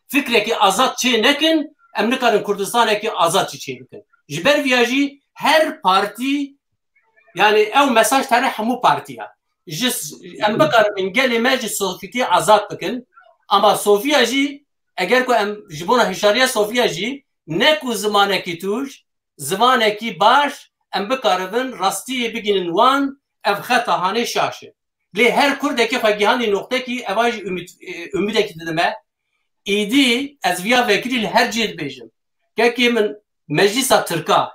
fikrekî azad çê nekin, em nikarin Kurdistanekî azad jî çê bikin. Ji ber viya jî her partî, yani ew mesaj tene hemû partiya. Ji s-, em bikaribin gelê me ji Sofîtiyê azad bikin. Ama Sofiya jî, eger ku em ji bona hişyariya Sofiya jî, ne ku zimanekî tûj, zimanekî baş, em bikaribin rastiyê bigihînin wan, ev xeta hanê şaş e. Lê her Kurdekî xwe gihandî noqtekî, eva jî umîd, e, umîdekî dide me. Îdî ez viya vekirî li her cihê dibêjim. Kekê min, Meclîsa Tirka,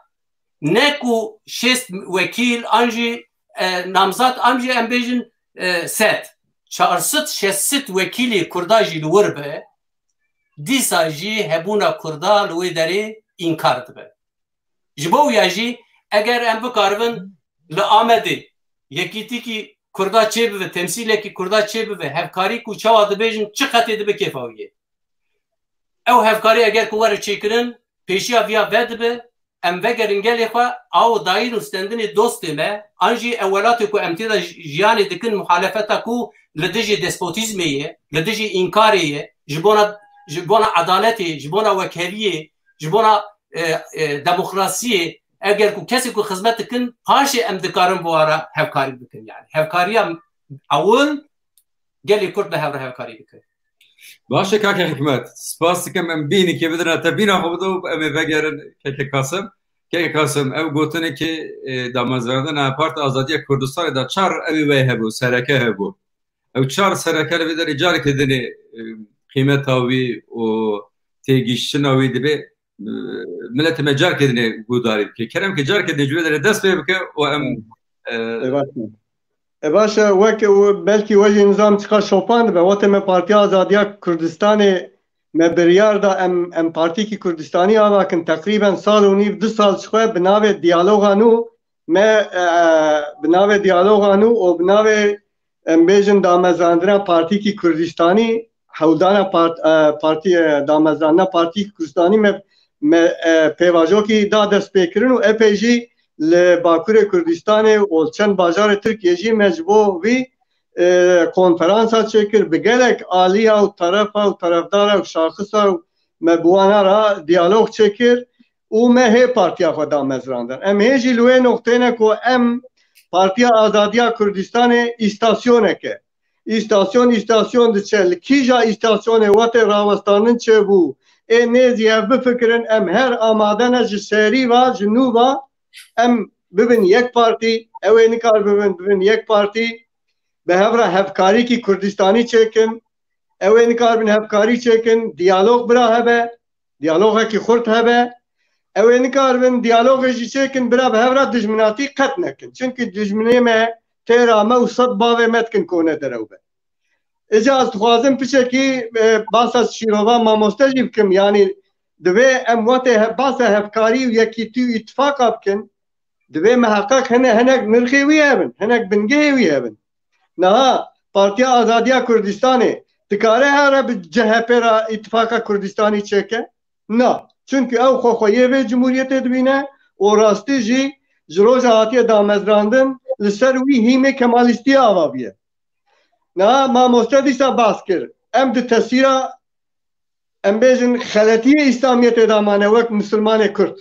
ne ku şêst wekîl an jî, e, namzat an jî em bêjin, e, sed, çar sed şêst sed wekîlê Kurda jî li wir be, dîsa jî hebûna Kurda li wê derê înkar dibe. Ji bo wiya jî eger em bikaribin li Amedê yekîtîkî Kurda çêbibe, temsîlekî Kurda çêbibe, hevkarî ku çawa dibêjin, çi qetê dibe kêfa wî yê. Ew hevkarî eger ku were çêkirin, pêşiya viya vedibe, em vegerin gelê xwe, aw dayîn û stendinê dostê me, an jî ew welatê ku em tê de j-, jiyanê dikin, muhalefeta ku li dijî despotîzmê ye, li dijî înkarê ye, ji bona, ji bona edaletê, ji bona wekheviyê, ji bona, e, e, demokrasiyê, eger ku kesê ku xizmet dikin, paşê em dikarin bi wan re hevkarî bikin. Yani hevkariya ewil gelê Kurd bi hev re hevkarî bikin. Baş e kake Hikmet, spas dikim, em bînikê bidin te bîna xwe bide û em ê vegerin keke Kasim. Keke Kasim, ev gotinê ki, e, damezrandina Parti Azadiya Kurdistanê de çar ew ê wê hebû, sereke hebû. Ew çar sereke li vê derê carekê dinê, e, qîmeta wî û têgihiştina wî dibe, e, miletê me carekê dinê guhdarî bike. Kerem ke carekê dinê ji wê derê dest pê bike û em, e, E, baş e. E, baş e, wek, belkî we jî nizam çiqa şopan dibe. Wextê me Partiya Azadiya Kurdistanê me biryar da em, em partîkî Kurdistanî ava kin. Teqrîben sal û nîv, du sal ji xwe bi navê diyaloga nû me, e, bi navê diyaloga nû û bi navê, em bêjin, damezrandina partîkî Kurdistanî, hewldana part-, e, partî, e, damezrandina partîkî Kurdistanî me, me, e, pêvajokî da destpêkirin û epey jî li Bakurê Kurdistanê û li çend bajarê Tirkiyê jî me ji bo vî, e, konferansa çêkir, bi gelek aliya û terefa û terefdara û şaxisa û me bi wana re diyalog çêkir û me hê partiya xwe damezrandin. Em hê jî li wê noqtê ne ku em Partiya Azadiya Kurdistanê îstasyonek e. Îstasyon, îstasyon diçe. Li kîja îstasyonê wextê rawestandin çêbû, ê nêzî ev bifikirin, em her amade ne ji serî ve, ji nû ve em bibin yek partî, ew ê nikar bibin, bibin yek partî, bi hev re hevkarîkî Kurdistanî çêkin, ew ê nikar bin hevkarî çêkin, diyalog bira hebe, diyalogekî xurt hebe, ew ê nikaribin diyalogê jî çêkin, bira bi hev re dijminatî qet nekin. Çimkî dijminê me têra me û sed bavê me dikin kone derew be. Îca ez dixwazim piçekî, e, basa şîrova mamoste jî bikim. Yanî divê em wextê he-, basa hevkarî û yekîtî û îtifaqa bikin. Divê miheqeq hene, hinek nirxê wî hebin, hinek bingehê wî hebin. Niha Partiya Azadiya Kurdistanê dikare here bi C H P re îtifaqa Kurdistanî çêke? Na. Çimkî ew xwe xweyê vê cumhuriyetê dibîne û rastî jî ji roja hatiye damezrandin li ser wî hîmê kemalîstiyê ava bûye. Niha mamoste dîsa bas kir. Em di tesîra, em bêjin, xeletiyê Îslamiyetê de mane wek misilmanê Kurd.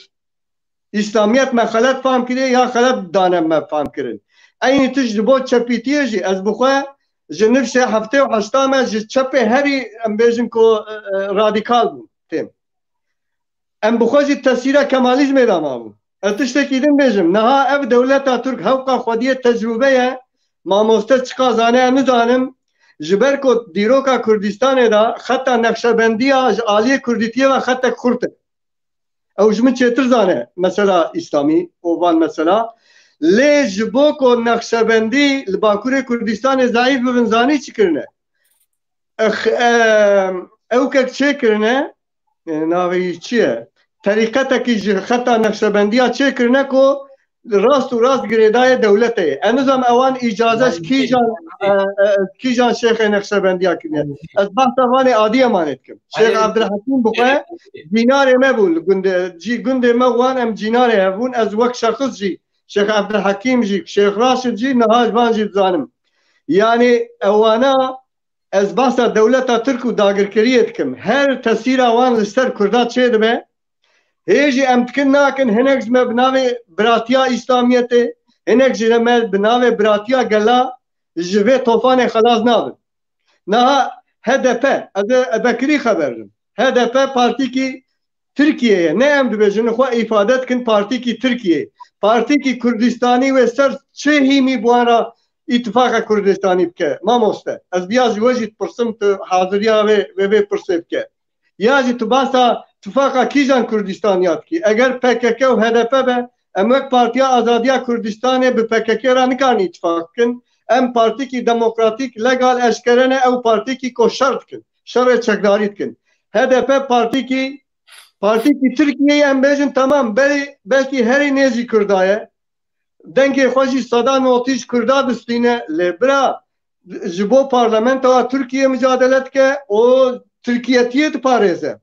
Îslamiyet me xelet fam kiriye ya xelet dane me fam kirin. Eynî tişt ji bo çepîtiyê jî ez bi xwe ji nifşê heftê û heşta me ji çepê herî em bêjin ku, e, e, radîkal bûm. Têm. Em bi xwe jî tesîra Kemalîzmê de mabûn. Ez tiştekî din bêjim. Niha ev dewleta Tirk hewqa xwediyê tecrûbe ye. Mamoste çiqa zane ez nizanim. Ji ber ku dîroka Kurdistanê de xeta nexşebendiya ji aliyê Kurdîtiyê ve xetek xurt e. Ew ji min çêtir zane mesela Îslamî û van mesela. Lê ji bo ku nexşebendî li Bakurê Kurdistanê zayîf bibin, zanî çi kirine? Ex-, em, ew kek çêkirine, e, navê wî çi ye? Terîqetekî ji xeta nexşebendiya çêkirine ku rast û rast girêdayê dewletê ye. Ez nizam ewan îcaze ji kîjan, e, e, kîjan şêxê nexşebendiya kiriye. Ez behsa vanê Adiyamanê dikim. Şêx Ebdulhekîm bi xwe cînarê me bû li gundê, cî-, gundê me wan em cînarê hev bûn. Ez wek şexs jî, Şêx Ebdulhekîm jî, Şêx Raşid jî, niha ji van jî dizanim. Yanî ewana ez behsa dewleta Tirk û dagirkeriyê dikim. Her tesîra wan li ser Kurda çêdibe. Hê jî em dikin nakin, hinek ji me bi navê biratiya Îslamiyetê, hinek ji me bi navê biratiya gela ji vê tofanê xelas nabin. Niha H D P, ez ê, ez bekirî xeber dim. H D P partîkî Tirkiyeyê, ne em dibêjin, xwe îfade dikin partîkî Tirkiyeyê. Partîkî Kurdistanî wê ser çi hîmî bi wan re îtifaqa Kurdistanî bike? Mamoste, ez biya ji we jî dipirsim, tu haziriya vê, vê, vê pirsê bike. Ya jî tu basa tifaqa kîjan Kurdistaniya dikî? Eger P K K û H D P be, em wek Partiya Azadiya Kurdistanê bi P K K re nikarin îtifaq bikin. Em partîkî demokratîk, legal, eşkere ne, ew partîkî ku şer dikin. Şerê çekdarî dikin. H D P partîkî, partîkî Tirkiyeyê em bêjin, temam, belê, belkî herî nêzî Kurda ye. Dengê xwe jî seda notî ji Kurda distîne, lê bira ji bo parlamentoya Tirkiyê micadele dike û Tirkiyetiyê diparêze.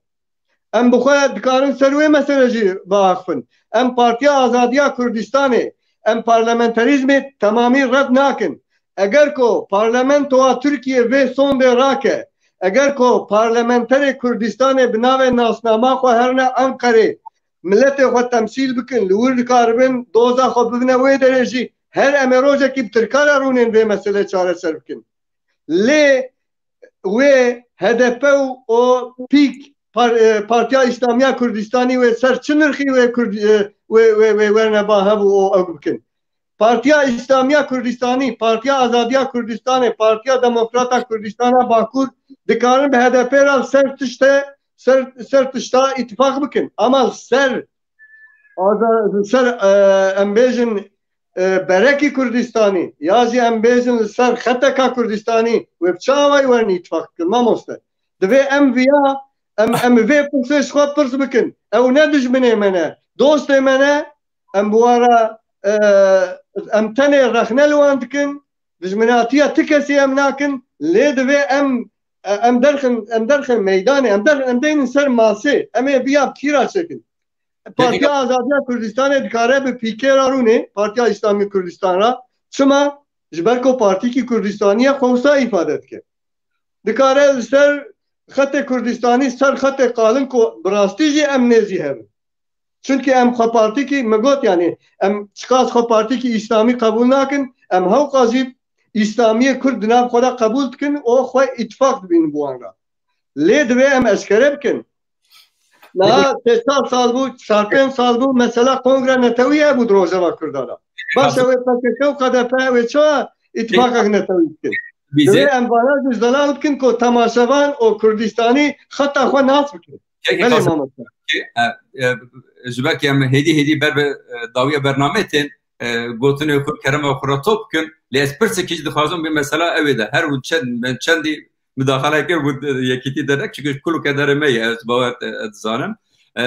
Em bi xwe dikarin ser wê mesele jî biaxifin. Em Partiya Azadiya Kurdistanê, em parlamenterîzmê temamî red nakin. Eger ku parlamentoya Tirkiyê vê sondê rake, eger ku parlamenterê Kurdistanê bi navê nasnama xwe herine Enqerê, miletê xwe temsîl bikin, li wir dikaribin doza xwe bibine wê derê jî, her em ê rojekî bi Tirka re rûnên vê meselê çareser bikin. Lê wê H D P û o pîk par-, e, Partiya Îslamiya Kurdistanî wê ser çi nirxî wê Kurd-, e, wê, wê, wê werne ba hev û o ew bikin? Partiya Îslamiya Kurdistanî, Partiya Azadiya Kurdistanê, Partiya Demokrata Kurdistana Bakur dikarin bi H D P re ser tişte, ser, ser tişta îtifaq bikin. Ama ser aza-, ser, e, em bêjin, e, berekî Kurdistanî, ya jî em bêjin li ser xeteka Kurdistanî, wê bi çi awayî werin îtifaq bikin, mamoste? Divê em viya, em, em vê pirsê ji xwe pirs bikin. Ew ne dijminê me ne, dostê me ne, em bi wan re, e, em tenê rexne li wan dikin, dijminatiya ti kesî em nakin, lê divê em, e, em derxin, em derxin meydanê, em derxin, em deynin ser masê, em ê biya bi kî re çêkin? Partiya Azadiya Kurdistanê dikare bi P K K re rûnê, Partiya Îslamî Kurdistan re. Çima? Ji ber ku partîkî Kurdistanî ye, xwe wisa îfade dike. Dikare li ser xetê Kurdistanî, ser xetê qalin ku bi rastî jî em nêzî hev in. Çunkî em xwe partîkî, me got, yanî em çiqas xwe partîkî Îslamî qebûl nakin, em hewqa jî Îslamiyê Kurd di nav xwe de qebûl dikin û xwe îtifaq dibînin bi wan re. Lê divê em eşkere bikin. Niha sê çar sal bû, çar pênc sal bû, mesela kongre netewî hebû di Rojava Kurda de. Baş e, wê P K K û K D P wê çawa îtifaqek netewî bikin? Divê em vana jî zelal bikin ku temaşevan û Kurdistanî xeta xwe nas bikin. Belê mamoste. E, e, ji ber ku em hêdî hêdî ber bi, e, dawiya bernameyê tên, e, gotinê xwe, kerema xwe re top bikin. Lê ez pirsek jî dixwazim bi mesela ew ê de. Her win çend, me çendî mudaxale kir, bû yekîtî dernek, çunku ji kul û kederê me ye, ez bawer, e, dizanim. E,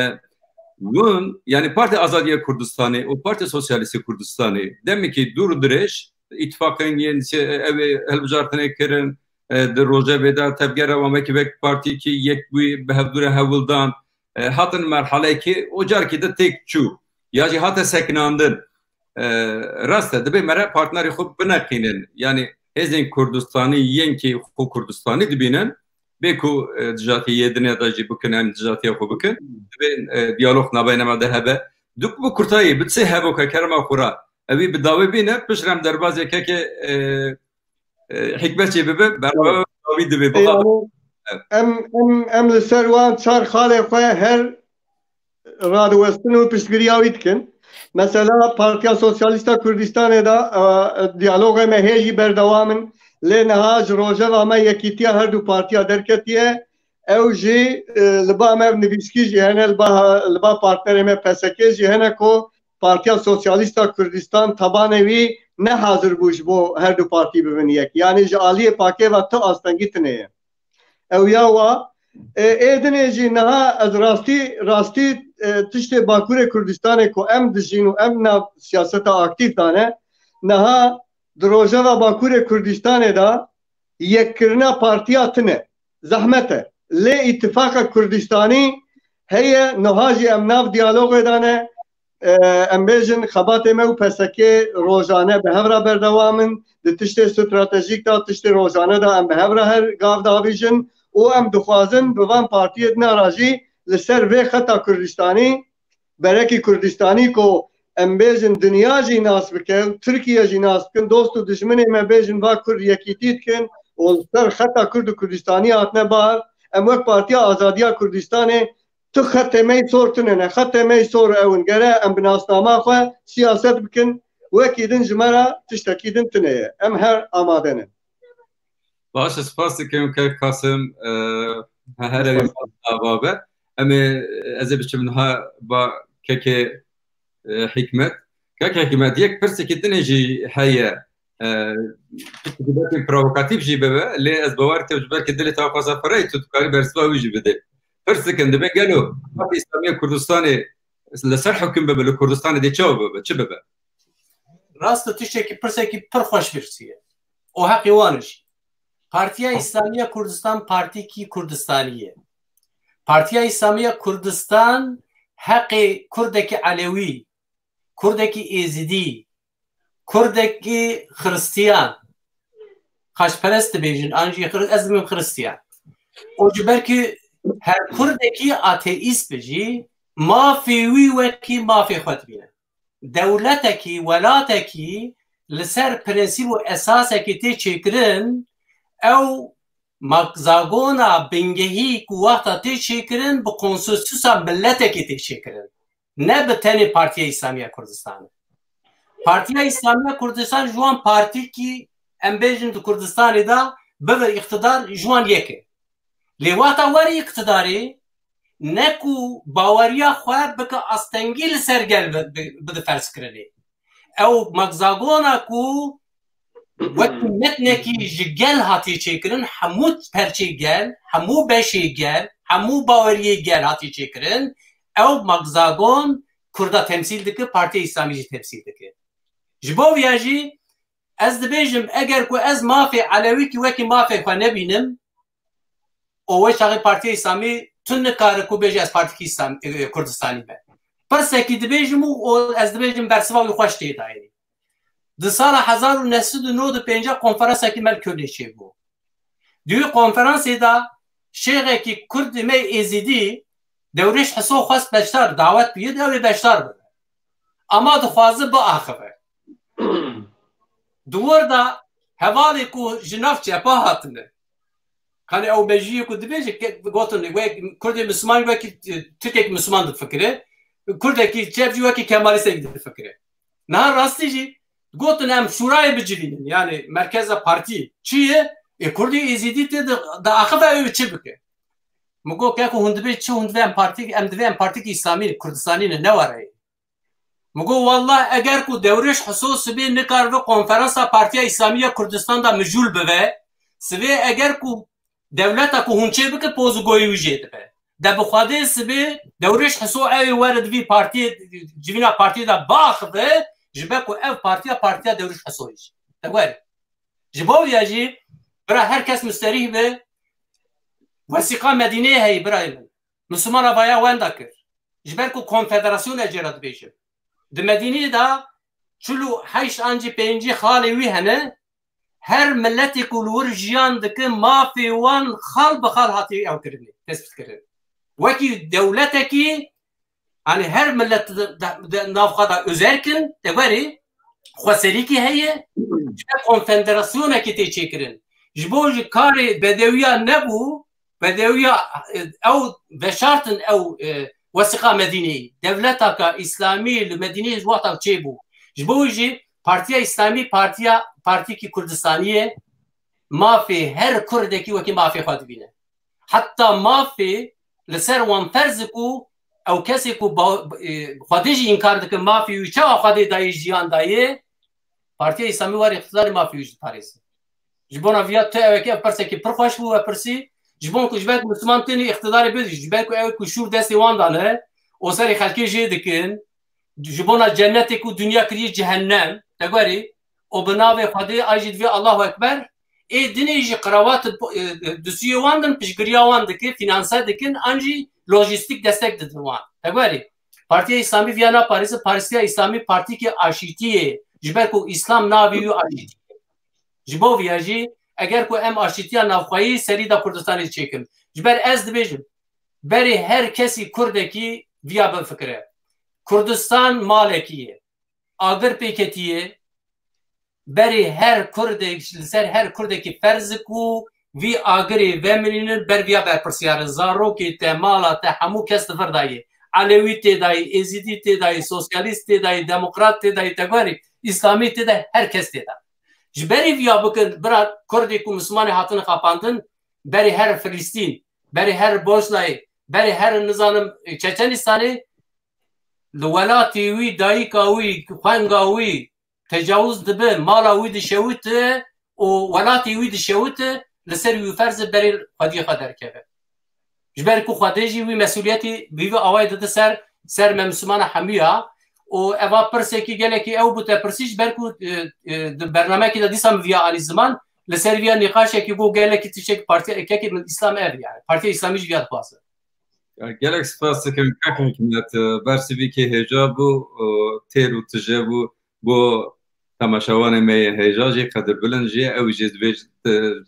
hûn, yanî Partiya Azadiya Kurdistanê û Partiya Sosyalîstê Kurdistanê demekî dûr û dirêj îtifaqên yên se-, ew ê hilbijartinê kirin, e, di rojevê de tevgera wan wekî wek partîkî yek bûyî bi hevdû re hewldan, e, hatin merhaleyekê û carekî di têk çû ya jî hate sekinandin. E, rast e, divê me re partnerê xwe bineqînin. Yanî hêzên Kurdistanî yên kî xwe Kurdistanî dibînin, bê ku, e, dijatî yê dinê de jî bikin, em dijatiya xwe bikin. Divê, e, diyalog navbeyna me de hebe. Duk bi kurtayî, bi sê hevoke kerema xwe ra. Ewî bi dawî bîne, pişt re em derbazê kekê, e, e, Hikmet jî bibe, bernameya dawî dibê. Bixwe. Yani, em, em, em li ser wan çar xalê xwe her radiwestin û piştgiriya wî dikin. Mesela Partiya Sosyalîsta Kurdistanê de, e, diyalogê me hê jî berdewam in. Lê niha ji rojeva me yekîtiya her du partiya derketiye. Ew jî, e, li ba me nivîskî jî hene, li ba, li ba partnerê me P S K jî hene ku Partiya Sosyalîsta Kurdistan tabanê wî ne hazir bû ji bo her du partî bibin yek. Yanî ji aliyê pakê ve tu astengî tune ye. Ew ya wa, e, ê dinê jî niha ez rastî, rastî, e, tiştê Bakurê Kurdistanê ku em dijîn û em nav siyaseta aktîf dane, niha di rojeva Bakurê Kurdistanê de yekkirina partiya tune. Zehmet e. Lê îtifaqa Kurdistanî heye, niha jî em nav diyalogê de ne. E, em bêjin, xebatê me û P S K rojane bi hev re berdewam in. Di tiştê stratejîk de, tiştê rojane de em bi hev re her gav davîjin û em dixwazin bi van partiyê din re jî li ser vê xeta Kurdistanî, berekî Kurdistanî ku em bêjin dinya jî nas bike û Tirkiye jî nas bikin, dost û dijminê me bêjin va Kurd yekîtî dikin û li ser xeta Kurd û Kurdistanî hatine bar, em wek Partiya Azadiya Kurdistanê tu xetê me yî sor tune ne. Xetê me yî sor ew in. Gere em bi nasnama xwe siyaset bikin. Wekî din ji me re tiştekî din tune ye. Em her amade ne. Baş e, spas dikim kek Kasim, e, he-, here wî ava be. Em ê, ez ê biçim niha ba kekê, e, Hikmet. Kek Hikmet, yek pirsekî din jî heye. E, belkî provokatîf jî bibe, lê ez bawer dikim ji belkî dilê te xweza firey, tu dikarî bersiva wî jî bidê. Pirs dikin, dibê gelo Partiya Îslamiya Kurdistanê li ser hukm bibe, li Kurdistanê dê çawa bibe, çi bibe? Rast e, tiştekî, pirsekî pir xweş pirsiye. O heqê wan e jî. Partiya Îslamiya Kurdistan partîkî Kurdistanî ye. Partiya Îslamiya Kurdistan heqê Kurdekî Elewî, Kurdekî Êzidî, Kurdekî Xiristiyan, xaçperest dibêjin, an jî Xir-, ez dibêm Xiristiyan. O ji ber ku her Kurdekî ateîst be jî, mafê wî wekî mafê xwe dibîne. Dewletekî, welatekî li ser prensîp û esasekî tê çêkirin, ew magzagona bingehî ku wexta tê çêkirin, bi konsensusa miletekê tê çêkirin. Ne bi tenê Partiya Îslamiya Kurdistan e. Partiya Îslamiya Kurdistan ji wan partîkî, em bêjin, di Kurdistanê de bibe îqtidar, ji wan yek e. Lê wexta were îqtidarê, ne ku baweriya xwe bike astengî li ser gel bi-, bi-, bide ferzkirinê. Ew magzagona ku wekî metnekî ji gel hatiye çêkirin, hemû perçê gel, hemû beşê gel, hemû baweriyê gel hatiye çêkirin, ew magzagon Kurda temsîl dike, Partiya Îslamî jî temsîl dike. Ji bo viya jî ez dibêjim, eger ku ez mafê Elewîkî wekî mafê xwe nebînim, û wê çaxê Partiya Îslamî tu nikare ku bêje ez partîkî Îslam-, e, Kurdistanî me. Pirsekî dibêjim û, û ez dibêjim bersiva wî xweş tê dayê. Di sala hezar û neh sed û nod û pêncî konferansekî me li Kölnê çêbû. Di wî konferansê de şêxekî Kurdê me Êzidî Dewrêş Hiso xwest beşdar, dawet bûye, ew ê beşdar bibe. Ama dixwaze biaxive. Di wir de hevalê ku ji nav çepa hatine. Kanê ew mejiyê ku dibêje ke-, gotin, wek Kurdê Misliman wekî, e, Tirkek Misliman difikire. Kurdekî çep jî wekî Kemalîstek difikire. Niha rastî jî gotin em şûrayê bicivînin, yani merkeza partî. Çi ye? Ê Kurdê Êzîdî tê di, diaxive ew ê çi bike? Min got, keko hûn dibê çi, hûn divê em partî, em divê em partîkî Îslamî, Kurdistanî ne, ne were ye. Min got, wallah eger ku Dewrêş Hiso sibê nikaribe konferansa Partiya Îslamî ya Kurdistan de mijûl bibe, sibê eger ku dewleta ku hûn çê bike poz û goyê wî jê dibe. De bi Xwedê sibê Dewrêş Hiso ew ê were di vî partiyê, civîna partiyê de biaxive, ji ber ku ev partiya, partiya Dewrêş Hiso ye jî. Te were. Ji bo vîya jî bira her kes musterîh be, wesîqa Medîneyê heye birayê min. Mislimana vaya wenda kir. Ji ber ku konfederasyona jê re dibêjim. Di Medîneyê de çil û heşt an jî pêncî xalê wî hene, her miletê ku li wir jiyan dike, mafê wan xal bi xal hatiye ew kirinê, tespît kirin. Wekî dewletekî Yanî her millet de, de, de nav xwe de özel kin, te berî xweserîkî heye, ji konfederasyonekî tê çêkirin. Ji bo ji karê bedewiya nebû, bedewiya, e, ew veşartin ew, e, wesiqa Medîneyê. Dewletaka Îslamî li Medîneyê ji wexta çêbû. Ji bo jî Partiya Îslamî partiya, partîkî Kurdistanî ye, mafê her Kurdekî wekî mafê xwe dibîne. Heta mafê li ser wan ferz ku ew kesê ku ba-, e, Xwedê jî înkar dikin, mafê wî çawa Xwedê dayê jiyan dayê, Partiya Îslamî warê îqtidarê mafê wî jî diparêze. Ji bona viya tu ewekî ev pirsekî pir xweş bû we pirsî. Ji bo ku ji ber ku Misliman tênê îqtidarê bidî, ji ber ku ew ku şûr destê wan dane û serê xelkê jê dikin, ji bona cennetê ku dinya kiriye cehennem, te guherî, û bi navê Xwedê ay jî divê Allahu Ekber, ê dinê jî qerawat, e, e, dusiyê wan din, piştgiriya wan dike, fînanse dikin, an jî lojîstîk destek didin wan. Te guherî, Partiya Îslamî viya naparêze, Partiya Îslamî partîkê aşîtiyê, ji ber ku Îslam navê wî aşîtî ye. Ji bo viya jî, eger ku em aşîtiya navxweyî serî de Kurdistanê çêkin, ji ber ez dibêjim, berê her kesî Kurdekî viya bifikire. Kurdistan malekî ye. Agir pê ketiye, berê her Kurdek, li ser her Kurdekî ferz e ku vî agirê vemirînin ber viya berpirsiyar e. Zarokê te, mala te, hemû kes li vir de ye. Elewî tê de ye, Êzîdî tê de ye, sosyalîst tê de ye, demokrat tê de ye, te guherî, Îslamî tê de, her kes tê de. Ji berî viya bikin, bira Kurdê ku Mislimanê hatine xapandin, berê her Filistîn, berê her Bosnayê, berê her, nizanim, Çeçenistanê, li welatê wî, dayika wî, xwenga wî tecawuz dibe, mala wî dişewite û welatê wî dişewite, li ser wî ferz e berê xwediyê xwe derkeve. Ji ber ku Xwedê jî wî mesûliyetî bi vî awayê dide ser, ser me Mislimana hemûya. Û eva pirsekî gelekî ew bû te pirsî, ji ber ku, e, e, di bernameyekî de dîsa min viya anî ziman, li ser viya nîqaşekî bû gelekî tiştekî partiya kekê min Îslam ev yani. Partiya Îslamî jî viya dixwaze. Ya, gelek spas dikim kak Hikmet. Bersivîkê hêja bû, o, têr û tije bû bo temaşevanê me yê hêja jî, qedirbilind jî, ew jî divê ji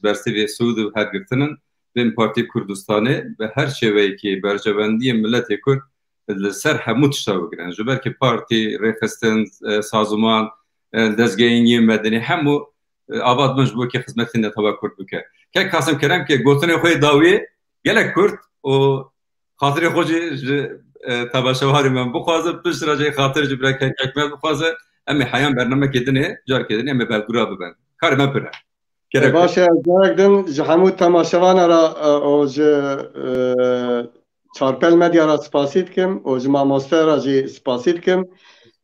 bersivê sûd û her girtinin bên Partî Kurdistanê bi her şêweyekî berjewendiyê miletê Kurd li ser hemû tişta bigirin. Ji ber ki partî, rêxistin, e, saziman, e, dezgehên yên medinî hemû e, ava dibin ji bo kê xizmetê netewa Kurd bike. Kek Kasim kerem ke gotinê xwe yê dawiyê gelek kurt û xatirê xwe jî ji, e, temaşevanê me bixwaze, pişt re jî xatir ji bira Kek Hikmet bixwaze, em ê heyan bernamekê dinê, carkê dinê em ê bergura bibin. Karê me pir e. Gerek yok. Baş e, ez carek din ji hemû temaşevana re, e, û ji, e, Çarpel Medya re spasî dikim û ji mamoste re jî spasî dikim.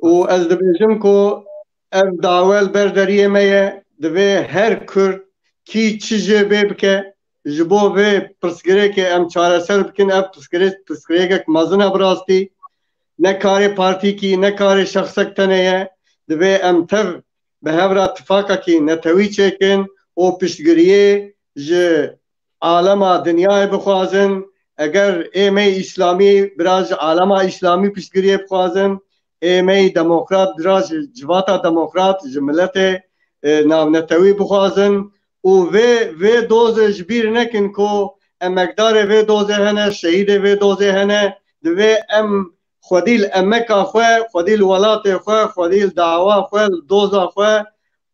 Û ez dibêjim ku ev dawe li ber deriyê me ye, divê her Kurd kî çi jê bê bike, ji bo vê pirsgirêkê em çareser bikin. Ev pirsgirêk, pirsgirêkek mezin e bi rastî. Ne karê partîkî, ne karê şexsek tenê ye. Divê em tev bi hev re tifakekî netewî çêkin û piştgiriyê ji alema dinyayê bixwazin. Eger ê me Îslamî bira ji alema Îslamî piştgiriyê bixwazin, ê me demokrat bira ji civata demokrat, ji miletê, e, navnetewî bixwazin û vê, vê dozê ji bîr nekin ku emekdarê vê dozê hene, şehîdê vê dozê hene. Divê em xwedî li emeka xwe, xwedî li welatê xwe, xwedî li dawa xwe, li doza xwe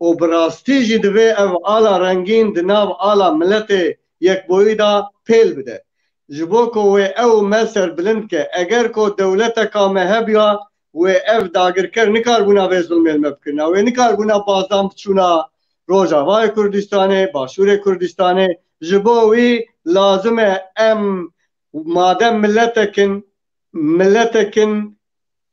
û bi rastî jî divê ev ala rengîn di nav ala miletê yekboyî de pêl bide. Ji bo ku wê ew me serbilind ke, eger ku dewleteka me hebiya, wê ev dagirker nikarbûna vê zilmê li me bikirina. Wê nikarbûna bazdan biçûna Rojavayê Kurdistanê, Başûrê Kurdistanê. Ji bo wî lazim e em madem miletek in, miletek in,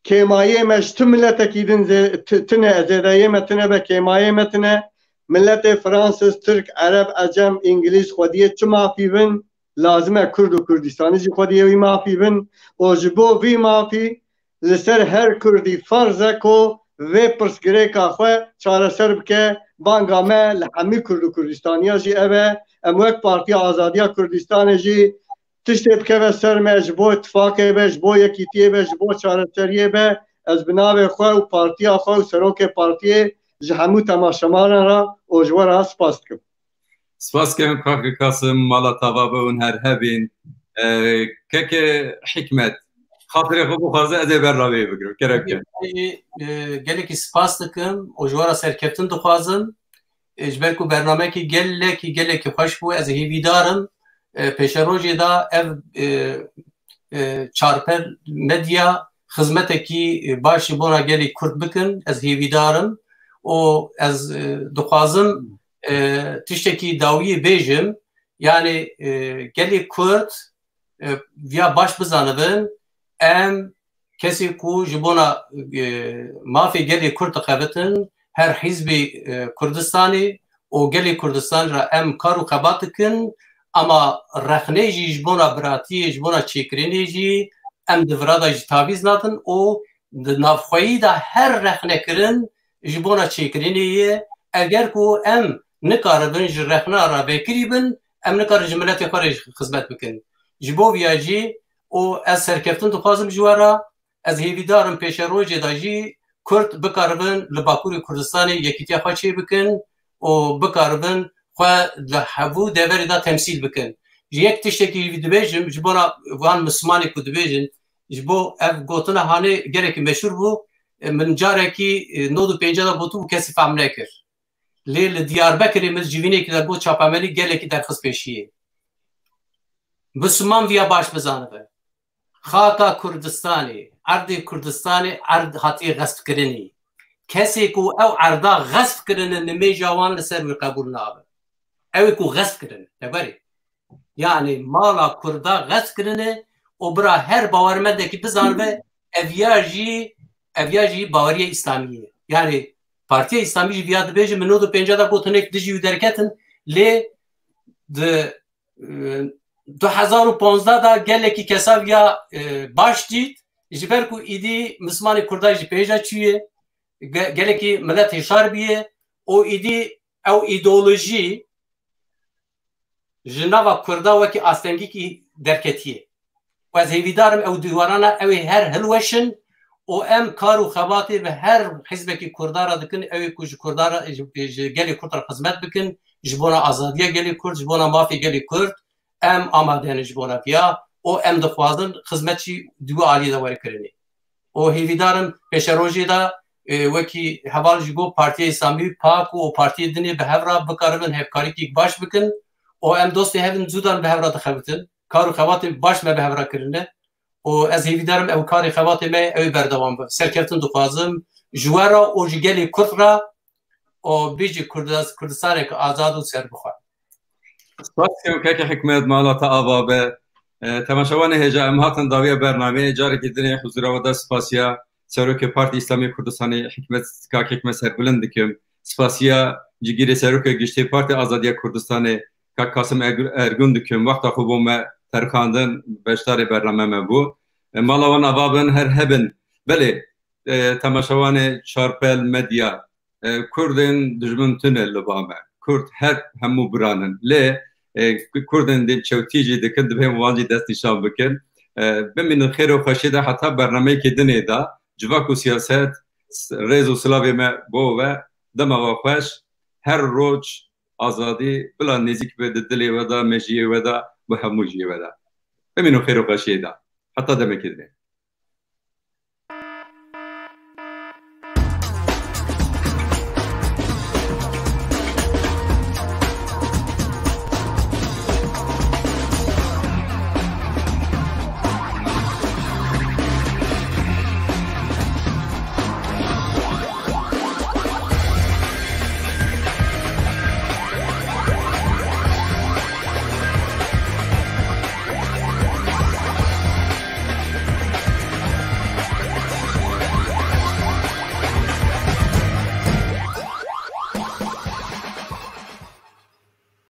kêmayê me ji tu miletekî din zê-, ti-, tine, zêdeyê me tine be, kêmayê me tine. Miletê Fransız, Tirk, Ereb, Ecem, Îngilîz xwediyê çi mafî bin, lazim e Kurd û Kurdistanî jî xwediyê wî mafî bin. Û ji bo vî mafî li ser her Kurdî ferz e ku vê pirsgirêka xwe çareser bike. Banga me li hemî Kurd û Kurdistaniya jî ev e. Em wek Partiya Azadiya Kurdistanê jî tiştê bikeve ser me, ji bo îtifaqê be, ji bo yekîtiyê be, ji bo çareseriyê be, ez bi navê xwe û partiya xwe û serokê partiyê ji hemû temaşevanan re û ji we re spas dikim. Spas dikim kak Kasim, mala te ava be hûn her hebîn. E, keke Hikmet, Xatirê xwe bixwaze ez ê bernameyê bigirim. Kerem ke. Jî, e, gelekî spas dikim û ji we re serkeftin dixwazim. E, ji ber ku bernameyekî gelekî, gelekî xweş bû. Ez hêvîdar im, e, pêşerojê de ev, e, e, Çarpel Medya xizmetekî, e, baş ji bona gelê Kurd bikin. Ez hêvîdar im û ez, e, dixwazim, e, tiştekî dawiyê bêjim. Yani, e, gelê Kurd, e, viya baş bizanibin, em kesê ku ji bona, e, mafê gelê Kurd dixebitin, her hizbê, e, Kurdistanê û gelê Kurdistanê re em kar û xebat dikin, ama rexnê jî ji bona biratiyê, ji bona çêkirinê jî em di vira de jî tavîz nadin û di navxweyî de her rexnekirin ji bona çêkirinê ye. Eger ku em nikaribin ji rexna re vekirî bin, em nikarin ji miletê xwe re jî xizmet bikin. Ji bo viya jî û ez serkeftin dixwazim ji we re, ez hêvîdar im pêşerojê de jî Kurd bikaribin li Bakurê Kurdistanê yekîtiya xwe çêbikin û bikaribin xwe li hemû deverê de temsîl bikin. Ji yek tiştekî dibêjim, ji bona van Mislimanê ku dibêjin, ji bo ev gotina hanê gelekî meşhûr bû, e, min carekî, e, nod û pêncî de gotibû, kesî fehm nekir. Lê li Diyarbekirê min civînekî de got, çapemenî gelekî derxist pêşiyê. Misliman viya baş bizanibe. Xaka Kurdistanê, erdê Kurdistanê erd hatiye xesp kirinî. Kesê ku ew erda xesp kirine, nimêja wan li ser wî qebûl nabe. Ew ê ku xesp kirine, teberê. Yani mala Kurda xesp kirine û bira her bawermendekî bizanibe, ev ya jî, ev ya jî baweriya Îslamî ye. Yani Partiya Îslamî jî viya dibêje, min nod û pêncî de got hinek dijî wî derketin, lê di, e, du hezar û ponzdeh de gelekî kesa viya, e, baş dît, ji ber ku îdî Mislimanê Kurda jî pêja çûye, ge-, gelekî milet hişar bûye û îdî ew îdeolojî ji nava Kurda wekî astengîkî derketiye. Û ez hêvîdar im ew dîwarana ew ê her hilweşin û em kar û xebatê bi her hizbekî Kurda re dikin, ew ê ku ji Kurda re, ji, ji gelê Kurd re xizmet bikin, ji bona azadiya gelê Kurd, ji bona mafê gelê Kurd, em amade ne ji bona viya û em dixwazin xizmet jî di wî aliyê de were kirinê. Û hêvîdar im pêşerojê de, e, wekî heval ji bo Partiya Îslamî, pak û partiyê dinê bi hev re bikaribin hevkarîkî baş bikin û em dostê hev in, zûdan bi hev re dixebitin. Kar û xebatên baş me bi hev re kirine û ez hêvîdar im ew karê xebatê me ew ê berdewam be. Serkeftin dixwazim ji we re û ji gelê Kurd re û bijî Kurdas-, Kurdistanek azad û serbixwe. Spas dikim keke Hikmet, mala te ava be. E, temaşevanê hêja, em hatin dawiya bernameyê, carekî dinê huzura we de spasiya Serokê Partî Îslamî Kurdistanê Hikmet, kak Hikmet Serbilind dikim. Spasiya cigîrê Serokê Giştî Partî Azadiya Kurdistanê kak Kasim Erg-, Ergun dikim. Wexta xwe bo me terxandin, beşdarê bername me bû. E, mala wan ava bin, her hebin. Belê, e, temaşevanê Çarpel Medya, e, Kurdên dijmin tune li ba me. Kurd her hemû biran in. Lê, e, Kurdên dê çewtî jî dikin, divê wan jî dest nîşan bikin. E, bimînin xêr û xweşiyê de heta bernameyekê dinê de. Civak û siyaset, rêz û silavê me bo we. Dema we xweş. Her roj azadî bila nêzîk be di dilê we de, mejiyê we de, bi hemû jiyê we de. Bimînin xêr û xweşiyê de. Heta demekê dinê.